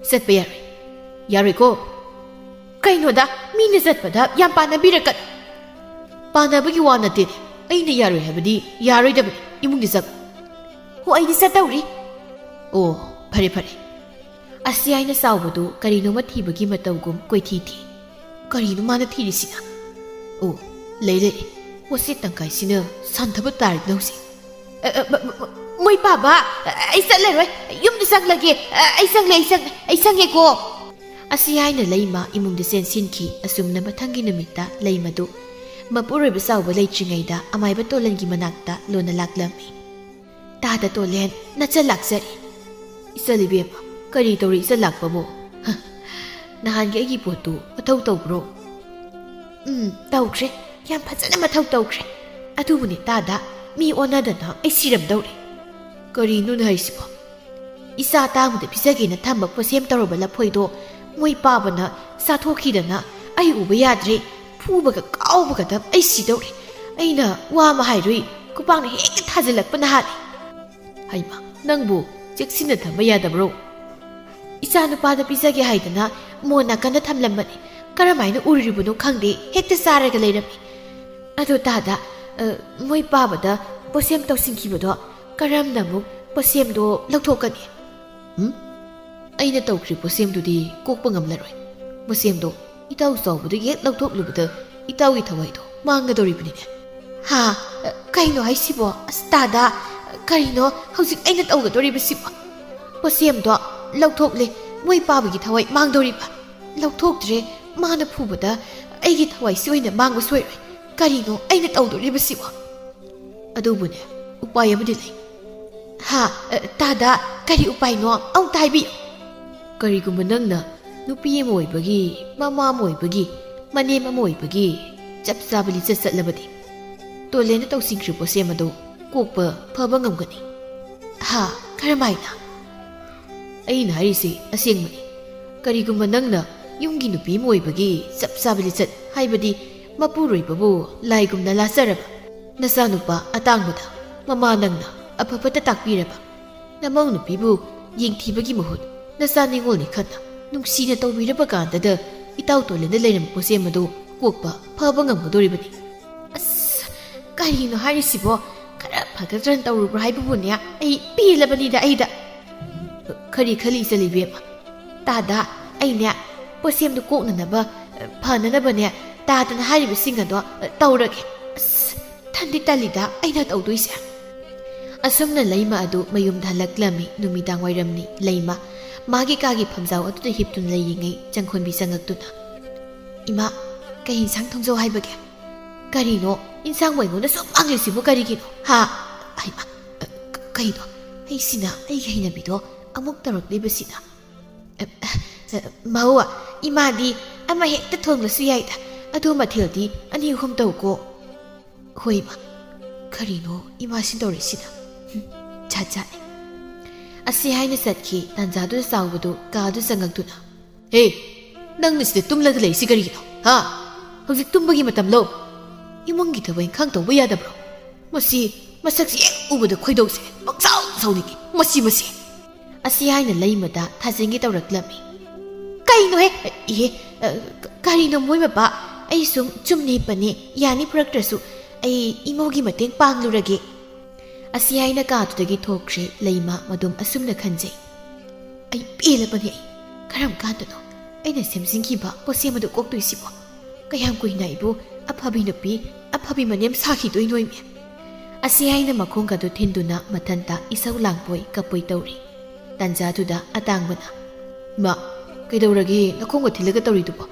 "ꯆꯠꯄ ꯌꯥꯔꯣꯏ꯫" "ꯌꯥꯔꯣꯏꯀꯣ?" "ꯀꯩꯅꯣꯗ, ꯃꯤꯅ ꯆꯠꯄꯗ ꯌꯥꯝ ꯄꯥꯟꯅꯕꯤꯔꯛꯀꯅꯨ꯫" "ꯄꯥꯟꯅꯕꯒꯤ ꯋꯥ ꯅꯠꯇꯦ, ꯑꯩꯅ ꯌꯥꯔꯣꯏ ꯍꯥꯏꯕꯗꯤ ꯌꯥꯔꯣꯏꯗꯕꯅꯤ꯫ ꯏꯃꯨꯡꯗ ꯆꯪꯉꯨ꯫" "ꯍꯣ, ꯑꯩꯗꯤ ꯆꯠꯇꯧꯔꯤ꯫" "ꯑꯣ, ꯐꯔꯦ, ꯐꯔꯦ꯫" ꯑꯁꯤ ꯍꯥꯏꯅ ꯆꯥꯎꯕꯗꯨ ꯀꯔꯤꯅꯣꯃ ꯊꯤꯕꯒꯤ ꯃꯇꯧꯒꯨꯝ ꯀꯣꯏꯊꯤ ꯊꯤ꯫ "ꯀꯔꯤꯅꯣ ꯃꯥꯅ ꯊꯤꯔꯤꯁꯤꯅ? ꯑꯣ, ꯂꯩ, ꯂꯩ꯫ ꯋꯥꯆꯦꯠ ꯇꯪꯈꯥꯏꯁꯤꯅ ꯁꯥꯟꯊꯕ ꯇꯥꯔꯦꯗꯅ ꯍꯧꯖꯤꯛ꯫ ꯑ, ꯑ, ꯃ-, ꯃ-, ꯃ-, ꯃꯣꯏ ꯄꯥꯕ, ꯑ, ꯑꯩ ꯆꯠꯂꯔꯣꯏ꯫ ꯌꯨꯝꯗ ꯆꯪꯂꯒꯦ꯫ ꯑ, ꯑꯩ ꯆꯪꯂꯦ, ꯑꯩ ꯆꯪꯂꯦ, ꯑꯩ ꯆꯪꯉꯦꯀꯣ꯫" ꯑꯁꯤ ꯍꯥꯏꯅ ꯂꯩꯃ ꯏꯃꯨꯡꯗ ꯆꯦꯟꯁꯤꯟꯈꯤ꯫ ꯑꯁꯨꯝꯅ ꯃꯊꯪꯒꯤ ꯅꯨꯃꯤꯠꯇ ꯂꯩꯃꯗꯨ ꯃꯄꯨꯔꯣꯏꯕ ꯆꯥꯎꯕ ꯂꯩꯇ꯭ꯔꯤꯉꯩꯗ ꯑꯃꯥꯏꯕ ꯇꯣꯂꯟꯒꯤ ꯃꯅꯥꯛꯇ ꯂꯣꯟꯅ ꯂꯥꯛꯂꯝꯃꯤ꯫ "ꯇꯥꯗ ꯇꯣꯂꯦꯟ, ꯅꯆꯜ ꯂꯥꯛꯆꯔꯤ꯫" "ꯏꯆꯜ ꯏꯕꯦꯝꯃ, ꯀꯔꯤ ꯇꯧꯔꯤ ꯏꯆꯜ ꯂꯥꯛꯄꯕꯨ? ꯍ, ꯅꯍꯥꯟꯒꯤ ꯑꯩꯒꯤ ꯄꯣꯠꯇꯨ ꯃꯊꯧ ꯇꯧꯕ꯭ꯔꯣ?" "ꯎꯝ, ꯇꯧꯈ꯭ꯔꯦ꯫ ꯌꯥꯝ ꯐꯖꯅ ꯃꯊꯧ ꯇꯧꯈ꯭ꯔꯦ꯫ ꯑꯗꯨꯕꯨꯅꯦ ꯇꯥꯗ, ꯃꯤ ꯑꯣꯟꯅꯗꯅ ꯑꯩ ꯁꯤꯔꯝꯗꯧꯔꯦ꯫" "ꯀꯔꯤꯅꯣꯅꯦ ꯍꯥꯏꯁꯤꯕꯣ?" "ꯏꯆꯥ ꯑꯇꯥꯡꯕꯗ ꯄꯤꯖꯒꯦꯅ ꯊꯝꯕ ꯄꯣꯠꯁꯦꯝ ꯇꯧꯔꯕ ꯂꯐꯣꯏꯗꯣ ꯃꯣꯏ ꯄꯥꯕꯅ ꯆꯥꯊꯣꯛꯈꯤꯗꯅ ꯑꯩ ꯎꯕ ꯌꯥꯗ꯭ꯔꯦ꯫ ꯐꯨꯕꯒ ꯀꯥꯎꯕꯒꯗ ꯑꯩ ꯁꯤꯗꯧꯔꯦ꯫ ꯑꯩꯅ ꯋꯥ ꯑꯃ ꯍꯥꯏꯔꯨꯏ, ꯈꯨꯄꯥꯛꯅ ꯍꯦꯛꯇ ꯊꯥꯖꯤꯜꯂꯛꯄꯅ ꯍꯥꯜꯂꯦ꯫" "ꯍꯩꯃꯥ, ꯅꯪꯕꯨ ꯆꯦꯛꯁꯤꯟꯅ ꯊꯝꯕ ꯌꯥꯗꯕ꯭ꯔꯣ?" "ꯏꯆꯥ ꯅꯨꯄꯥꯗ ꯄꯤꯖꯒꯦ ꯍꯥꯏꯗꯅ ꯃꯣꯟ ꯅꯥꯀꯟꯗ ꯊꯝꯂꯝꯕꯅꯤ꯫ ꯀꯔꯝꯍꯥꯏꯅ ꯎꯔꯨꯔꯤꯕꯅꯣ ꯈꯪꯗꯦ, ꯍꯦꯛꯇ ꯆꯥꯔꯒ ꯂꯩꯔꯝꯃꯤ꯫ ꯑꯗꯣ ꯇꯥꯗ, ꯑ, ꯃꯣꯏ ꯄꯥꯕꯗ ꯄꯣꯠꯁꯦꯝ ꯇꯧꯁꯤꯟꯈꯤꯕꯗꯣ ꯀꯔꯝꯅ ꯑꯃꯨꯛ ꯄꯣꯠꯁꯦꯝꯗꯣ ꯂꯧꯊꯣꯛꯀꯅꯤ?" "ꯎꯝ? ꯑꯩꯅ ꯇꯧꯈ꯭ꯔꯤ ꯄꯣꯠꯁꯦꯝꯗꯨꯗꯤ ꯀꯣꯛꯄ ꯉꯝꯂꯔꯣꯏ꯫ ꯄꯣꯠꯁꯦꯝꯗꯣ ꯏꯇꯥꯎ ꯆꯥꯎꯕꯗꯒꯤ ꯍꯦꯛ ꯂꯧꯊꯣꯛꯂꯨꯕꯗ ꯏꯇꯥꯎꯒꯤ ꯊꯋꯥꯏꯗꯣ ꯃꯥꯡꯒꯗꯧꯔꯤꯕꯅꯤꯅꯦ꯫" "ꯍꯥ? ꯀꯩꯅꯣ ꯍꯥꯏꯁꯤꯕꯣ? ꯑꯁ, ꯇꯥꯗ, ꯀꯔꯤꯅꯣ ꯍꯧꯖꯤꯛ ꯑꯩꯅ ꯇꯧꯒꯗꯧꯔꯤꯕꯁꯤꯕꯣ? ꯄꯣꯠꯁꯦꯝꯗꯣ ꯂꯧꯊꯣꯛꯂꯦ, ꯃꯣꯏ ꯄꯥꯕꯒꯤ ꯊꯋꯥꯏ ꯃꯥꯡꯗꯧꯔꯤꯕ? ꯂꯧꯊꯣꯛꯇ꯭ꯔꯦ, ꯃꯥꯅ ꯐꯨꯕꯗ ꯑꯩꯒꯤ ꯊꯋꯥꯏꯁꯤ ꯑꯣꯏꯅ ꯃꯥꯡꯕ ꯁꯣꯏꯔꯣꯏ꯫ ꯀꯔꯤꯅꯣ ꯑꯩꯅ ꯇꯧꯗꯣꯔꯤꯕꯁꯤꯕꯣ? ꯑꯗꯨꯕꯨꯅꯦ, ꯎꯄꯥꯏ ꯑꯃꯗꯤ ꯂꯩ꯫ ꯍꯥ? ꯑ, ꯇꯥꯗ, ꯀꯔꯤ ꯎꯄꯥꯏꯅꯣ? ꯑꯃꯨꯛꯇ ꯍꯥꯏꯕꯤꯌꯨ꯫ ꯀꯔꯤꯒꯨꯝꯕ ꯅꯪꯅ ꯅꯨꯄꯤ ꯑꯃ ꯑꯣꯏꯕꯒꯤ, ꯃꯃꯥ ꯑꯃ ꯑꯣꯏꯕꯒꯤ, ꯃꯅꯦꯝ ꯑꯃ ꯑꯣꯏꯕꯒꯤ ꯆꯞ ꯆꯥꯕ ꯂꯤꯆꯠ ꯆꯠꯂꯕꯗꯤ, ꯇꯣꯂꯦꯟꯅ ꯇꯧꯁꯤꯟꯈ꯭ꯔꯤꯕ ꯄꯣꯠꯁꯦꯝ ꯑꯗꯨ ꯀꯣꯛꯄ ꯐꯕ ꯉꯝꯒꯅꯤ꯫ ꯍꯥ? ꯀꯔꯝꯍꯥꯏꯅ? ꯑꯩꯅ ꯍꯥꯏꯔꯤꯁꯤ ꯑꯁꯦꯡꯕꯅꯤ꯫ ꯀꯔꯤꯒꯨꯝꯕ ꯅꯪꯅ ꯌꯨꯝꯒꯤ ꯅꯨꯄꯤ ꯑꯃ ꯑꯣꯏꯕꯒꯤ ꯆꯞ ꯆꯥꯕ ꯂꯤꯆꯠ, ꯍꯥꯏꯕꯗꯤ ꯃꯄꯨꯔꯣꯏꯕꯕꯨ ꯂꯥꯏꯒꯨꯝꯅ ꯂꯥꯠꯆꯔꯕ ꯅꯆꯥꯅꯨꯄꯥ ꯑꯇꯥꯡꯕꯗ ꯃꯃꯥ ꯅꯪꯅ ꯑꯐ ꯐꯠꯇ ꯇꯥꯛꯄꯤꯔꯕ, ꯅꯃꯧ ꯅꯨꯄꯤꯕꯨ ꯌꯦꯡꯊꯤꯕꯒꯤ ꯃꯍꯨꯠ ꯅꯆꯥ ꯅꯤꯉꯣꯜꯅꯤ ꯈꯟꯅ ꯅꯨꯡꯁꯤꯅ ꯇꯧꯕꯤꯔꯕ ꯀꯥꯟꯗꯗ ꯏꯇꯥꯎ ꯇꯣꯂꯦꯟꯗ ꯂꯩꯔꯝꯕ ꯄꯣꯠꯁꯦꯝ ꯑꯗꯨ ꯀꯣꯛꯄ ꯐꯕ ꯉꯝꯒꯗꯧꯔꯤꯕꯅꯤ꯫ ꯑꯁ, ꯀꯔꯤꯅꯣ ꯍꯥꯏꯔꯤꯁꯤꯕꯣ? ꯈꯔ ꯐꯒꯠꯇ꯭ꯔꯅ ꯇꯧꯔꯨꯕ꯭ꯔꯥ ꯍꯥꯏꯕꯕꯨꯅꯦ, ꯑꯩ ꯄꯦꯜꯂꯕꯅꯤꯗ ꯑꯩꯗ꯫ ꯈꯔꯤ ꯈꯜꯂꯤ ꯆꯠꯂꯤ ꯏꯕꯦꯝꯃ꯫ ꯇꯥꯗ, ꯑꯩꯅꯦ ꯄꯣꯠꯁꯦꯝꯗꯨ ꯀꯣꯛꯅꯅꯕ, ꯐꯅꯅꯕꯅꯦ, ꯇꯥꯗꯅ ꯍꯥꯏꯔꯤꯕꯁꯤꯡ ꯑꯗꯣ ꯇꯧꯔꯒꯦ꯫ ꯑꯁ, ꯊꯟꯗꯤ ꯇꯜꯂꯤꯗ ꯑꯩꯅ ꯇꯧꯗꯣꯏꯁꯦ꯫ ꯑꯁꯨꯝꯅ ꯂꯩꯃ ꯑꯗꯨ ꯃꯌꯨꯝꯗ ꯍꯜꯂꯛꯂꯝꯃꯤ꯫ ꯅꯨꯃꯤꯗꯥꯡ ꯋꯥꯏꯔꯝꯅꯤ꯫ ꯂꯩꯃ ꯃꯥꯒꯤ ꯀꯥꯒꯤ ꯐꯝꯖꯥꯎ ꯑꯗꯨꯗ ꯍꯤꯞꯇꯨꯅ ꯂꯩꯔꯤꯉꯩ ꯆꯪꯈꯣꯟꯕꯤ ꯆꯪꯉꯛꯇꯨꯅ, "ꯏꯃꯥ, ꯀꯩ ꯏꯟꯁꯥꯡ ꯊꯣꯡꯖꯧ ꯍꯥꯏꯕꯒꯦ? ꯀꯔꯤꯅꯣ ꯏꯟꯁꯥꯡꯕꯨ ꯑꯩꯉꯣꯟꯗ ꯁꯨꯝ ꯃꯥꯡꯂꯤꯁꯤꯕꯨ ꯀꯔꯤꯒꯤꯅꯣ? ꯍꯥ? ꯍꯩꯃꯥ, ꯀ-, ꯀꯩꯅꯣ? ꯑꯩꯁꯤꯅ ꯑꯩꯒꯤ ꯍꯩꯅꯕꯤꯗꯣ ꯑꯃꯨꯛ ꯇꯧꯔꯛꯂꯤꯕꯁꯤꯅ꯫ ꯑ, ꯑ, ꯃꯧ, ꯏꯃꯥꯗꯤ ꯑꯃ ꯍꯦꯛꯇ ꯊꯣꯡꯂꯁꯨ ꯌꯥꯏꯗ, ꯑꯗꯣ ꯃꯊꯦꯜꯗꯤ ꯑꯅꯤ ꯑꯍꯨꯝ ꯇꯧꯀꯣ꯫" "ꯍꯣꯏ, ꯏꯃꯥ꯫ ꯀꯔꯤꯅꯣ ꯏꯃꯥꯁꯤ ꯇꯧꯔꯤꯁꯤꯅ? ꯍꯨꯝ, ꯖꯥꯠ ꯖꯥꯠꯅꯤ꯫" ꯑꯁꯤ ꯍꯥꯏꯅ ꯆꯠꯈꯤ꯫ ꯇꯥꯟꯖꯥꯗꯨꯗ ꯆꯥꯎꯕꯗꯨ ꯀꯥꯗꯨ ꯆꯪꯉꯛꯇꯨꯅ, "ꯍꯦ, ꯅꯪꯅ ꯁꯤꯗ ꯇꯨꯝꯂꯒ ꯂꯩꯔꯤꯁꯤ ꯀꯔꯤꯒꯤꯅꯣ? ꯍꯥ? ꯍꯧꯖꯤꯛ ꯇꯨꯝꯕꯒꯤ ꯃꯇꯝꯂꯣ? ꯏꯃꯨꯡꯒꯤ ꯊꯕꯛ ꯏꯪꯈꯥꯡ ꯇꯧꯕ ꯌꯥꯗꯕ꯭ꯔꯣ? ꯃꯁꯤ ꯃꯁꯛꯁꯤ ꯍꯦꯛ ꯎꯕꯗ ꯈꯣꯏꯗꯧꯁꯦ ꯄꯪꯁꯥꯎ ꯁꯥꯎꯅꯤꯡꯉꯤ꯫ ꯃꯁꯤ, ꯃꯁꯤ!" ꯑꯁꯤ ꯍꯥꯏꯅ ꯂꯩꯃꯗ ꯊꯥꯖꯤꯟꯒꯦ ꯇꯧꯔꯛꯂꯝꯃꯤ꯫ "ꯀꯩꯅꯣꯍꯦ? ꯏꯍꯦ, ꯑ, ꯀ-, ꯀꯔꯤꯅꯣ ꯃꯣꯏ ꯃꯄꯥ? ꯑꯩ ꯁꯨꯝ ꯆꯨꯝꯅ ꯍꯤꯞꯄꯅꯤ, ꯌꯥꯅꯤ ꯐꯨꯔꯛꯇ꯭ꯔꯁꯨ꯫ ꯑꯩ ꯏꯃꯧꯒꯤ ꯃꯇꯦꯡ ꯄꯥꯡꯂꯨꯔꯒꯦ꯫" ꯑꯁꯤ ꯍꯥꯏꯅ ꯀꯥꯗꯨꯗꯒꯤ ꯊꯣꯛꯈ꯭ꯔꯦ꯫ ꯂꯩꯃ ꯃꯗꯨꯝ ꯑꯁꯨꯝꯅ ꯈꯟꯖꯩ, "ꯑꯩ ꯄꯦꯜꯂꯕꯅꯤ꯫ ꯑꯩ ꯀꯔꯝ ꯀꯥꯟꯗꯅꯣ ꯑꯩꯅ ꯁꯦꯝꯖꯤꯟꯈꯤꯕ ꯄꯣꯠꯁꯦꯝ ꯑꯗꯨ ꯀꯣꯛꯇꯣꯏꯁꯤꯕꯣ? ꯀꯌꯥꯝ ꯀꯨꯏꯅ ꯑꯩꯕꯨ ꯑꯐꯕꯤ ꯅꯨꯄꯤ, ꯑꯐꯕꯤ ꯃꯅꯦꯝ ꯁꯥꯈꯤꯗꯣꯏꯅꯣ ꯏꯃꯦ?" ꯑꯁꯤ ꯍꯥꯏꯅ ꯃꯈꯣꯡꯒꯗꯨ ꯊꯤꯟꯗꯨꯅ ꯃꯊꯟꯇ ꯏꯁꯧ ꯂꯥꯡꯄꯣꯏ ꯀꯞꯄꯣꯏ ꯇꯧꯔꯤ꯫ ꯇꯥꯟꯖꯥꯗꯨꯗ ꯑꯇꯥꯡꯕꯅ, "ꯏꯃꯥ, ꯀꯩꯗꯧꯔꯒꯦ ꯅꯈꯣꯡꯒ ꯊꯤꯜꯂꯒ ꯇꯧꯔꯤꯗꯨꯕꯣ?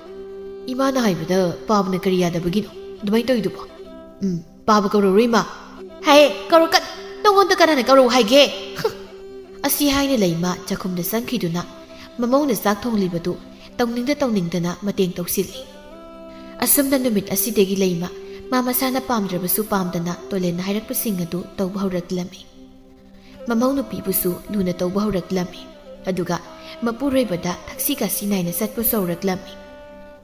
ꯏꯃꯥꯅ ꯍꯥꯏꯕꯗ ꯄꯥꯕꯅ ꯀꯔꯤ ꯌꯥꯗꯕꯒꯤꯅꯣ ꯑꯗꯨꯃꯥꯏꯅ ꯇꯧꯔꯤꯗꯨꯕꯣ?" "ꯎꯝ, ꯄꯥꯕ ꯀꯧꯔꯔꯣꯏ, ꯏꯃꯥ꯫" "ꯍꯥꯏ, ꯀꯧꯔꯛꯀꯅꯨ, ꯅꯉꯣꯟꯗ ꯀꯅꯥꯅ ꯀꯧꯔꯛꯎ ꯍꯥꯏꯒꯦ?" ꯑꯁꯤ ꯍꯥꯏꯅ ꯂꯩꯃ ꯆꯥꯛꯈꯨꯝꯗ ꯆꯪꯈꯤꯗꯨꯅ ꯃꯃꯧꯅ ꯆꯥꯛ ꯊꯣꯡꯂꯤꯕꯗꯨ ꯇꯧꯅꯤꯡꯗ ꯇꯧꯅꯤꯡꯗꯅ ꯃꯇꯦꯡ ꯇꯧꯁꯤꯜꯂꯤ꯫ ꯑꯁꯨꯝꯅ ꯅꯨꯃꯤꯠ ꯑꯁꯤꯗꯒꯤ ꯂꯩꯃ ꯃꯥ ꯃꯁꯥꯅ ꯄꯥꯝꯗ꯭ꯔꯕꯁꯨ ꯄꯥꯝꯗꯅ ꯇꯣꯂꯦꯟꯅ ꯍꯥꯏꯔꯛꯄꯁꯤꯡ ꯑꯗꯨ ꯇꯧꯕ ꯍꯧꯔꯛꯂꯝꯃꯤ꯫ ꯃꯃꯧ ꯅꯨꯄꯤꯕꯨꯁꯨ ꯂꯨꯅ ꯇꯧꯕ ꯍꯧꯔꯛꯂꯝꯃꯤ꯫ ꯑꯗꯨꯒ ꯃꯄꯨꯔꯣꯏꯕꯗ ꯊꯛꯁꯤ ꯈꯥꯁꯤ ꯅꯥꯏꯅ ꯆꯠꯄꯁꯨ ꯍꯧꯔꯛꯂꯝꯃꯤ꯫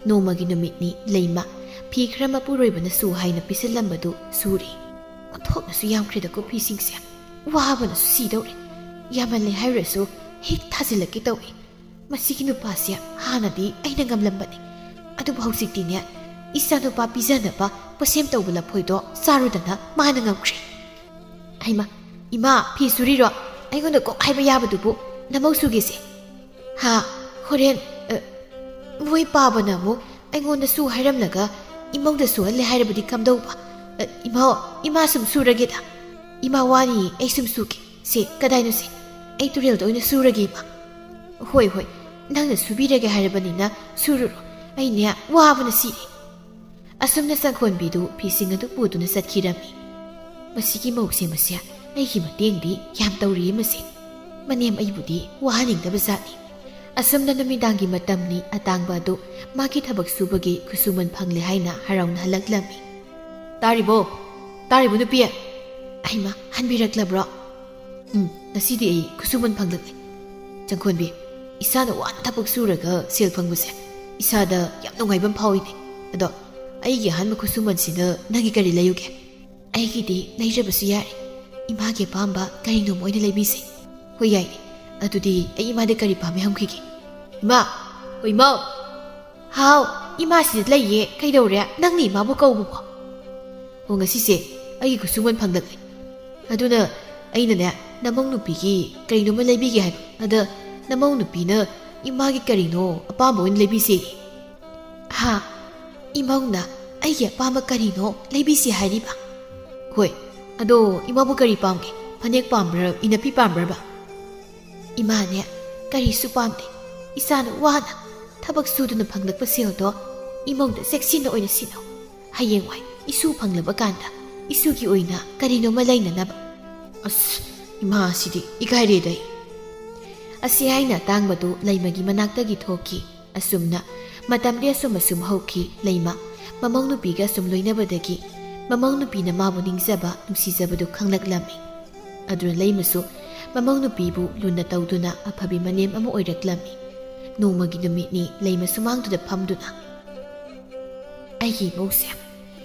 ꯅꯣꯡꯃꯒꯤ ꯅꯨꯃꯤꯠꯅꯤ ꯂꯩꯃ ꯐꯤ ꯈꯔ ꯃꯄꯨꯔꯣꯏꯕꯅ ꯁꯨ ꯍꯥꯏꯅ ꯄꯤꯁꯤꯜꯂꯝꯕꯗꯨ ꯁꯨꯔꯤ꯫ "ꯑꯣꯟꯊꯣꯛꯅꯁꯨ ꯌꯥꯝꯈ꯭ꯔꯦꯗꯀꯣ ꯐꯤꯁꯤꯡꯁꯦ꯫ ꯋꯥꯕꯅꯁꯨ ꯁꯤꯗꯧꯔꯦ꯫ ꯌꯥꯝꯃꯜꯂꯦ ꯍꯥꯏꯔꯁꯨ ꯍꯦꯛ ꯊꯥꯖꯤꯜꯂꯛꯀꯦ ꯇꯧꯏ꯫ ꯃꯁꯤꯒꯤ ꯅꯨꯄꯥꯁꯦ ꯍꯥꯟꯅꯗꯤ ꯑꯩꯅ ꯉꯝꯂꯝꯕꯅꯤ, ꯑꯗꯨꯕꯨ ꯍꯧꯖꯤꯛꯇꯤꯅꯦ, ꯏꯆꯥꯅꯨꯄꯥ ꯄꯤꯖꯅꯕ ꯄꯣꯠꯁꯦꯝ ꯇꯧꯕ ꯂꯐꯣꯏꯗꯣ ꯆꯥꯔꯨꯗꯅ ꯃꯥꯅ ꯉꯝꯈ꯭ꯔꯦ꯫" "ꯍꯩꯃꯥ, ꯏꯃꯥ, ꯐꯤ ꯁꯨꯔꯤꯔꯣ? ꯑꯩꯉꯣꯟꯗ ꯀꯣꯛ ꯍꯥꯏꯕ ꯌꯥꯕꯗꯨꯕꯨ ꯅꯃꯧ ꯁꯨꯒꯦꯁꯦ?" "ꯍꯥ, ꯍꯣꯔꯦꯟ, ꯑ, ꯃꯣꯏ ꯄꯥꯕꯅ ꯑꯃꯨꯛ ꯑꯩꯉꯣꯟꯗꯁꯨ ꯍꯥꯏꯔꯝꯂꯒ ꯏꯃꯧꯗ ꯁꯨꯍꯜꯂꯦ ꯍꯥꯏꯔꯕꯗꯤ ꯀꯝꯗꯧꯕ? ꯑ, ꯏꯃꯧ, ꯏꯃꯥ ꯁꯨꯝ ꯁꯨꯔꯒꯦꯗ꯫ ꯏꯃꯥ ꯋꯥꯅꯤꯌꯦ, ꯑꯩ ꯁꯨꯝ ꯁꯨꯒꯦ꯫ ꯁꯦ, ꯀꯗꯥꯏꯅꯣ ꯁꯦ? ꯑꯩ ꯇꯨꯔꯦꯜꯗ ꯑꯣꯏꯅ ꯁꯨꯔꯒꯦ, ꯏꯃꯥ꯫" "ꯍꯣꯏ, ꯍꯣꯏ, ꯅꯪꯅ ꯁꯨꯕꯤꯔꯒꯦ ꯍꯥꯏꯔꯕꯅꯤꯅ ꯁꯨꯔꯨꯔꯣ꯫ ꯑꯩꯅꯦ ꯋꯥꯕꯅ ꯁꯤꯔꯦ꯫" ꯑꯁꯨꯝꯅ ꯆꯪꯈꯣꯟꯕꯤꯗꯨ ꯐꯤꯁꯤꯡ ꯑꯗꯨ ꯄꯨꯗꯨꯅ ꯆꯠꯈꯤꯔꯝꯃꯤ꯫ "ꯃꯁꯤꯒꯤ ꯃꯧꯁꯦ ꯃꯁꯦ ꯑꯩꯒꯤ ꯃꯇꯦꯡꯗꯤ ꯌꯥꯝ ꯇꯧꯔꯤꯌꯦ ꯃꯁꯦ꯫ ꯃꯅꯦꯝ ꯑꯩꯕꯨꯗꯤ ꯋꯥꯍꯟꯅꯤꯡꯗꯕ ꯖꯥꯠꯅꯤ꯫" ꯑꯁꯨꯝꯅ ꯅꯨꯃꯤꯗꯥꯡꯒꯤ ꯃꯇꯝꯅꯤ ꯑꯇꯥꯡꯕ ꯑꯗꯨ ꯃꯥꯒꯤ ꯊꯕꯛ ꯁꯨꯕꯒꯤ ꯈꯨꯠꯁꯨꯃꯟ ꯐꯪꯂꯦ ꯍꯥꯏꯅ ꯍꯔꯥꯎꯅ ꯍꯜꯂꯛꯂꯝꯃꯤ꯫ "ꯇꯥꯔꯤꯕꯣ? ꯇꯥꯔꯤꯕꯣ ꯅꯨꯄꯤ?" "ꯑꯩꯃ, ꯍꯟꯕꯤꯔꯛꯂꯕ꯭ꯔꯣ?" "ꯎꯝ, ꯉꯁꯤꯗꯤ ꯑꯩ ꯈꯨꯠꯁꯨꯃꯟ ꯐꯪꯂꯛꯂꯦ꯫ ꯆꯪꯈꯣꯟꯕꯤ, ꯏꯁꯥꯅ ꯋꯥꯅ ꯊꯕꯛ ꯁꯨꯔꯒ ꯁꯦꯜ ꯐꯪꯕꯁꯦ ꯏꯁꯥꯗ ꯌꯥꯝ ꯅꯨꯡꯉꯥꯏꯕ ꯑꯃ ꯐꯥꯎꯏꯅꯦ꯫ ꯑꯗꯣ ꯑꯩꯒꯤ ꯑꯍꯥꯟꯕ ꯈꯨꯠꯁꯨꯃꯟꯁꯤꯅ ꯅꯪꯒꯤ ꯀꯔꯤ ꯂꯩꯌꯨꯒꯦ?" "ꯑꯩꯒꯤꯗꯤ ꯂꯩꯔꯕꯁꯨ ꯌꯥꯔꯦ꯫ ꯏꯃꯥꯒꯤ ꯑꯄꯥꯝꯕ ꯀꯔꯤꯅꯣꯝ ꯑꯣꯏꯅ ꯂꯩꯕꯤꯁꯦ꯫" "ꯍꯣꯏ, ꯌꯥꯏꯅꯦ꯫ ꯑꯗꯨꯗꯤ ꯑꯩ ꯏꯃꯥꯗ ꯀꯔꯤ ꯄꯥꯝꯃꯤ ꯍꯪꯈꯤꯒꯦ꯫" "ꯏꯃꯥ!" "ꯍꯣꯏ, ꯏꯃꯥꯎ!" "ꯍꯥꯎ, ꯏꯃꯥꯁꯤꯗ ꯂꯩꯌꯦ꯫ ꯀꯩꯗꯧꯔꯦ? ꯅꯪꯅ ꯏꯃꯥꯕꯨ ꯀꯧꯕꯕꯣ?" "ꯑꯣ, ꯉꯁꯤꯁꯦ ꯑꯩꯒꯤ ꯈꯨꯠꯁꯨꯃꯟ ꯐꯪꯂꯛꯂꯦ꯫ ꯑꯗꯨꯅ ꯑꯩꯅꯅꯦ, ꯅꯃꯧ ꯅꯨꯄꯤꯒꯤ ꯀꯔꯤꯅꯣꯃ ꯂꯩꯕꯤꯒꯦ ꯍꯥꯏꯕ꯫ ꯑꯗ ꯅꯃꯧ ꯅꯨꯄꯤꯅ ꯏꯃꯥꯒꯤ ꯀꯔꯤꯅꯣ ꯑꯄꯥꯝꯕ ꯑꯣꯏꯅ ꯂꯩꯕꯤꯁꯦ꯫" "ꯍꯥ? ꯏꯃꯧꯅ ꯑꯩꯒꯤ ꯑꯄꯥꯝꯕ ꯀꯔꯤꯅꯣ ꯂꯩꯕꯤꯁꯦ ꯍꯥꯏꯔꯤꯕ?" "ꯍꯣꯏ꯫ ꯑꯗꯣ ꯏꯃꯥꯕꯨ ꯀꯔꯤ ꯄꯥꯝꯒꯦ? ꯐꯅꯦꯛ ꯄꯥꯝꯕ꯭ꯔꯥ, ꯏꯅꯐꯤ ꯄꯥꯝꯕ꯭ꯔꯕ?" "ꯏꯃꯥꯅꯦ, ꯀꯔꯤꯁꯨ ꯄꯥꯝꯗꯦ꯫ ꯏꯁꯥꯅ ꯋꯥꯅ ꯊꯕꯛ ꯁꯨꯗꯨꯅ ꯐꯪꯂꯛꯄ ꯁꯦꯜꯗꯣ ꯏꯃꯧꯗ ꯆꯦꯛꯁꯤꯟꯅ ꯑꯣꯏꯅ ꯁꯤꯟꯅꯧ꯫ ꯍꯌꯦꯡꯋꯥꯏ ꯏꯁꯨ ꯐꯪꯂꯕ ꯀꯥꯟꯗ ꯏꯁꯨꯒꯤ ꯑꯣꯏꯅ ꯀꯔꯤꯅꯣꯃ ꯂꯩꯅꯅꯕ꯫ ꯑꯁ, ꯏꯃꯥ ꯑꯁꯤꯗꯤ ꯏꯀꯥꯏꯔꯦꯗ ꯑꯩ꯫ ꯑꯁꯤ ꯍꯥꯏꯅ ꯑꯇꯥꯡꯕꯗꯨ ꯂꯩꯃꯒꯤ ꯃꯅꯥꯛꯇꯒꯤ ꯊꯣꯛꯈꯤ꯫ ꯑꯁꯨꯝꯅ ꯃꯇꯝꯗꯤ ꯑꯁꯨꯝ ꯑꯁꯨꯝ ꯍꯧꯈꯤ꯫ ꯂꯩꯃ ꯃꯃꯧ ꯅꯨꯄꯤꯒ ꯑꯁꯨꯝ ꯂꯣꯏꯅꯕꯗꯒꯤ ꯃꯃꯧ ꯅꯨꯄꯤꯅ ꯃꯥꯕꯨ ꯅꯤꯡꯖꯕ, ꯅꯨꯡꯁꯤꯖꯕꯗꯨ ꯈꯪꯂꯛꯂꯝꯃꯤ꯫ ꯑꯗꯨꯅ ꯂꯩꯃꯁꯨ ꯃꯃꯧ ꯅꯨꯄꯤꯕꯨ ꯂꯨꯅ ꯇꯧꯗꯨꯅ ꯑꯐꯕꯤ ꯃꯅꯦꯝ ꯑꯃ ꯑꯣꯏꯔꯛꯂꯝꯃꯤ꯫ ꯅꯣꯡꯃꯒꯤ ꯅꯨꯃꯤꯠꯅꯤ ꯂꯩꯃ ꯁꯨꯃꯥꯡꯗꯨꯗ ꯐꯝꯗꯨꯅ, "ꯑꯩꯒꯤ ꯏꯃꯧꯁꯦ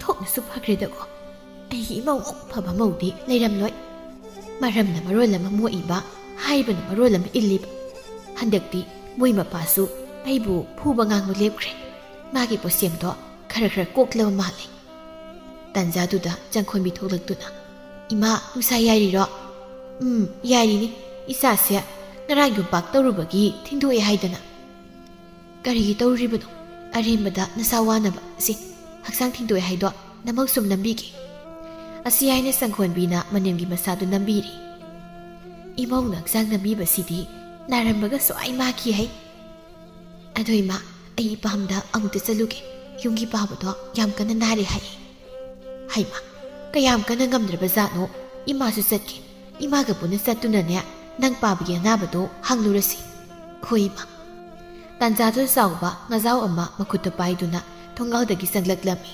ꯊꯣꯛꯅꯁꯨ ꯐꯈ꯭ꯔꯦꯗꯀꯣ꯫ ꯑꯩꯒꯤ ꯏꯃꯧꯃꯨꯛ ꯐꯕ ꯃꯧꯗꯤ ꯂꯩꯔꯝꯂꯣꯏ꯫ ꯃꯔꯝꯅ ꯃꯔꯣꯜ ꯑꯃ ꯃꯣꯛꯏꯕ, ꯍꯥꯏꯕꯅ ꯃꯔꯣꯜ ꯑꯃ ꯏꯜꯂꯤꯕ꯫ ꯍꯟꯗꯛꯇꯤ ꯃꯣꯏ ꯃꯄꯥꯁꯨ ꯑꯩꯕꯨ ꯐꯨꯕ ꯉꯥꯡꯕ ꯂꯦꯞꯈ꯭ꯔꯦ꯫ ꯃꯥꯒꯤ ꯄꯣꯠꯁꯦꯝꯗꯣ ꯈꯔ ꯈꯔ ꯀꯣꯛꯂꯕ ꯃꯥꯜꯂꯦ"꯫ ꯇꯥꯟꯖꯥꯗꯨꯗ ꯆꯪꯈꯣꯟꯕꯤ ꯊꯣꯛꯂꯛꯇꯨꯅ, "ꯏꯃꯥ, ꯅꯨꯡꯁꯥ ꯌꯥꯏꯔꯤꯔꯣ?" "ꯎꯝ, ꯌꯥꯏꯔꯤꯅꯤ꯫ ꯏꯆꯥꯁꯦ ꯉꯔꯥꯡ ꯌꯣꯝꯄꯥꯛ ꯇꯧꯔꯨꯕꯒꯤ ꯊꯤꯟꯗꯣꯛꯑꯦ ꯍꯥꯏꯗꯅ"꯫ "ꯀꯔꯤꯒꯤ ꯇꯧꯔꯨꯔꯤꯕꯅꯣ? ꯑꯔꯦꯝꯕꯗ ꯅꯁꯥ ꯋꯥꯅꯕ꯫ ꯁꯤ, ꯍꯛꯆꯥꯡ ꯊꯤꯟꯗꯣꯛꯑꯦ ꯍꯥꯏꯗꯣ ꯅꯃꯛ ꯁꯨꯝ ꯅꯝꯕꯤꯒꯦ"꯫ ꯑꯁꯤ ꯍꯥꯏꯅ ꯆꯪꯈꯣꯟꯕꯤꯅ ꯃꯅꯦꯝꯒꯤ ꯃꯁꯥꯗꯨ ꯅꯝꯕꯤꯔꯤ꯫ "ꯏꯃꯧꯅ ꯍꯛꯆꯥꯡ ꯅꯝꯕꯤꯕꯁꯤꯗꯤ ꯅꯥꯔꯝꯕꯒ ꯁ꯭ꯋꯥꯏ ꯃꯥꯈꯤ ꯍꯩ꯫ ꯑꯗꯣ ꯏꯃꯥ, ꯑꯩ ꯏꯄꯥꯝꯗ ꯑꯃꯨꯛꯇ ꯆꯠꯂꯨꯒꯦ꯫ ꯌꯨꯝꯒꯤ ꯄꯥꯕꯗꯣ ꯌꯥꯝ ꯀꯟꯅ ꯅꯥꯔꯦ ꯍꯥꯏꯌꯦ"꯫ "ꯍꯩꯃꯥ, ꯀꯌꯥꯝ ꯀꯟꯅ ꯉꯝꯗ꯭ꯔꯕ ꯖꯥꯠꯅꯣ? ꯏꯃꯥꯁꯨ ꯆꯠꯀꯦ꯫ ꯏꯃꯥꯒ ꯄꯨꯟꯅ ꯆꯠꯇꯨꯅꯅꯦ, ꯅꯪ ꯄꯥꯕꯒꯤ ꯑꯅꯥꯕꯗꯣ ꯍꯪꯂꯨꯔꯁꯤ"꯫ "ꯍꯣꯏ ꯏꯃꯥ"꯫ ꯇꯥꯟꯖꯥꯗꯨ ꯆꯥꯎꯕ ꯉꯥꯖꯥꯎ ꯑꯃ ꯃꯈꯨꯠꯇ ꯄꯥꯏꯗꯨꯅ ꯊꯣꯡꯒꯥꯜꯗꯒꯤ ꯆꯪꯂꯛꯂꯝꯃꯤ꯫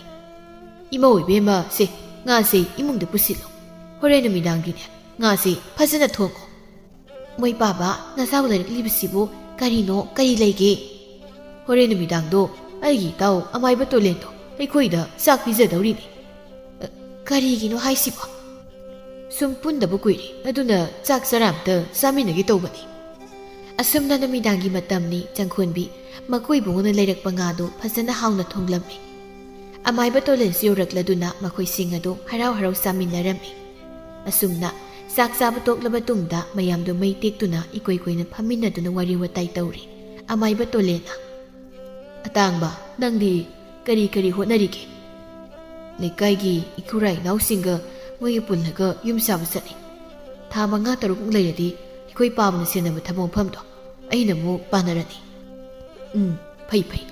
"ꯏꯃꯧ ꯏꯕꯦꯝꯃ, ꯁꯦ, ꯉꯥꯁꯦ ꯏꯃꯨꯡꯗ ꯄꯨꯁꯤꯜꯂꯣ꯫ ꯍꯣꯔꯦꯟ ꯅꯨꯃꯤꯗꯥꯡꯒꯤꯅꯦ, ꯉꯥꯁꯦ ꯐꯖꯅ ꯊꯣꯡꯉꯣ"꯫ "ꯃꯣꯏ ꯄꯥꯕ, ꯅꯆꯥꯎ ꯂꯩꯔꯛꯂꯤꯕꯁꯤꯕꯨ ꯀꯔꯤꯅꯣ, ꯀꯔꯤ ꯂꯩꯒꯦ?" "ꯍꯣꯔꯦꯟ ꯅꯨꯃꯤꯗꯥꯡꯗꯣ ꯑꯩꯒꯤ ꯏꯇꯥꯎ ꯑꯃꯥꯏꯕ ꯇꯣꯂꯦꯟꯗꯣ ꯑꯩꯈꯣꯏꯗ ꯆꯥꯛ ꯄꯤꯖꯗꯧꯔꯤꯅꯦ"꯫ "ꯑ, ꯀꯔꯤꯒꯤꯅꯣ ꯍꯥꯏꯁꯤꯕꯣ?" "ꯁꯨꯝ ꯄꯨꯟꯗꯕ ꯀꯨꯏꯔꯦ, ꯑꯗꯨꯅ ꯆꯥꯛ ꯆꯔꯥ ꯑꯝꯇ ꯆꯥꯃꯤꯟꯅꯒꯦ ꯇꯧꯕꯅꯤ"꯫ ꯑꯁꯨꯝꯅ ꯅꯨꯃꯤꯗꯥꯡꯒꯤ ꯃꯇꯝꯅꯤ꯫ ꯆꯪꯈꯣꯟꯕꯤ ꯃꯀꯣꯏ ꯏꯕꯨꯡꯉꯣꯅ ꯂꯩꯔꯛꯄ ꯉꯥꯗꯨ ꯐꯖꯅ ꯍꯥꯎꯅ ꯊꯣꯡꯂꯝꯃꯤ꯫ ꯑꯃꯥꯏꯕ ꯇꯣꯂꯦꯟꯁꯨ ꯌꯧꯔꯛꯂꯗꯨꯅ ꯃꯈꯣꯏꯁꯤꯡ ꯑꯗꯨ ꯍꯔꯥꯎ ꯍꯔꯥꯎ ꯆꯥꯃꯤꯟꯅꯔꯝꯃꯤ꯫ ꯑꯁꯨꯝꯅ ꯆꯥꯛ ꯆꯥꯕ ꯇꯣꯛꯂꯕ ꯇꯨꯡꯗ ꯃꯌꯥꯝꯗꯨ ꯃꯩ ꯇꯦꯛꯇꯨꯅ ꯏꯀꯣꯏ ꯀꯣꯏꯅ ꯐꯝꯃꯤꯟꯅꯗꯨꯅ ꯋꯥꯔꯤ ꯋꯥꯇꯥꯏ ꯇꯧꯔꯤ꯫ ꯑꯃꯥꯏꯕ ꯇꯣꯂꯦꯟꯅ, "ꯑꯇꯥꯡꯕ, ꯅꯪꯗꯤ ꯀꯔꯤ ꯀꯔꯤ ꯍꯣꯠꯅꯔꯤꯒꯦ?" "ꯂꯩꯀꯥꯏꯒꯤ ꯏꯈꯨꯔꯥ ꯏꯅꯥꯎꯁꯤꯡꯒ ꯃꯣꯏꯒ ꯄꯨꯜꯂꯒ ꯌꯨꯝ ꯁꯥꯕ ꯆꯠꯂꯤ꯫ ꯊꯥ ꯃꯉꯥ ꯇꯔꯨꯛꯃꯨꯛ ꯂꯩꯔꯗꯤ ꯑꯩꯈꯣꯏ ꯄꯥꯕꯅ ꯁꯦꯟꯅꯕ ꯊꯕꯛ ꯃꯐꯝꯗꯣ ꯑꯩꯅ ꯑꯃꯨꯛ ꯄꯥꯅꯔꯅꯤ꯫ ꯎꯝ, ꯐꯩ ꯐꯩ꯫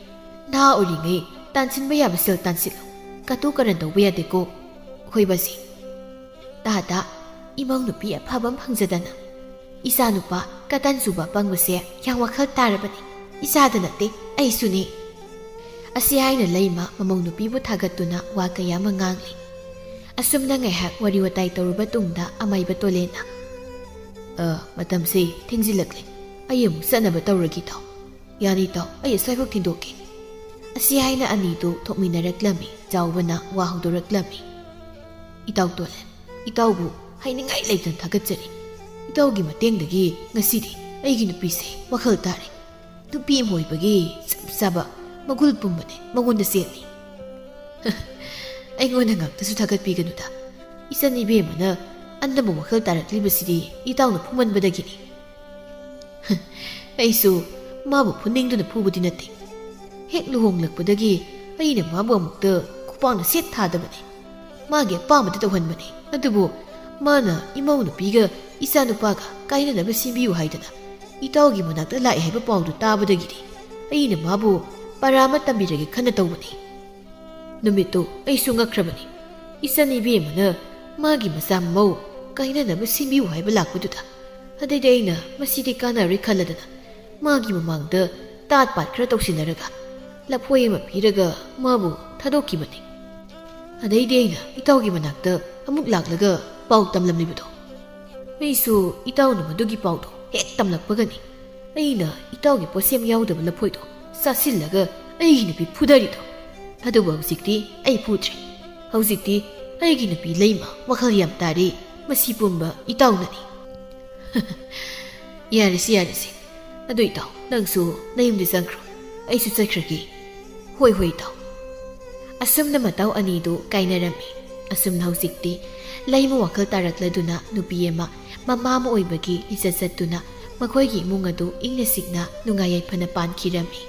ꯅꯍꯥ ꯑꯣꯏꯔꯤꯉꯩ ꯇꯥꯟꯁꯤꯟꯕ ꯌꯥꯕ ꯁꯦꯜ ꯇꯥꯟꯁꯤꯜꯂꯨ꯫ ꯀꯇꯨ ꯀꯔꯟ ꯇꯧꯕ ꯌꯥꯗꯦꯀꯣ꯫ ꯍꯣꯏ ꯕꯥꯖꯤ꯫ ꯇꯥꯗ, ꯏꯃꯧ ꯅꯨꯄꯤ ꯑꯐꯕ ꯑꯃ ꯐꯪꯖꯗꯅ ꯏꯆꯥ ꯅꯨꯄꯥ ꯀꯇꯟ ꯆꯨꯕ ꯑꯄꯪꯕꯁꯦ ꯌꯥꯝ ꯋꯥꯈꯜ ꯇꯥꯔꯕꯅꯤ꯫ ꯏꯆꯥꯗ ꯅꯠꯇꯦ, ꯑꯩꯁꯨꯅꯤ꯫ ꯑꯁꯤ ꯍꯥꯏꯅ ꯂꯩꯃ ꯃꯃꯧ ꯅꯨꯄꯤꯕꯨ ꯊꯥꯒꯠꯇꯨꯅ ꯋꯥ ꯀꯌꯥ ꯑꯃ ꯉꯥꯡꯂꯤ꯫ ꯑꯁꯨꯝꯅ ꯉꯥꯏꯍꯥꯛ ꯋꯥꯔꯤ ꯋꯥꯇꯥꯏ ꯇꯧꯔꯨꯕ ꯇꯨꯡꯗ ꯑꯃꯥꯏꯕ ꯇꯣꯂꯦꯅ, "ꯑ, ꯃꯇꯝꯁꯦ ꯊꯦꯡꯖꯤꯜꯂꯛꯂꯦ꯫ ꯑꯩ ꯑꯃꯨꯛ ꯆꯠꯅꯕ ꯇꯧꯔꯒꯦ ꯏꯇꯥꯎ꯫" "ꯌꯥꯅꯤ ꯏꯇꯥꯎ, ꯑꯩ ꯑꯁ꯭ꯋꯥꯏꯐꯥꯎ ꯊꯤꯟꯗꯣꯛꯀꯦ꯫" ꯑꯁꯤ ꯍꯥꯏꯅ ꯑꯅꯤꯗꯨ ꯊꯣꯛꯃꯤꯟꯅꯔꯛꯂꯝꯃꯤ꯫ ꯆꯥꯎꯕꯅ ꯋꯥ ꯍꯧꯗꯣꯔꯛꯂꯝꯃꯤ꯫ "ꯏꯇꯥꯎ ꯇꯣꯂꯦꯟ, ꯏꯇꯥꯎꯕꯨ ꯍꯥꯏꯅꯤꯡꯉꯥꯏ ꯂꯩꯇꯅ ꯊꯥꯒꯠꯆꯔꯤ꯫ ꯏꯇꯥꯎꯒꯤ ꯃꯇꯦꯡꯗꯒꯤ ꯉꯁꯤꯗꯤ ꯑꯩꯒꯤ ꯅꯨꯄꯤꯁꯦ ꯋꯥꯈꯜ ꯇꯥꯔꯦ꯫ ꯅꯨꯄꯤ ꯑꯃ ꯑꯣꯏꯕꯒꯤ ꯆꯞ ꯆꯥꯕ ꯃꯒꯨꯟ ꯄꯨꯝꯕꯅꯦ ꯃꯉꯣꯟꯗ ꯆꯦꯜꯂꯤ꯫" "ꯑꯩꯉꯣꯟꯗ ꯉꯥꯛꯇꯁꯨ ꯊꯥꯒꯠꯄꯤꯒꯅꯨꯗ꯫ ꯏꯆꯟ ꯏꯕꯦꯝꯃꯅ ꯑꯅꯝꯕ ꯋꯥꯈꯜ ꯇꯥꯔꯛꯂꯤꯕꯁꯤꯗꯤ ꯏꯇꯥꯎꯅ ꯐꯨꯃꯟꯕꯗꯒꯤꯅꯤ꯫" "ꯑꯩꯁꯨ ꯃꯥꯕꯨ ꯐꯨꯅꯤꯡꯗꯨꯅ ꯐꯨꯕꯗꯤ ꯅꯠꯇꯦ꯫ ꯍꯦꯛ ꯂꯨꯍꯣꯡꯂꯛꯄꯗꯒꯤ ꯑꯩꯅ ꯃꯥꯕꯨ ꯑꯃꯨꯛꯇ ꯈꯨꯄꯥꯛꯅ ꯁꯦꯠ ꯊꯥꯗꯕꯅꯤ꯫ ꯃꯥꯒꯤ ꯑꯄꯥꯝꯕꯗ ꯇꯧꯍꯟꯕꯅꯤ꯫ ꯑꯗꯨꯕꯨ ꯃꯥꯅ ꯏꯃꯧ ꯅꯨꯄꯤꯒ ꯏꯆꯥ ꯅꯨꯄꯥꯒ ꯀꯥꯏꯅꯅꯕ ꯁꯤꯟꯕꯤꯌꯨ ꯍꯥꯏꯗꯅ ꯏꯇꯥꯎꯒꯤ ꯃꯅꯥꯛꯇ ꯂꯥꯛꯑꯦ ꯍꯥꯏꯕ ꯄꯥꯎꯗꯨ ꯇꯥꯕꯗꯒꯤꯗꯤ ꯑꯩꯅ ꯃꯥꯕꯨ ꯄꯔꯥ ꯑꯃ ꯇꯝꯕꯤꯔꯒꯦ ꯈꯟꯅ ꯇꯧꯕꯅꯤ꯫" ꯅꯨꯃꯤꯠꯇꯨ ꯑꯩꯁꯨ ꯉꯛꯈ꯭ꯔꯕꯅꯤ꯫ ꯏꯆꯟ ꯏꯕꯦꯝꯃꯅ ꯃꯥꯒꯤ ꯃꯆꯥ ꯃꯃꯧ ꯀꯥꯏꯅꯅꯕ ꯁꯤꯟꯕꯤꯌꯨ ꯍꯥꯏꯕ ꯂꯥꯛꯄꯗꯨꯗ꯫ ꯑꯗꯩꯗꯤ ꯑꯩꯅ ꯃꯁꯤꯗꯤ ꯀꯥꯟꯅꯔꯣꯏ ꯈꯜꯂꯗꯅ ꯃꯥꯒꯤ ꯃꯃꯥꯡꯗ ꯇꯥꯠ ꯄꯥꯠ ꯈꯔ ꯇꯧꯁꯤꯟꯅꯔꯒ ꯂꯐꯣꯏ ꯑꯃ ꯄꯤꯔꯒ ꯃꯥꯕꯨ ꯊꯥꯗꯣꯛꯈꯤꯕꯅꯤ꯫ ꯑꯗꯩꯗꯤ ꯑꯩꯅ ꯏꯇꯥꯎꯒꯤ ꯃꯅꯥꯛꯇ ꯑꯃꯨꯛ ꯂꯥꯛꯂꯒ ꯄꯥꯎ ꯇꯝꯂꯝꯂꯤꯕꯗꯣ꯫ ꯑꯩꯁꯨ ꯏꯇꯥꯎꯅ ꯃꯗꯨꯒꯤ ꯄꯥꯎꯗꯣ ꯍꯦꯛ ꯇꯝꯂꯛꯄꯒꯅꯤ ꯑꯩꯅ ꯏꯇꯥꯎꯒꯤ ꯄꯣꯠꯁꯦꯝ ꯌꯥꯎꯗꯕ ꯂꯐꯣꯏꯗꯣ ꯆꯥꯁꯤꯜꯂꯒ ꯑꯩꯒꯤ ꯅꯨꯄꯤ ꯐꯨꯗꯔꯤꯗꯣ꯫ ꯑꯗꯨꯕꯨ ꯍꯧꯖꯤꯛꯇꯤ ꯑꯩ ꯐꯨꯗ꯭ꯔꯦ꯫ ꯍꯧꯖꯤꯛꯇꯤ ꯑꯩꯒꯤ ꯅꯨꯄꯤ ꯂꯩꯃ ꯋꯥꯈꯜ ꯌꯥꯝ ꯇꯥꯔꯦ꯫ ꯃꯁꯤ ꯄꯨꯝꯕ ꯏꯇꯥꯎꯅꯅꯤ꯫ ꯌꯥꯔꯦꯁꯦ, ꯌꯥꯔꯦꯁꯦ꯫ ꯑꯗꯨ ꯏꯇꯥꯎ, ꯅꯪꯁꯨ ꯅꯌꯨꯝꯗ ꯆꯪꯈ꯭ꯔꯣ꯫ ꯑꯩꯁꯨ ꯆꯠꯈ꯭ꯔꯒꯦ꯫ ꯍꯣꯏ, ꯍꯣꯏ ꯏꯇꯥꯎ꯫ ꯑꯁꯨꯝꯅ ꯃꯇꯥꯎ ꯑꯅꯤꯗꯨ ꯀꯥꯏꯅꯔꯝꯃꯤ꯫ ꯑꯁꯨꯝꯅ ꯍꯧꯖꯤꯛꯇꯤ ꯂꯩꯃ ꯋꯥꯈꯜ ꯇꯥꯔꯛꯂꯗꯨꯅ ꯅꯨꯄꯤ ꯑꯃ, ꯃꯃꯥ ꯑꯃ ꯑꯣꯏꯕꯒꯤ ꯂꯤꯆꯠ ꯆꯠꯇꯨꯅ ꯃꯈꯣꯏꯒꯤ ꯏꯃꯨꯡ ꯑꯗꯨ ꯏꯪꯅ ꯆꯤꯛꯅ ꯅꯨꯡꯉꯥꯏ ꯌꯥꯏꯐꯅ ꯄꯥꯟꯈꯤꯔꯝꯃꯤ꯫